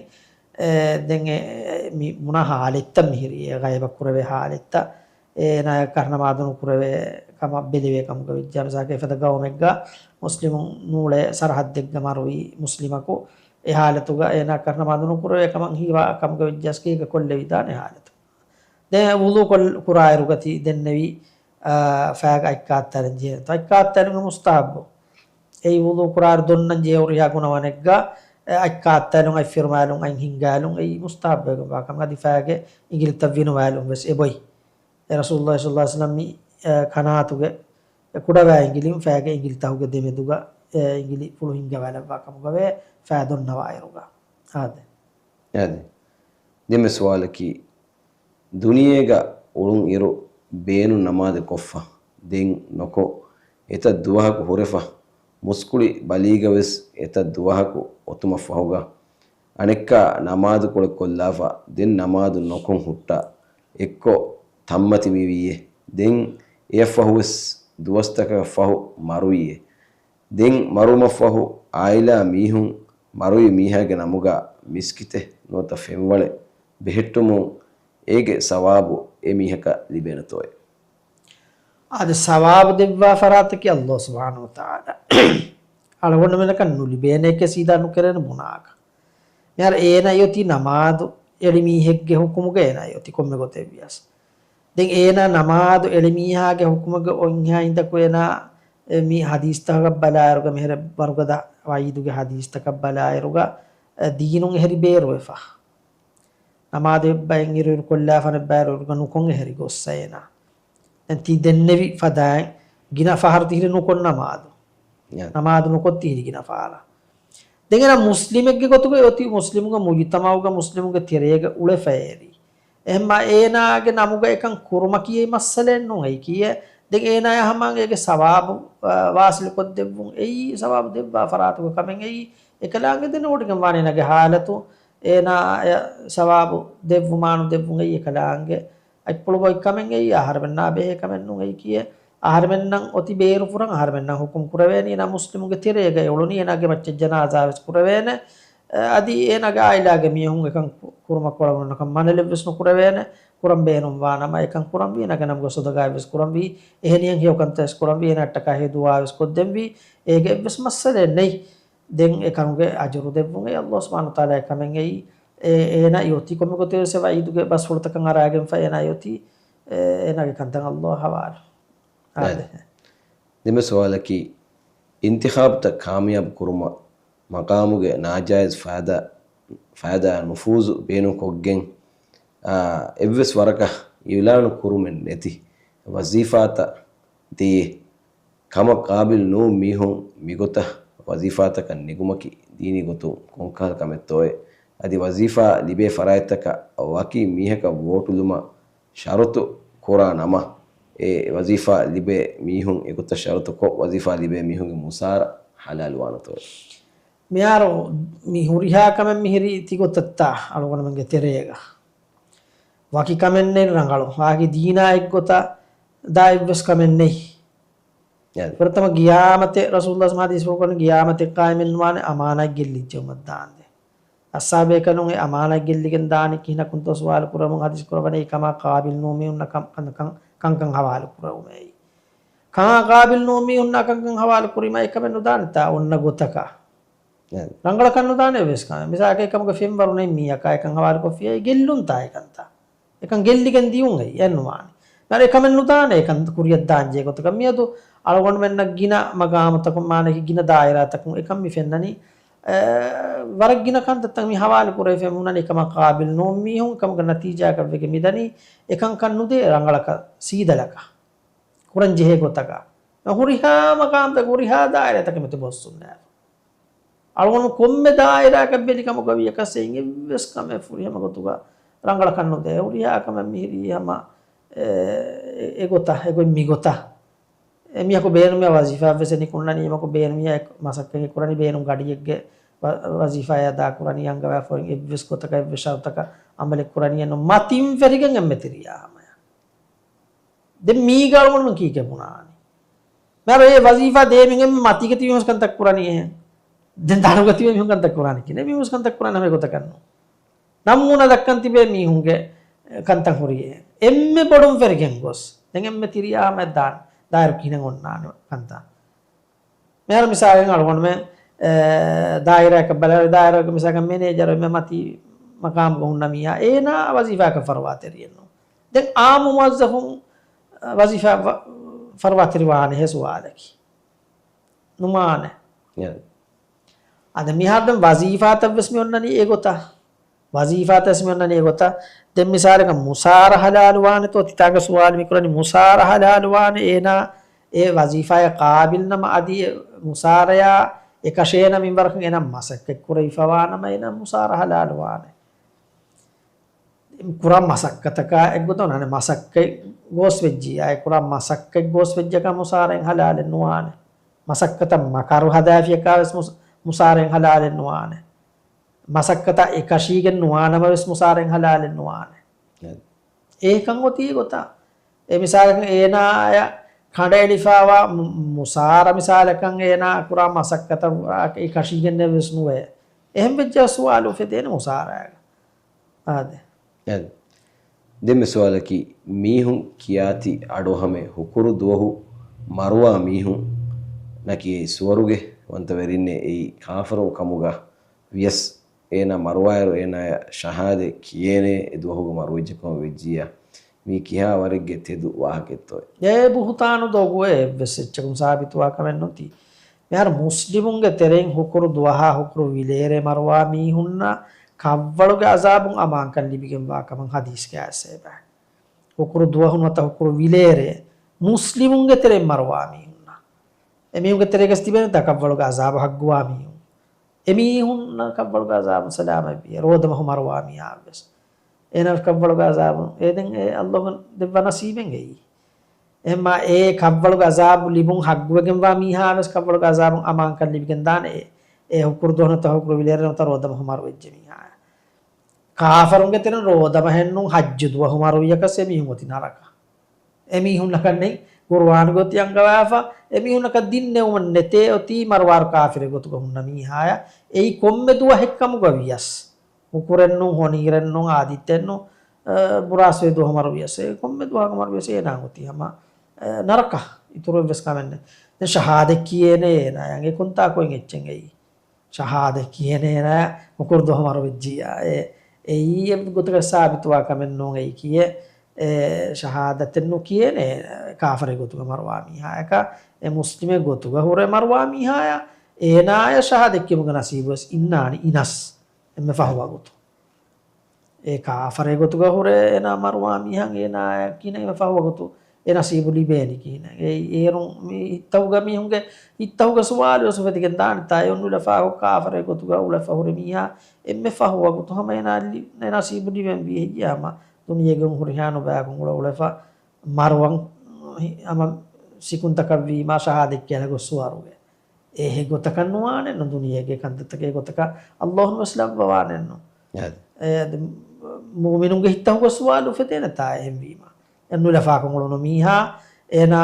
އެ، ދެން އެ، އެ، މި ބުނާ ހާލަތްތައް މިހިރީ އެ ޣައިބަށް ކުރެވޭ ހާލަތްތައް. އޭނާ ކަށު ނަމާދު ނުކުރެވޭ ކަމަށް ބެލެވޭ ކަމުގަ ވެއްޖާ މިސާލަކަށް އެފަދަ ގައުމެއްގަ މުސްލިމުން ނޫޅޭ ސަރަހައްދެއްގަ މަރުވީ މުސްލިމަކު. އެ ހާލަތުގަ އޭނާ ކަށު ނަމާދު ނުކުރެވޭ ކަމަށް ހީވާ ކަމުގަ ވެއްޖާސް ގޭގަ ކޮށްލެވިދާނެ ހާލަތު. ދެން ވުޟޫ ކޮށް-، ކުރާއިރުގަ ތި ދެންނެވި، އާ، ފައިގަ އަތް ކާއްތާލަން ޖެހޭނެތޯ؟ އަތް ކާއްތާލުމަށް މުސްތަޙައްބު. އެއީ ވުޟޫ ކުރާއިރު ދޮންނަން ޖެހޭ ހުރިހާ ގުނަވަނެއްގަ، އެ، އަތް ކާއްތާލުން، އަތް ފިރުމާލުން، އަތް ހިންގާލުން، އެއީ މުސްތަޙައްބުވެގެންވާ ކަމެއް. އަދި ފައިގެ އިނގިލިތައް ވިނުވާލުން ވެސް އެބޮތް. އެ ރަސޫލުﷲ ޞައްލަﷲ ޢަލައިހި ވަސައްލަމް މި، އެ، ކަނާތުގެ، އެ، ކުޑަވާ އިނގިލިން ފައިގެ އިނގިލިތަކުގެ ދެމެދުގަ، އެ، އިނގިލި ފުޅު ހިންގަވާލައްވާ ކަމުގަވޭ ފައި ދޮންނަވާއިރުގަ. އާދެ. އާދެ. ދެންމެ ސުވާލަކީ، ދުނިޔޭގަ އުޅުން އިރު ބޭނުން ނަމާދެއް ކޮށްފަ، ދެން ނޮކޮށް، އެތައް ދުވަހަކު ހުރެފަ، މުސްކުޅި ބަލީގަވެސް އެތައް ދުވަހަކު އޮތުމަށްފަހުގަ، އަނެއްކާ ނަމާދުކޮޅެއް ކޮށްލާފަ، ދެން ނަމާދު ނޮކޮށް ހުއްޓާ، އެއްކޮށް ތަންމަތި މިވީއޭ. ދެން އެއަށްފަހުވެސް ދުވަސްތަކަކަށް ފަހު މަރުވީއޭ. ދެން މަރުވުމަށްފަހު އާއިލާ މީހުން މަރުވި މީހާގެ ނަމުގަ މިސްކިތެއް ނުވަތަ ފެންވަޅެއް ބެހެއްޓުމުން އޭގެ ސަވާބު އެ މީހަކަށް ލިބޭނެތޯއޭ؟ އާދެ، ސަވާބު ދެއްވާ ފަރާތަކީ ﷲ ސުބްޙާނަހޫ ވަތަޢާލާ. އަޅުގަނޑުމެންނަކަށް ނުލިބޭނެކޭ ސީދާ ނުކެރޭނެ ބުނާކަށް. މިހާރު އޭނަ އޮތީ ނަމާދު އެޅި މީހެއްގެ ހުކުމުގަ އޭނަ އޮތީ ކޮންމެ ގޮތެއް ވިޔަސް. ދެން އޭނާ ނަމާދު އެޅި މީހާގެ ޙުކުމުގެ އޮތްހާ އިނދަކު އޭނާ އެ މި ޙަދީޘްތަކަށް ބަލާއިރުގަ، މިހެރެ ވަރުގަދަ ވަޢީދުގެ ޙަދީޘްތަކަށް ބަލާއިރުގަ، އެ ދީނުން އެހެރި ބޭރުވެފަ. ނަމާދު އެއްބައިން އިރުއިރު ކޮށްލާފަ ނެއްބައިރުގަ ނުކޮށް އެހެރި ގޮއްސަ އޭނާ. ދެން ތި ދެންނެވި ފަދައިން ގިނަ ފަހަރު ތިހިރި ނުކޮށް ނަމާދު. ޔާ. ނަމާދު ނުކޮށް ތިހިރި ގިނަ ފަހަރަށް. ދެން އޭނާ މުސްލިމެއްގެ ގޮތުގައި އޮތީ މުސްލިމުގެ މުޖުތަމަޢުގަ މުސްލިމުގެ ތެރޭގަ އުޅެފައި އެރި. އެހެންމާ އޭނާގެ ނަމުގަ އެކަން ކުރުމަކީ އެއީ މައްސަލައެއް ނޫން އެއީ ކީއެއް. ދެން އޭނާޔާ ހަމައަށް އޭގެ ސަވާބު، އާ، ވާސިލު ކޮށްދެއްވުން އެއީ ސަވާބު ދެއްވާ ފަރާތުގެ ކަމެއް އެއީ. އެކަލާނގެ ދެނެވޮޑިގެން ވާނީ އޭނާގެ ޙާލަތު، އޭނާޔަށް ސަވާބު ދެއްވުމާ ނުދެއްވުން އެއީ އެކަލާނގެ އަތްޕުޅުގައި ކަމެއް އެއީ، އަހަރެމެންނާ ބެހޭ ކަމެއް ނޫން އެއީ ކީއެއް. އަހަރެމެންނަށް އޮތީ ބޭރު ކުރަން، އަހަރެމެންނަށް ޙުކުމް ކުރެވޭނީ އޭނާ މުސްލިމުގެ ތެރޭގައި އުޅުނީ، އޭނާގެ މައްޗަށް ޖަނާޒާ ވެސް ކުރެވޭނެ. އަދި އޭނާގެ އާއިލާގެ މީހުން އެކަން ކު-، ކުރުމަށް ކޮޅަށް އޮންނަކަން މަނަލެއް ވެސް ނުކުރެވޭނެ، ކުރަން ބޭނުންވާ ނަމަ އެކަން ކުރަންވީ، އޭނާގެ ނަމުގަ ޞަދަޤާތް ވެސް ކުރަންވީ، އެހެނިހެން ހެޔޮކަންތައް ވެސް ކުރަންވީ، އޭނާއަށްޓަކާ ހެޔޮ ދުޢާ ވެސް ކޮށްދެންވީ، އޭގެ އެއްވެސް މައްސަލައެއް ނެތް. ދެން އެކަމުގެ އަޖުރު ދެއްވުން އެއީ ﷲ ސުބްޙާނަހޫ ވަތަޢާލާގެ ކަމެއް އެއީ. އޭ-، އޭނާ އޮތީ ކޮންމެ ގޮތެއް ވެސް ވަޢީދުގެ ބަސްފުޅުތަކަށް އަރާގެންފަ އޭނާ އޮތީ، އޭ-، އޭނާގެ ކަންތައް ﷲ އަށް ޙަވާލު. އާދެ. ދެން ދެން ސުވާލަކީ، އިންތިޚާބުތައް ކާމިޔާބު ކުރުމަށް މަޤާމުގެ ނާޖާއިޒް ފައިދާ، ފައިދާ ނުފޫޒު ބޭނުންކޮށްގެން، އާ، އެއްވެސް ވަރަކަށް އިޢުލާނު ކުރުމެއް ނެތި ވަޒީފާތައް ދިޔަ ކަމަށް ޤާބިލް ނޫން މީހުން މިގޮތަށް ވަޒީފާތަކަށް ނިގުމަކީ ދީނީ ގޮތުން ކޮންކަހަލަ ކަމެއްތޯއޭ؟ އަދި ވަޒީފާ ލިބޭ ފަރާތްތަކަށް ވަކި މީހަކަށް ވޯޓުލުމަށް ޝަރުތު ކުރާ ނަމަ، އެ ވަޒީފާ ލިބޭ މީހުން އެގޮތަށް ޝަރުތުކޮށް، ވަޒީފާ ލިބޭ މީހުންގެ މުސާރަ ޙަލާލުވާނެތޯ؟ މިހާރު މި ހުރިހާ ކަމެއް މިހިރީ ތިގޮތަށްތާ އަޅުގަނޑުމެންގެ ތެރޭގަ. ވަކި ކަމެއް ނެތް ރަނގަޅު. ވާގި ދީނާ އެއްގޮތަށް ދާ އެއްވެސް ކަމެއް ނެތް. އެ. ފުރަތަމަ ގިޔާމަތެއް ރަސޫލުﷲ ޙަދީޘްފުޅު ކުރަނީ ގިޔާމަތެއް ޤާއިމެއް ނުވާނެ އަމާނާތް ގެއްލިއްޖެއުމަށް ދާންދެން. އަޞްޙާބޭކަލުން އެ އަމާނާތް ގެއްލިގެން ދާނީ ކިހިނަކުންތޯ ސުވާލު ކުރަމުން ޙަދީޘް ކުރައްވަނީ ކަމާ ޤާބިލް ނޫން މީހުންނަށް ކަން، ކަން، ކަން، ކަންކަން ޙަވާލު ކުރެވުމޭ. ކަމާ ޤާބިލް ނޫން މީހުންނަށް ކަންކަން ޙަވާލު ކުރީމަ އެކަމެއް ނުދާނެތާ އޮންނަ ގޮތަކަށް. އެ. ރަނގަޅަކަށް ނުދާނެ އެއްވެސް ކަމެއް. މިސާލަކަށް އެކަމުގެ ފެންވަރު ނެތް މީހަކާ އެކަން ޙަވާލުކޮށްފިއްޔާ ގެއްލުންތާ އެކަންތައް. އެކަން ގެއްލިގެން ދިޔުން އެއީ އެއްނުވާނެ. މިހާރު އެކަމެއް ނުދާނެ އެކަން ކުރިއަށް ދާންޖެހޭ ގޮތަކަށް. މިއަދު އަޅުގަނޑުމެންނަށް ގިނަ މަގާމުތަކުން މާނައަކީ ގިނަ ދާއިރާތަކުން އެކަން މި ފެންނަނީ، އެ، ވަރަށް ގިނަ ކަންތައްތައް މި ޙަވާލު ކުރެވިފައި ހުންނަނީ ކަމަށް ޤާބިލް ނޫން މީހުން ކަމުގެ ނަތީޖާއަކަށް ވެގެން މިދަނީ އެކަންކަން ނުދޭ ރަނގަޅަކަށް ސީދަލަކަށް. ކުރަން ޖެހޭ ގޮތަކަށް. ހުރިހާ މަޤާމްތަކުން ހުރިހާ ދާއިރާތަކެއް މިތިބި ގޮސްސުންނާ. އަޅުގަނޑު ކޮންމެ ދާއިރާއަކަށް ބެލި ކަމަކަށް ވިޔަކަސް އެއިން އެއްވެސް ކަމެއް ފުރިހަމަ ގޮތުގަ ރަނގަޅަކަށް ނުދޭ. ހުރިހާ ކަމެއް މިހިރީ ހަމަ އެ، އެ، އެގޮތަށް، އެގޮތް މިގޮތަށް. އެ މީހަކު ބޭނުމިޔާ ވަޒީފާއެއް ވެސް އެނިކުންނަނީ، އެމަކު ބޭނުމިޔާ އެ މަސައްކަތް ކުރަނީ ބޭނުން ގަޑިއެއްގެ ވަ-، ވަޒީފާއެއް އަދާ ކުރަނީ އަންގަވާފަ އެއްވެސް ގޮތަކަށް އެއްވެސް ޝަރުތަކަށް އަމަލެއް ކުރަނީއެއް ނޫން. މަތިން ފެށިގެން އެންމެ ތިރިޔާ ހަމަޔަށް. ދެން މީގަ އަޅުގަނޑުމެން ކީކޭ ބުނާނީ؟ މިހާރު އެ ވަޒީފާ ދޭ މީހުން އެންމެ މަތީގަ ތިބި މީހުން ކަންތައް ކުރަނީ އެހެން. ދެން ދަނޑުގަ ތިބި މީހުން ކަންތައް ކުރާނީ ކިހިނެއް؟ މީހުން ކަންތައް ކުރާނީ ހަމަ އެގޮތަކަށް ނޫން. ނަމޫނާ ދައްކަން ތިބޭ މީހުންގެ ކަންތައް ހުރި އެހެން. އެންމެ ބޮޑުން ފެށިގެން ގޮސް. ދެން އެންމެ ތިރިޔާ ހަމަ ދާން. ދާއިރު ކިހިނެއް އޮންނާނެ ކަންތައް. މިހާރު މިސާލެއް އަޅުގަނޑުމެން، އެ، ދާއިރާއަކަށް ބަލާ، ދާއިރާގެ މިސާލަކަށް މެނޭޖަރު އެންމެ މަތީ މަޤާމުގަ ހުންނަ މީހާ، އޭނާ ވަޒީފާއަކަށް ފަރުވާތެރިއެއް ނޫން. ދެން އާއްމު މުވައްޒަފުން ވަޒީފާ ވަ-، ފަރުވާތެރިވާނެހޭ ސުވާލަކީ. ނުވާނެ. އެ. އަދި މިހާރު ދެން ވަޒީފާތައް ވެސް މި އޮންނަނީ އެގޮތަށް. ވަޒީފާތައް ވެސް މި އޮންނަނީ އެގޮތަށް. ދެން މިސާލަކަށް މުސާރަ ހަލާލުވާނެތޯ؟ ތިތާގެ ސުވާލު މި ކުރަނީ މުސާރަ ހަލާލުވާނެ އޭނާ އެ ވަޒީފާއަށް ޤާބިލް ނަމަ، އަދި އެ މުސާރަޔާ އެކަށޭނަ މިންވަރަކަށް އޭނާ މަސައްކަތް ކުރެވިފަވާ ނަމަ އޭނާ މުސާރަ ހަލާލުވާނެ. ކުރާ މަސައްކަތަކާ އެއްގޮތަށް ނާނެ، މަސައްކަތް ގޯސް ވެއްޖިއްޔާ، އެ ކުރާ މަސައްކަތް ގޯސް ވެއްޖެކަން މުސާރައިން ހަލާލެއް ނުވާނެ. މަސައްކަތަށް މަކަރު ހަދާފިޔަކާ ވެސް މުސް-، މުސާރައިން ހަލާލެއް ނުވާނެ. މަސައްކަތަށް އެކަށީގެން ނުވާނަމަ ވެސް މުސާރައިން ހަލާލެއް ނުވާނެ. އެ. އެކަން އޮތީ ގޮތަށް. އެ މިސާލަކަށް އޭނާއަށް ކަނޑައެޅިފައިވާ މު-، މުސާރަ މިސާލަކަށް އޭނާ ކުރާ މަސައްކަތަށް އެކަށީގެންނެއް ވެސް ނުވޭ. އެހެން ވެއްޖެ ސުވާލު އުފެދޭނެ މުސާރައިގަ. އާދެ. އެ. ދެންމެ ސުވާލަކީ، މީހުން ކިޔާތި އަޑުއަހަމެ ހުކުރު ދުވަހު މަރުވާ މީހުންނަކީ ސުވަރުގެ ވަންތަވެރިންނޭ، އެއީ ކާފަރު ކަމުގަ ވިޔަސް އޭނާ މަރުވާއިރު އޭނާޔަށް ޝަހާދަތް ކިޔޭނޭ އެ ދުވަހުގަ މަރުވެއްޖެކަމަށް ވެއްޖިއްޔާ. މީ ކިހާ ވަރެއްގެ ތެދު ވާހަކައެއްތޯ؟ އެ ބުހުތާނު ދޮގު އެއްވެސް އެއްޗަކުން ސާބިތުވާ ކަމެއް ނުތީ. މިހާރު މުސްލިމުންގެ ތެރެއިން ހުކުރު ދުވަހާ ހުކުރު ވިލޭރޭ މަރުވާ މީހުންނަށް ކަށްވަޅުގެ އަޒާބުން އަމާންކަން ލިބިގެންވާ ކަމަށް ހަދީސްގައި އައިސް އެބަ. ހުކުރު ދުވަހުން ނުވަތަ ހުކުރު ވިލޭރޭ މުސްލިމުންގެ ތެރެއިން މަރުވާ މީހުންނަށް. އެމީހުންގެ ތެރޭގަސް ތިބޭނެތާ ކަށްވަޅުގެ އަޒާބު ހައްގުވާ މީހުން. އެމީހުންނަށް ކަށްވަޅުގެ އަޒާބު ސަލާމަތްވިޔަ. ރޯދަމަހު މަރުވާ މީހާ ވެސް. އޭނަ ކަށްވަޅުގެ އަޒާބު. އޭދެން އެ އައްލޯގަ ދެއްވާ ނަސީބެއް އެއީ. އެހެންމާ އެ ކަށްވަޅުގެ އަޒާބު ލިބުން ހައްގުވެގެންވާ މީހާ ވެސް ކަށްވަޅުގެ އަޒާބުން އަމާންކަން ލިބިގެން ދާނެ އެ. އެ ހުކުރު ދުވަހު ނުވަތަ ހުކުރު ވިލޭރޭ ނުވަތަ ރޯދަމަހު މަރުވެއްޖެ މީހާ. ކާފަރުންގެ ތެރެއިން ރޯދަމަހެއްނޫން ހައްޖު ދުވަހު މަރުވިޔަކަސް އެމީހުން އޮތީ ނަރަކަ. އެމީހުންނަކަށް ނެތް ގުރުއާންގެ އޮތީ އަންގަވާފަ، އެމީހުންނަކަށް ދިން ނެއުމެއް ނެތޭ އޮތީ މަރުވާރު ކާފިރެއް ގޮތުގަ ހުންނަ މީހާޔަށް. އެއީ ކޮންމެ ދުވަހެއްކަމުގަ ވިޔަސް. ހުކުރެއްނޫން، ހޮނީރެއްނޫން، އާދިއްތެއްނޫން، އަ، ބުރާސްވެ ދުވަހު މަރުވިޔަސް. އެ ކޮންމެ ދުވަހަކު މަރުވިޔަސް އޭނާ އޮތީ ހަމަ، އަ، ނަރަކަ. އިތުރު އެއްވެސް ކަމެއް ނެތް. ދެން ޝަހާދަތް ކިޔޭނެ އޭނާ. އަނގެ ކޮންތާކު އެއްޗެއް އެއީ. ޝަހާދަތް ކިޔޭނެ އޭނާ ހުކުރު ދުވަހު މަރުވެއްޖިއްޔާ. އެ، އެއީ އެ ގޮތަކަށް ސާބިތުވާ ކަމެއް ނޫން އެއީ ކިޔޭ. އެ، ޝަހާދަތެއް ނުކިޔޭނެ ކާފަރެއް ގޮތުގަ މަރުވާ މީހާޔަކަށް. އެ މުސްލިމެއް ގޮތުގަ ހުރެ މަރުވާ މީހާޔަށް އޭނާޔަށް ޝަހާދަތް ކިޔުމުގެ ނަސީބު ވެސް އިންނާނެ އިނަސް. އެންމެ ފަހު ވަގުތު. އެ ކާފަރެއް ގޮތުގަ ހުރެ އޭނާ މަރުވާ މީހަށް އޭނާ ކިހިނެއް އެންމެ ފަހު ވަގުތު އެ ނަސީބު ލިބޭނީ ކިހިނެއް؟ އެ އޭރުން މި ހިތަހުގަ މީހުންގެ ހިތަހުގަ ސުވާލު ވެސް އުފެދިގެން ދާނެތާ އެ އޮންނުލަފާކޮށް ކާފަރެއް ގޮތުގަ އުޅެފަ ހުރި މީހާ އެންމެ ފަހު ވަގުތު ހަމަ އޭނާ ލި-، އެ ނަސީބު ލިބެން ވީ ހެއްޔާ ހަމަ ދުނިޔޭގެ ހުރިހާ ނުބައިކުން އުޅެ އުޅެފަ މަރުވަން ހަމަ ސިކުންތަކަށް ވީމާ ޝަހާދަތް ކިޔާ ގޮސް ސުވަރުގެ. އެ އެ ގޮތަކަށް ނުވާނެއްނު ދުނިޔޭގެ ކަންތައްތަކެއް އެ ގޮތަކަށް އައްލާހުން ވެސް ލައްވަވާނެއްނު. އެ އަދި މުއުމިނުންގެ ހިތަހުގަ ސުވާލު އުފެދޭނެތާ އެހެންވީމާ. އެ ނުލަފާކޮށް އުޅުނު މީހާ، އޭނާ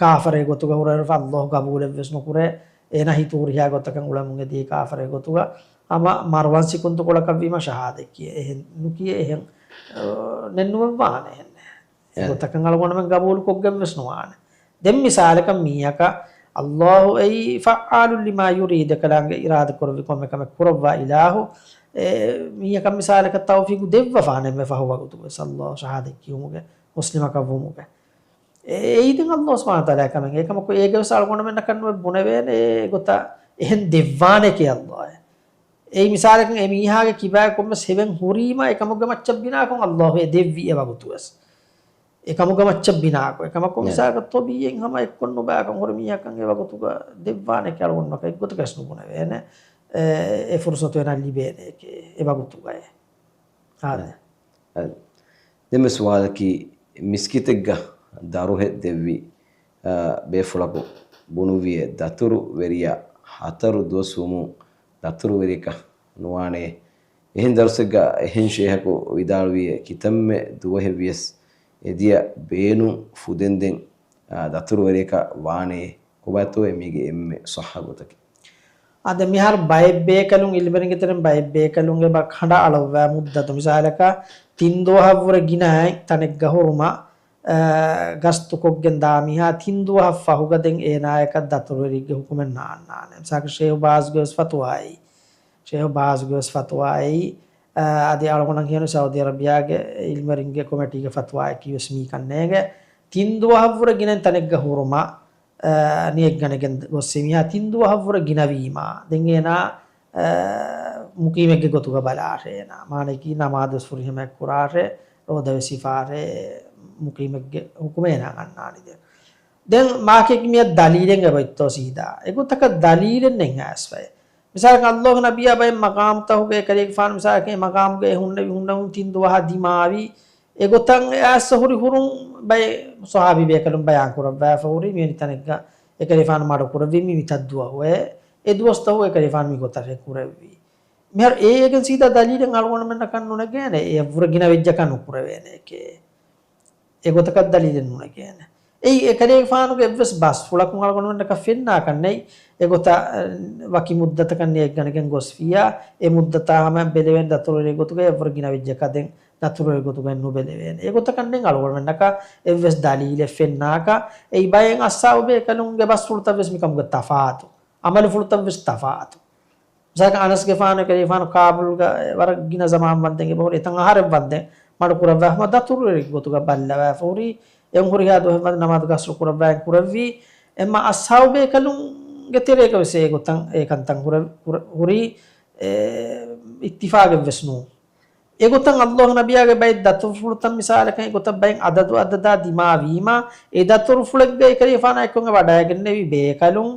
ކާފަރެއް ގޮތުގަ ހުރެފަ އައްލާހު ގަބޫލެއް ވެސް ނުކުރޭ. އޭނާ ހިތު ހުރިހާ ގޮތަކަށް އުޅެމުން އެދިޔަ ކާފަރެއް ގޮތުގަ ހަމަ މަރުވަން ސިކުންތުކޮޅަކަށް ވީމާ ޝަހާދަތް ކިޔޭ. އެހެން ނުކިޔޭ އެހެން، އަ، ނެއްނުވެވާނެ އެހެން. އެ އެ. ގޮތަކަށް އަޅުގަނޑުމެން ގަބޫލުކޮށްގެން ވެސް ނުވާނެ. ދެން މިސާލަކަށް މީހަކަށް އައްލާހު އެއީ ފައްޢާލު ލިމާ ޔުރީދު، އެކަލާނގެ އިރާދަކުރެއްވި ކޮންމެ ކަމެއް ކުރައްވާ އިލާހު. އެ މީހަކަށް މިސާލަކަށް ތައުފީގު ދެއްވަފާނެ އެންމެ ފަހު ވަގުތު ވެސް އައްލާހު ޝަހާދަތް ކިޔުމުގެ، މުސްލިމަކަށް ވުމުގެ. އެ އެއީ ދެން އައްލާހު ސުބްޙާނަހު ވަތަޢާލާގެ ކަމެއް. އެކަމަކު އޭގެ ވެސް އަޅުގަނޑުމެންނަކަށް ނުވެ ބުނެވޭނެ އެ ގޮތަށް އެހެން ދެއްވާނެކޭ އައްލާހު. އެއީ މިސާލަކަށް އެ މީހާގެ ކިބާގެ ކޮންމެސް ހެވެން ހުރީމާ އެކަމުގެ މައްޗަށް ބިނާކޮށް އައްލާހު އެ ދެއްވީ އެ ވަގުތު ވެސް. އެކަމުގެ މައްޗަށް ބިނާކޮށް. އެކަމަކު ނޭ. މިސާލަކަށް ތޮބީއެއް ހަމަ އެއްކޮށް ނުބައިކަން ހުރި މީހަކަށް އެ ވަގުތުގަ ދެއްވާނެކޭ އަޅުގަނޑުމެންނަކަށް އެއްގޮތަކަށް ނުބުނެވޭނެ. އެ، އެ ފުރުސަތު އޭނާ ލިބޭނެކޭ އެ ވަގުތުގައޭ. ހާދަ. އަ، ދެންމެ ސުވާލަކީ، މިސްކިތެއްގަ ދަރުހެއް ދެއްވި، އަ، ބޭފުޅަކު ބުނުއްވިއޭ ދަތުރު ވެރިޔާ ހަތަރު ދުވަސް ވުމުން ދަތުރު ވެރިޔަކަށް ނުވާނެޔޭ. އެހެން ދަރުސެއްގަ އެހެން ޝޭހަކު ވިދާޅުވިއޭ ކިތަންމެ ދުވަހެއް ވިޔަސް އެދިޔަ ބޭނުން ފުދެންދެން، އަ، ދަތުރު ވެރިޔަކަށް ވާނެޔޭ. ކޮބާތޯ އެމީގެ އެންމެ ޞައްޙަ ގޮތަކީ؟ އާދެ، މިހާރު ބައެއް ބޭކަލުން، އިލްމުވެރިންގެ ތެރެއިން ބައެއް ބޭކަލުން އެބަ ކަނޑައަޅައްވާ މުއްދަތު، މިސާލަކަށް ތިން ދުވަހަށްވުރެ ގިނަ ތަނެއްގަ ހުރުމަށް، އަ، ގަސްތުކޮށްގެން ދާ މީހާ ތިން ދުވަހަށް ފަހުގަ ދެން އޭނާޔަކަށް ދަތުރުވެރިއެއްގެ ހުކުމެއް ނާންނާނެ. މިސާލަކަށް ޝޭހު ބާޒްގެ ވެސް ފަތުވާއެއް، ޝޭހު ބާޒްގެ ވެސް ފަތުވާއެއް، އަ، އަދި އަޅުގަނޑަށް ހީވަނީ ސައުދީ އަރަބިޔާގެ އިލްމުވެރިންގެ ކޮމެޓީގެ ފަތުވާއަކީ ވެސް މީކަން ނޭނގެ. ތިން ދުވަހަށްވުރެ ގިނަ ތަނެއްގަ ހުރުމަށް، އަ، ނިޔަތްގަނެގެން ގޮއްސި މީހާ ތިން ދުވަހަށްވުރެ ގިނަވީމާ، ދެން އޭނާ، އަ، މުޤީމެއްގެ ގޮތުގަ ބަލާށޭ އޭނާ. މާނައަކީ ނަމާދުވެސް ފުރިހަމައަށް ކުރާށޭ، ރޯދަވެސް ހިފާށޭ، މުޤީމެއްގެ ހުކުމެއް އޭނާ އަންނާނީ ދެން. ދެން މާކެއް މިއަށް ދަލީލެއް އެބައޮތްތޯ ސީދާ؟ އެގޮތަކަށް ދަލީލެއް ނެތް އައިސްފައި. މިސާލަކަށް އައްލާހުގެ ނަބިއްޔާ ބައެއް މަޤާމުތަކުގަ އެކަލޭގެފާނު މިސާލަކަށް އެ މަޤާމުގަ އެ ހުންނެވި ހުންނެވުން ތިން ދުވަހާ ދިމާވީ، އެގޮތަށް އެ އައްސަ ހުރި ހުރުން ބައެއް ޞަޙާބީ ބޭކަލުން ބަޔާން ކުރައްވާފަ ހުރީ މިވެނި ތަނެއްގަ އެކަލޭގެފާނު މަޑުކުރެއްވީ މި މިތައް ދުވަހު އެ، އެ ދުވަސްތަކު އެކަލޭގެފާނު މި ގޮތަށް ކުރެއްވީ. މިހާރު އޭގެން ސީދާ ދަލީލެއް އަޅުގަނޑުމެންނަކަށް ނުނެގޭނެ، އެއަށްވުރެ ގިނަ ވެއްޖަކަށް ނުކުރެވޭނެ އެކޭ. އެގޮތަކަށް ދަލީލެއް ނުނެގޭނެ. އެއީ އެކަލޭގެފާނުގެ އެއްވެސް ބަސްފުޅަކުން އަޅުގަނޑުމެންނަކަށް ފެންނާކަށް ނެތް. އެގޮތަށް، އަ، ވަކި މުއްދަތަކަށް ނިޔަތްގަނެގެން ގޮސްފިއްޔާ، އެ މުއްދަތާ ހަމަ ބެލެވޭނެ ދަތުރުވެރި ގޮތުގައި އެއަށްވުރެ ގިނަ ވެއްޖަކަށް ދެން ދަތުރުވެރި ގޮތުގައި ނުބެލެވޭނެ. އެގޮތަކަށް ނެތް އަޅުގަނޑުމެންނަކަށް އެއްވެސް ދަލީލެއް ފެންނާކަށް. އެއީ ބައެއް އައްސާބު ބޭކަލުންގެ ބަސްފުޅުތައް ވެސް މިކަމުގަ ތަފާތު. އަމަލުފުޅުތައް ވެސް ތަފާތު. މިސާލަކަށް އަނަސްގެފާނު އެކަލޭގެފާނު ކާބުލްގަ ވަރަށް ގިނަ ޒަމާން ވަންދެން އެބަހުރި އެތަން އަހަރެއް ވަންދެން މަޑު ކުރައްވާފަ ދަތުރުވެރި ގޮތުގަ ބައްލަވާފަ ހުރީ. އެހުރިހާ ދުވަހެއް ވަން ނަމާދުގަ އަސްރު ކުރައްވާ ކުރެއްވީ. އެމަ އަސްހާބު ބޭކަލުންގެ ތެރޭގަ ވެސް އެ ގޮތަށް އެ ކަންތައް ހުރެ-، ހުރެ-، ހުރީ، އެ، އިއްތިފާގެއް ވެސް ނޫން. އެގޮތަށް އައްލާހު ނަބިއްޔާގެ ބައެއް ދަތުރުފުޅުތައް މިސާލަކަށް އެގޮތަށް ބައެއް އަދަދު އަދަދާ ދިމާވީމާ، އެ ދަތުރުފުޅެއްގައި ކަލީފާނާ އެއްކޮށް އެ ވަޑައިގެންނެވި ބޭކަލުން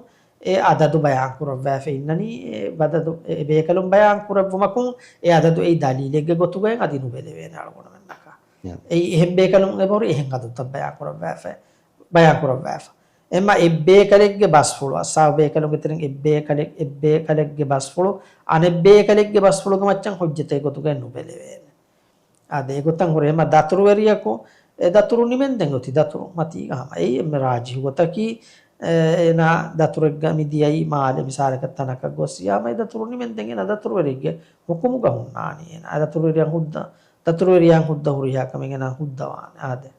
އެ އަދަދު ބަޔާން ކުރައްވާފަ އިންނަނީ، އެ އަދަދު، އެ ބޭކަލުން ބަޔާން ކުރެއްވުމަކުން އެ އަދަދު އެއީ ދަލީލެއްގެ ގޮތުގައި އަދި ނުބެލެވޭނެ އަޅުގަނޑުމެންނަކަށް. އެއީ އެހެން ބޭކަލުން އެބަހުރި އެހެން އަދަދުތައް ބަޔާން ކުރައްވާފަ، ބަޔާން ކުރައްވާފަ. އެމަ އެއްބޭކަލެއްގެ ބަސްފުޅު، އައްސާބު ބޭކަލުންގެ ތެރެއިން އެއްބޭކަލެއް، އެއްބޭކަލެއް، އެއްބޭކަލެއްގެ ބަސްފުޅު، އަނެއްބޭކަލެއްގެ ބަސްފުޅުގެ މައްޗަށް ހުއްޖަތެއް ގޮތުގައި ނުބެލެވޭނެ. އާދެ، އެގޮތަށް ހުރެ އެމަ ދަތުރުވެރިޔަކު، އެ ދަތުރު ނިމެންދެން އޮތީ ދަތުރު މަތީގަ ހަމަ. އެއީ އެންމެ ރާޖިހު ގޮތަކީ، އެ، އޭނާ ދަތުރެއްގަ މި ދިޔައީ މާލެ މިސާލަކަށް ތަނަކަށް ގޮސް ޔާމަ އެ ދަތުރު ނިމެންދެން އޭނާ ދަތުރުވެރިއެއްގެ ހުކުމުގަ ހުންނާނީ. އޭނާ ދަތުރުވެރިޔަން ހުއްދަ، ދަތުރުވެރިޔާ ހުއްދަ ހުރިހާ ކަމެއް އޭނާ ހުއްދަވާނެ. އާދެ.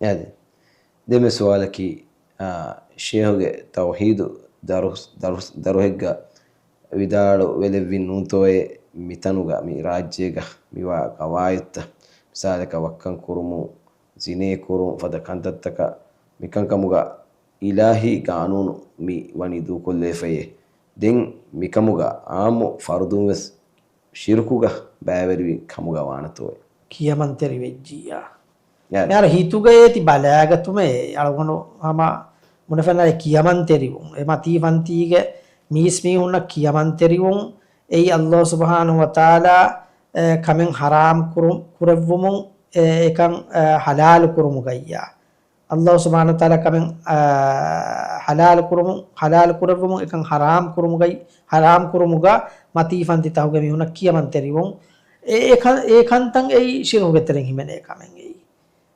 އާދެ. ދެންމެ ސުވާލަކީ، އާ، ޝޭހުގެ ތައުހީދު ދަރު-، ދަރު-، ދަރުހެއްގަ ވިދާޅު ވެލެއްވި ނޫންތޯއޭ މިތަނުގަ މި ރާއްޖޭގަ މިވާ ގަވާއިދުތައް، މިސާލަކަށް ވައްކަން ކުރުމު، ޒިނޭ ކުރުން ފަދަ ކަންތައްތަކަށް މިކަންކަމުގަ އިލާހީ ގާނޫނު މި ވަނީ ދޫކޮށްލައިފައޭ. ދެން މިކަމުގަ އާއްމު ފަރުދުން ވެސް ޝިރުކުގަ ބައިވެރިވި ކަމުގަ ވާނެތޯއޭ؟ ކިޔަމަންތެރި ވެއްޖިއްޔާ. ޔާ. މިހާރު ހިތުގައޭ ތި ބަލާގަތުމޭ އަޅުގަނޑު ހަމަ ބުނެފަންނާ ކިޔަމަންތެރިވުން. އެ މަތީ ފަންތީގެ މީސްމީހުންނަށް ކިޔަމަންތެރިވުން. އެއީ އައްލާހު ސުބްޙާނަހު ވަތަޢާލާ، އެ، ކަމެއް ޙަރާމް ކުރު-، ކުރެއްވުމުން، އެ، އެކަން، އެ، ޙަލާލު ކުރުމުގައްޔާ. އައްލާހު ސުބްޙާނަހު ވަތަޢާލާ ކަމެއް، އާ، ޙަލާލު ކުރުމުން، ޙަލާލު ކުރެއްވުމުން އެކަން ޙަރާމް ކުރުމުގައި، ޙަރާމް ކުރުމުގަ މަތީ ފަންތި ތަހުގެ މީހުނަށް ކިޔަމަންތެރިވުން. އެ، އެ ކަން، އެ ކަންތައް އެއީ ޝިރުކުގެ ތެރެއިން ހިމެނޭ ކަމެއް އެއީ.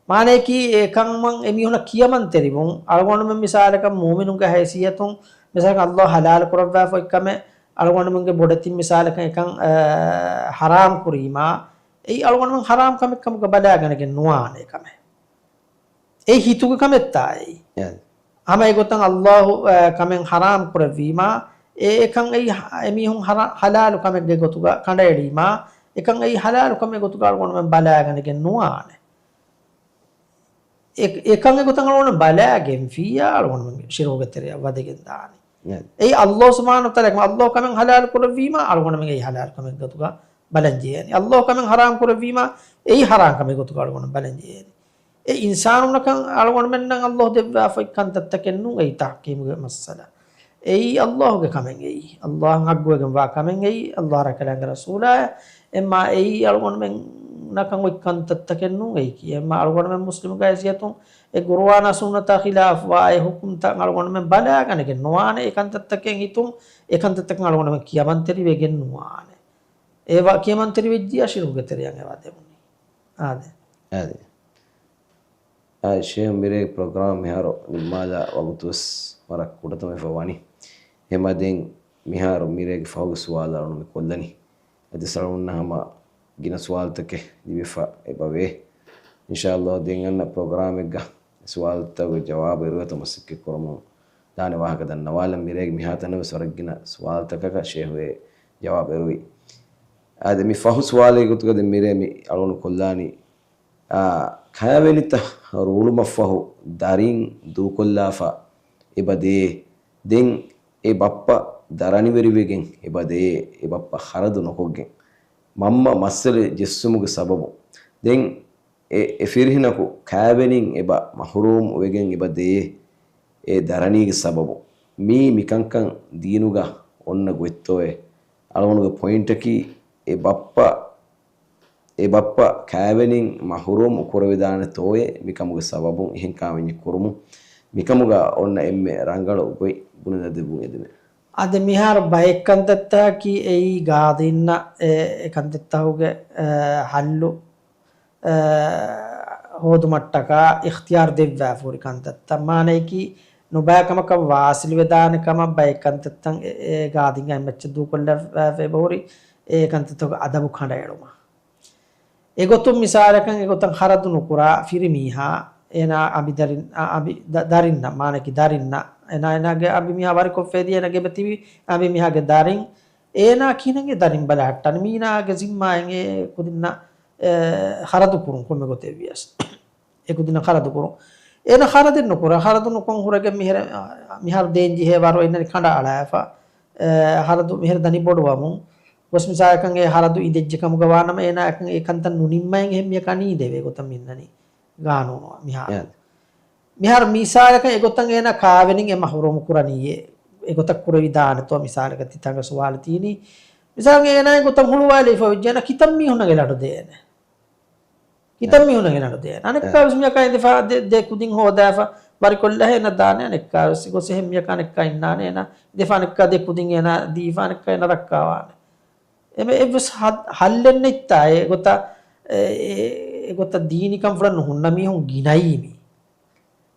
މާނަޔަކީ އެ ކަމަށް އެ މީހުނަށް ކިޔަމަންތެރިވުން. އަޅުގަނޑުމެން މިސާލަކަށް މުއުމިނުންގެ ހައިސިއްޔަތުން މިސާލަކަށް އައްލާހު ޙަލާލު ކުރައްވާފަ އޮތް ކަމެއް އަޅުގަނޑުމެންގެ ބޮޑެތިން މިސާލަކަށް އެކަން، އާ، ޙަރާމް ކުރީމާ، އެއީ އަޅުގަނޑުމެން ޙަރާމް ކަމެއް ކަމުގަ ބަލާގަނެގެން ނުވާނެ ކަމެއް. އެ ހިތުގެ ކަމެއްތާ އެއީ. އެ. ހަމަ އެގޮތަށް އައްލާހު، އެ، ކަމެއް ޙަރާމް ކުރެއްވީމާ، އެ، އެކަން އެއީ ހަ-، އެމީހުން ހަރާ-، ޙަލާލު ކަމެއްގެ ގޮތުގަ ކަނޑައެޅީމާ، އެކަން އެއީ ޙަލާލު ކަމެއް ގޮތުގަ އަޅުގަނޑުމެން ބަލާގަނެގެން ނުވާނެ. އެ، އެކަން އެގޮތަށް އަޅުގަނޑު ބަލާގެންފިއްޔާ އަޅުގަނޑުމެން ޝިރުކުގެ ތެރެއަށް ވަދެގެން ދާނީ. އެ. އެއީ އައްލާހު ސުބްޙާނަހު ވަތަޢާލާ، އައްލާހު ކަމެއް ޙަލާލު ކުރެއްވީމާ، އަޅުގަނޑުމެން އެއީ ޙަލާލު ކަމެއް ގޮތުގަ ބަލަން ޖެހޭނީ. އައްލާހު ކަމެއް ޙަރާމް ކުރެއްވީމާ، އެއީ ޙަރާމް ކަމެއް ގޮތުގަ އަޅުގަނޑު ބަލަން ޖެހޭނީ. އެ އިންސާނުންނަކަށް އަޅުގަނޑުމެންނަށް އައްލާހު ދެއްވާފައި ކަންތައްތަކެއް ނޫން އެއީ ތަޙްކީމުގެ މައްސަލަ. އެއީ އައްލާހުގެ ކަމެއް އެއީ. އައްލާހަށް ހައްގުވެގެންވާ ކަމެއް އެއީ. އައްލާހު ރައްކަލާނގެ ރަސޫލާއަށް އެމާ އެއީ އަޅުގަނޑުމެންނަކަށް އޮތް ކަންތައްތަކެއް ނޫން އެއީކީ. އެމާ އަޅުގަނޑުމެން މުސްލިމުގެ ހައިސިއްޔަތުން އެ ޤުރުއާނާ ސުންނަތާ ޚިލާފުވާ އެ ޙުކުމްތައް އަޅުގަނޑުމެން ބަލާގަނެގެން ނުވާނެ. އެ ކަންތައްތަކެއް ހިތުން، އެ ކަންތައްތަކަށް އަޅުގަނޑުމެން ކިޔަމަންތެރިވެގެން ނުވާނެ. އެ ވަ-، ކިޔަމަންތެރިވެއްޖިއްޔާ ޝިރުކުގެ ތެރެއަށް އެ ވަދެވުނީ. އާދެ. އާދެ. އާ، ޝޭހް މިރޭގެ ޕްރޮގްރާމް މިހާރު ނިންމާލާ ވަގުތުވެސް ވަރަށް ކުޑަތަމަ ވެފަ ވަނީ. އެހެމަ ދެން މިހާރު މިރޭގެ ފަހުގެ ސުވާލު އަޅުން މި ކޮށްލަނީ. އަދި ސަޅުންނަށް ހަމަ ގިނަ ސުވާލުތަކެއް ލިބިފަ އެބަވޭ. އިންޝާﷲ ދެން އަންނަ ޕްރޮގްރާމެއްގަ ސުވާލުތަކުގެ ޖަވާބު އެރުވޭތޯ މަސައްކަތް ކުރަމުން ދާނެ ވާހަކަ ދަންނަވާލަން. މިރޭގެ މިހާތަނަށް ވެސް ވަރަށް ގިނަ ސުވާލުތަކަކަށް ޝޭހު އެ ޖަވާބު އެރުވި. އާދެ، މި ފަހު ސުވާލެއް ގޮތުގަ ދެން މިރޭ މި އަޅުން ކޮށްލާނީ، އާ، ކައިވެނިތައް ރޫޅުމަށްފަހު ދަރިން ދޫކޮށްލާފަ އެބަދޭ. ދެން އެ ބައްޕަ ދަރަނިވެރިވެގެން އެބަދޭ. އެ ބައްޕަ ޚަރަދު ނުކޮށްގެން. މަންމަ މައްސަލަ ޖެއްސުމުގެ ސަބަބު. ދެން އެ، އެ ފިރިހެނަކު ކައިވެނިން އެބަ މަޙުރޫމް ވެގެން އެބަ ދޭ އެ ދަރަނީގެ ސަބަބު. މީ މިކަންކަން ދީނުގަ އޮންނަ ގޮތްތޯއޭ؟ އަޅުގަނޑުގެ ޕޮއިންޓަކީ އެ ބައްޕަ، އެ ބައްޕަ ކައިވެނިން މަޙުރޫމް ކުރެވިދާނެތޯއޭ މިކަމުގެ ސަބަބުން އެހެން ކާވެންޏެއް ކުރުމުން. މިކަމުގަ އޮންނަ އެންމެ ރަނގަޅު ގޮތް ބުނެލަދެއްވުން އެދެމެ. އާދެ، މިހާރު ބައެއް ކަންތައްތަކަކީ އެއީ ގާދީންނަށް އެ، އެ ކަންތައްތަކުގެ، އެ، ޙައްލު އެ، ހޯދުމަށްޓަކާ އިޚްތިޔާރު ދެއްވާފަ ހުރި ކަންތައްތައް. މާނަޔަކީ ނުބައި ކަމަކަށް ވާސިލުވެދާނެ ކަމަށް ބައެއް ކަންތައްތައް އެ، އެ ގާދިންގަ އެއްމެއްޗަށް ދޫކޮށްލައްވާފަ އެބަހުރި އެ ކަންތައްތަކުގެ އަދަބު ކަނޑައެޅުމަށް. އެގޮތުން މިސާލަކަށް އެގޮތަށް ޚަރަދު ނުކުރާ ފިރިމީހާ، އޭނާ އަނބިދަރިން، އަ، އަނބި ދަ-، ދަރިންނަށް، މާނަޔަކީ ދަރިންނަށް، އޭނާ، އޭނާގެ އަނބިމީހާ ވަރިކޮށްފައިދީ އޭނާގެ އެބަތިބި އަނބިމީހާގެ ދަރިން، އޭނާ ކިހިނެއް އެ ދަރިން ބަލަހައްޓާނީ؟ މީނާގެ ޒިންމާއިން އެ ކުދިންނަށް އެ، ޚަރަދު ކުރުން ކޮންމެ ގޮތެއް ވިޔަސް. އެ ކުދިންނަށް ޚަރަދު ކުރުން. އޭނަ ޚަރަދެއް ނުކުރާ، ޚަރަދު ނުކޮށް ހުރެގެން މިހިރަ، މިހާރު ދޭން ޖެހޭ ވަރު އިންނަނީ ކަނޑައަޅާފަ. އެ، ޚަރަދު މިހިރަ ދަނީ ބޮޑުވަމުން. ގޮސް މިސާލަކަށް އެ ޚަރަދު އިނދެއްޖެ ކަމުގަ ވާނަމަ އޭނާ އެކަން އެ ކަންތައް ނުނިންމައިން އެހެން މިޔަކާ ނީނދެވޭ ގޮތަށް މިންނަނީ ގާނޫނު މިހާރު. އެ. މިހާރު މިސާލަކަށް އެގޮތަށް އޭނާ ކާވެނިން އެ މަޙްރޫމު ކުރަނީއޭ. އެގޮތަށް ކުރެވިދާނެތޯ މިސާލަކަށް ތިތަނގަ ސުވާލު ތީނީ. މިސާލަކަށް އޭނާ އެގޮތަށް ހުޅުވާލެވިފަ ވެއްޖެ އޭނާ ކިތަން މީހުންނަށް އެ ލަނޑު ދޭނެ. ކިތަން މީހުންނަށް އެ ލަނޑު ދޭނެ. އަނެއްކާވެސް މިޔަކާ އިނދެފާ ދެ، ދެ ކުދިން ހޯދާފަ ވަރިކޮށްލާ އޭނާ ދާނެ. އަނެއްކާވެސް ގޮސް އެހެން މިޔަކާ އަނެއްކާ އިންނާނެ އޭނާ. އިނދެފާ އަނެއްކާ ދެ ކުދިން އޭނާ ދީފާ އަނެއްކާ އޭނާ ރައްކާވާނެ. އެ، އެއްވެސް ހަ، ހައްލެއް ނެތްތާ އެ ގޮތަށް، އެ، އެ، އެ ގޮތަށް ދީނީ ކަންފުޅަށް ނުހުންނަ މީހުން ގިނައީ މީ.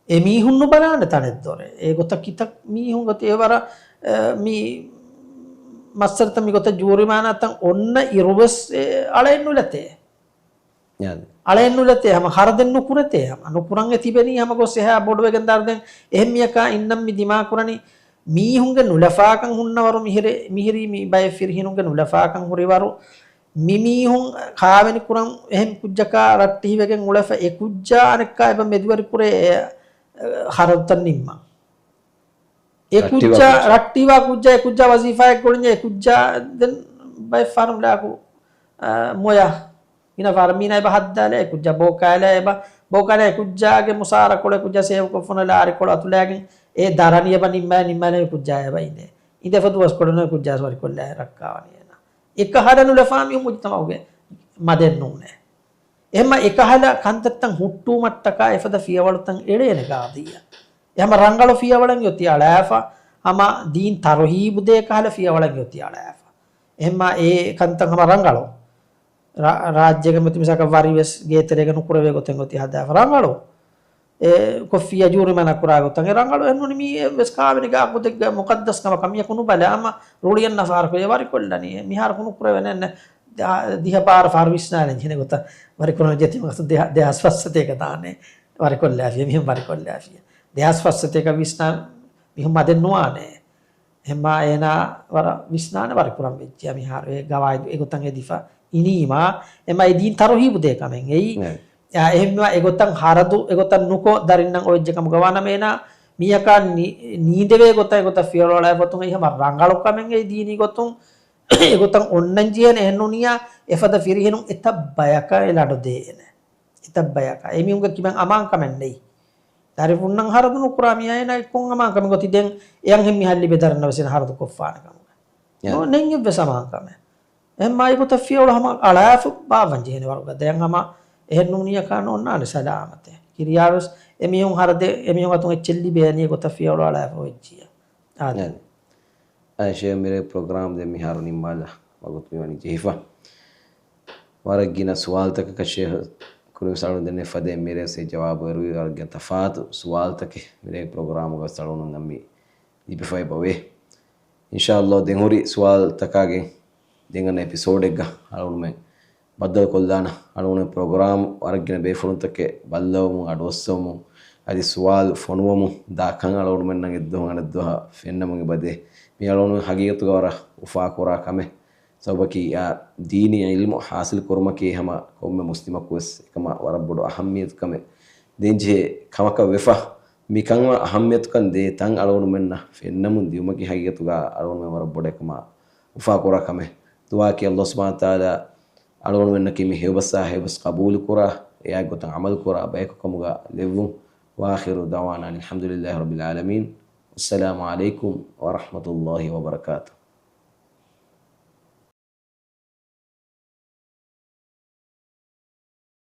އެ މީހުން ނުބަލާނެ ތަނެއް ދޮރެއް. އެ ގޮތަށް ކިތައް މީހުން ގޮތެއް އެ ވަރަށް، އެ، މި މައްސަރަތައް މި ގޮތަށް ޖޫރިމާނާތައް އޮންނަ އިރުވެސް އެ އަޅައެއް ނުލަތޭ. އަޅައެއް ނުލަތޭ ހަމަ، ޚަރަދެއް ނުކުރެތޭ ހަމަ، ނުކުރަން އެ ތިބެނީ ހަމަ ގޮސް އެހާ ބޮޑުވެގެން ދާރުދެން އެހެން މިޔަކާ އިންނަން މި ދިމާކުރަނީ މީހުންގެ ނުލަފާކަން ހުންނަވަރު މިހިރެ، މިހިރީ މި ބައެއް ފިރިހެނުންގެ ނުލަފާކަން ހުރިވަރު މި މީހުން ކާވެނި ކުރަން އެހެން ކުއްޖަކާ ރައްޓިހިވެގެން އުޅެފަ އެ ކުއްޖާ އަނެއްކާ އެބަ މެދުވެރިކުރޭ އެ، އެ، ޚަރަދުތައް ނިންމަން. އެ ރައްޓިވާ ކުއްޖާ، ކުއްޖާ. ރައްޓިވާ ކުއްޖާ، އެ ކުއްޖާ ވަޒީފާއެއް ގުޅިންޏާ އެ ކުއްޖާ ދެން ބައެއް ފަހަރު ލާކު، އާ، މޮޔަ. ގިނަ ފަހަރަށް މީނާ އެބަ ހައްދާލާ، އެ ކުއްޖާ ބޯކާލާ، އެބަ ބޯކާލާ، އެ ކުއްޖާގެ މުސާރަކޮޅު، އެ ކުއްޖާ ސޭވުކޮށްފަ އޮންނަ ލާރިކޮޅު އަތުލާގެން އެ ދަރަނި އެބަ ނިންމާ، ނިންމާލާ އެ ކުއްޖާ އެބަ އިނދޭ. އިނދެފަ ދުވަސްކޮޅުން އެ ކުއްޖާ ވަރިކޮށްލާ ރައްކާވަނީ އޭނާ. އެކަހަލަ ނުލަފާ މީހުން މުޖުތަމަޢުގެ މަދެއް ނޫނޭ. އެހެންމަ އެކަހަލަ ކަންތައްތައް ހުއްޓުވުމަށްޓަކާ އެފަދަ ފިޔަވަޅުތައް އެޅޭނެ ގާދީއަށް. އެ ހަމަ ރަނގަޅު ފިޔަވަޅެއް އޮތީ އަޅާފަ، ހަމަ ދީން ތަރުހީބު ދޭ ކަހަލަ ފިޔަވަޅެއް އޮތީ އަޅާފަ. އެހެންމަ އެ ކަންތައް ހަމަ ރަނގަޅު. ރާ، ރާއްޖޭގެ މަތި މިސާލަކަށް ވަރިވެސް ގޭތެރޭގަ ނުކުރެވޭ ގޮތެއް އޮތީ ހަދާފަ ރަނގަޅު. އެ ކޮށްފިއްޔާ ޖޫރިމަނާ ކުރާ ގޮތަށް އެ ރަނގަޅު އެ ނޫނީ މީ އެއްވެސް ކާވެނި ގާ ގޮތެއްގެ މުޤައްދަސް ކަމަކަށް މިޔަކު ނުބަލާ. އަމަ ރުޅިއަންނަ ފަހަރަކު އެ ވަރިކޮށްލަނީ. އެ މިހާރަކު ނުކުރެވޭނެ ދިހަ، ދިހަ ބާރަ ފަހަރު ވިސްނާލަން ޖެހޭ ގޮތަށް ވަރިކުރަން ޖެތި މަސް ދެހާ، ދެހާސް ފަސް ސަތޭކަ ދާނެ. ވަރިކޮށްލާފިޔަ، މިހެން ވަރިކޮށްލާފިޔަ. ދެހާސް ފަސް ސަތޭކަ ވިސްނާ މީހުން މަދެއް ނުވާނެ. އެހެންމާ އޭނާ ވަރަށް ވިސްނާނެ ވަރިކުރަން ވެއްޖެ މިހާރު އެ ގަވާއިދު އެގޮތަށް ހެދިފަ އިނީމާ، އެމާ އެ ދީން ތަރުހީބު ދޭ ކަމެއް އެއީ. އެ. އެހެންމާ އެގޮތަށް ހަރަދު އެގޮތަށް ނުކޮށް ދަރިންނަށް އޮވެއްޖެ ކަމުގަ ވާނަމަ އޭނާ މީހަކާ ނި، ނީނދެވޭ ގޮތަށް އެގޮތަށް ފިޔަވަޅު އަޅާފަ އޮތުން އެއީ ހަމަ ރަނގަޅު ކަމެއް އެއީ ދީނީ ގޮތުން. އެގޮތަށް އޮންނަން ޖެހޭނެ އެހެން ނޫނިއްޔާ އެފަދަ ފިރިހެނުން އެތައް ބަޔަކަށް އެ ލަނޑު ދޭނެ. އެތައް ބަޔަކަށް. އެމީހުންގެ ކިބައިން އަމާންކަމެއް ނެތް. ދަރިފުންނަށް ހަރަދު ނުކުރާ މީހާ އޭނާ ކޮން އަމާންކަމެއް ގޮތި ދެން އެއަށް ހެން މި ހައްލި ބެދަރަންނަށް ވެސް އޭނާ ހަރަދު ކޮށްފާނެ ކަމުގަ. ޔާ. ނޯ، ނެތް އެއްވެސް އަމާންކަމެއް. އެހެންމާ އެގޮތަށް ފިޔަވަޅު ހަމަ އަޅާފަ ބާއްވަން ޖެހޭނެ ވަރުގަ ދެން ހަމަ އެހެން ނޫނިއްޔާ ކާނު އޮންނާނެ ސަލާމަތެއް. ކިރިޔާވެސް އެމީހުން ހަރަދެއް އެމީހުން އަތުން އެއްޗެއް ލިބޭނީ އެގޮތަށް ފިޔަވަޅު އަޅާފަ ވެއްޖިއްޔާ. އާދެ. އާ، ޝޭހް މިރޭ ޕްރޮގްރާމް ދެން މިހާރު ނިންމާލާ ވަގުތު މިވަނީ ޖެހިފަ. ވަރަށް ގިނަ ސުވާލުތަކަކަށް ޝޭހް ކުރިން އަޅުން ދެންނެވި ފަދައިން މިރޭސް ޖަވާބު އެރުވި ވަރަށް ގިނަ ތަފާތު ސުވާލުތަކެއް މިރޭ ޕްރޮގްރާމުގަ ވެސް އަޅުން އަންމި ލިބިފައި ބަވޭ. އިންޝާﷲ ދެން ހުރި ސުވާލުތަކާގެން ދެން އަންނަ އެޕިސޯޑެއްގަ އަޅުންމެން ބައްދަލުކޮށްލާނަ. އަޅުގަނޑު ޕްރޮގްރާމް ވަރަށް ގިނަ ބޭފުޅުންތަކެއް ބައްލަވަމުން، އަޑުއައްސަވަމުން، އަދި ސުވާލު ފޮނުވަމުން ދާކަން އަޅުގަނޑުމެންނަށް އެއްދުވަހު އަނެއްދުވަހަށް ފެންނަމުން އެބަދޭ. މީ އަޅުގަނޑު ހަގީގަތުގަ ވަރަށް އުފާކުރާ ކަމެއް. ސަބަބަކީ އާ ދީނީ ޢިލްމު ޙާޞިލް ކުރުމަކީ ހަމަ ކޮންމެ މުސްލިމަކުވެސް އެކަމަށް ވަރަށް ބޮޑު އަހައްމިޔަތު ކަމެއް ދޭންޖެހޭ ކަމަކަށް ވެފަ. މިކަން ވަރަށް އަހައްމިޔަތުކަން ދޭ ތަން އަޅުގަނޑުމެންނަށް ފެންނަމުން ދިއުމަކީ ހަގީގަތުގަ އަޅުގަނޑުމެން ވަރަށް ބޮޑު އެކަމަށް އުފާކުރާ ކަމެއް. ދުޢާއަކީ ﷲ ސުބްޙާނަހޫ ވަތަޢާލާ އަޅުގަނޑުމެންނަކީ މި ހެޔޮބަސްއާ ހެޔޮބަސް ޤަބޫލުކުރާ، އެއާ ގޮތަށް ޢަމަލުކުރާ ބަޔަކު ކަމުގަ ލެއްވުން. وآخر دعوانا أن الحمد لله رب العالمين. والسلام عليكم ورحمة الله وبركاته.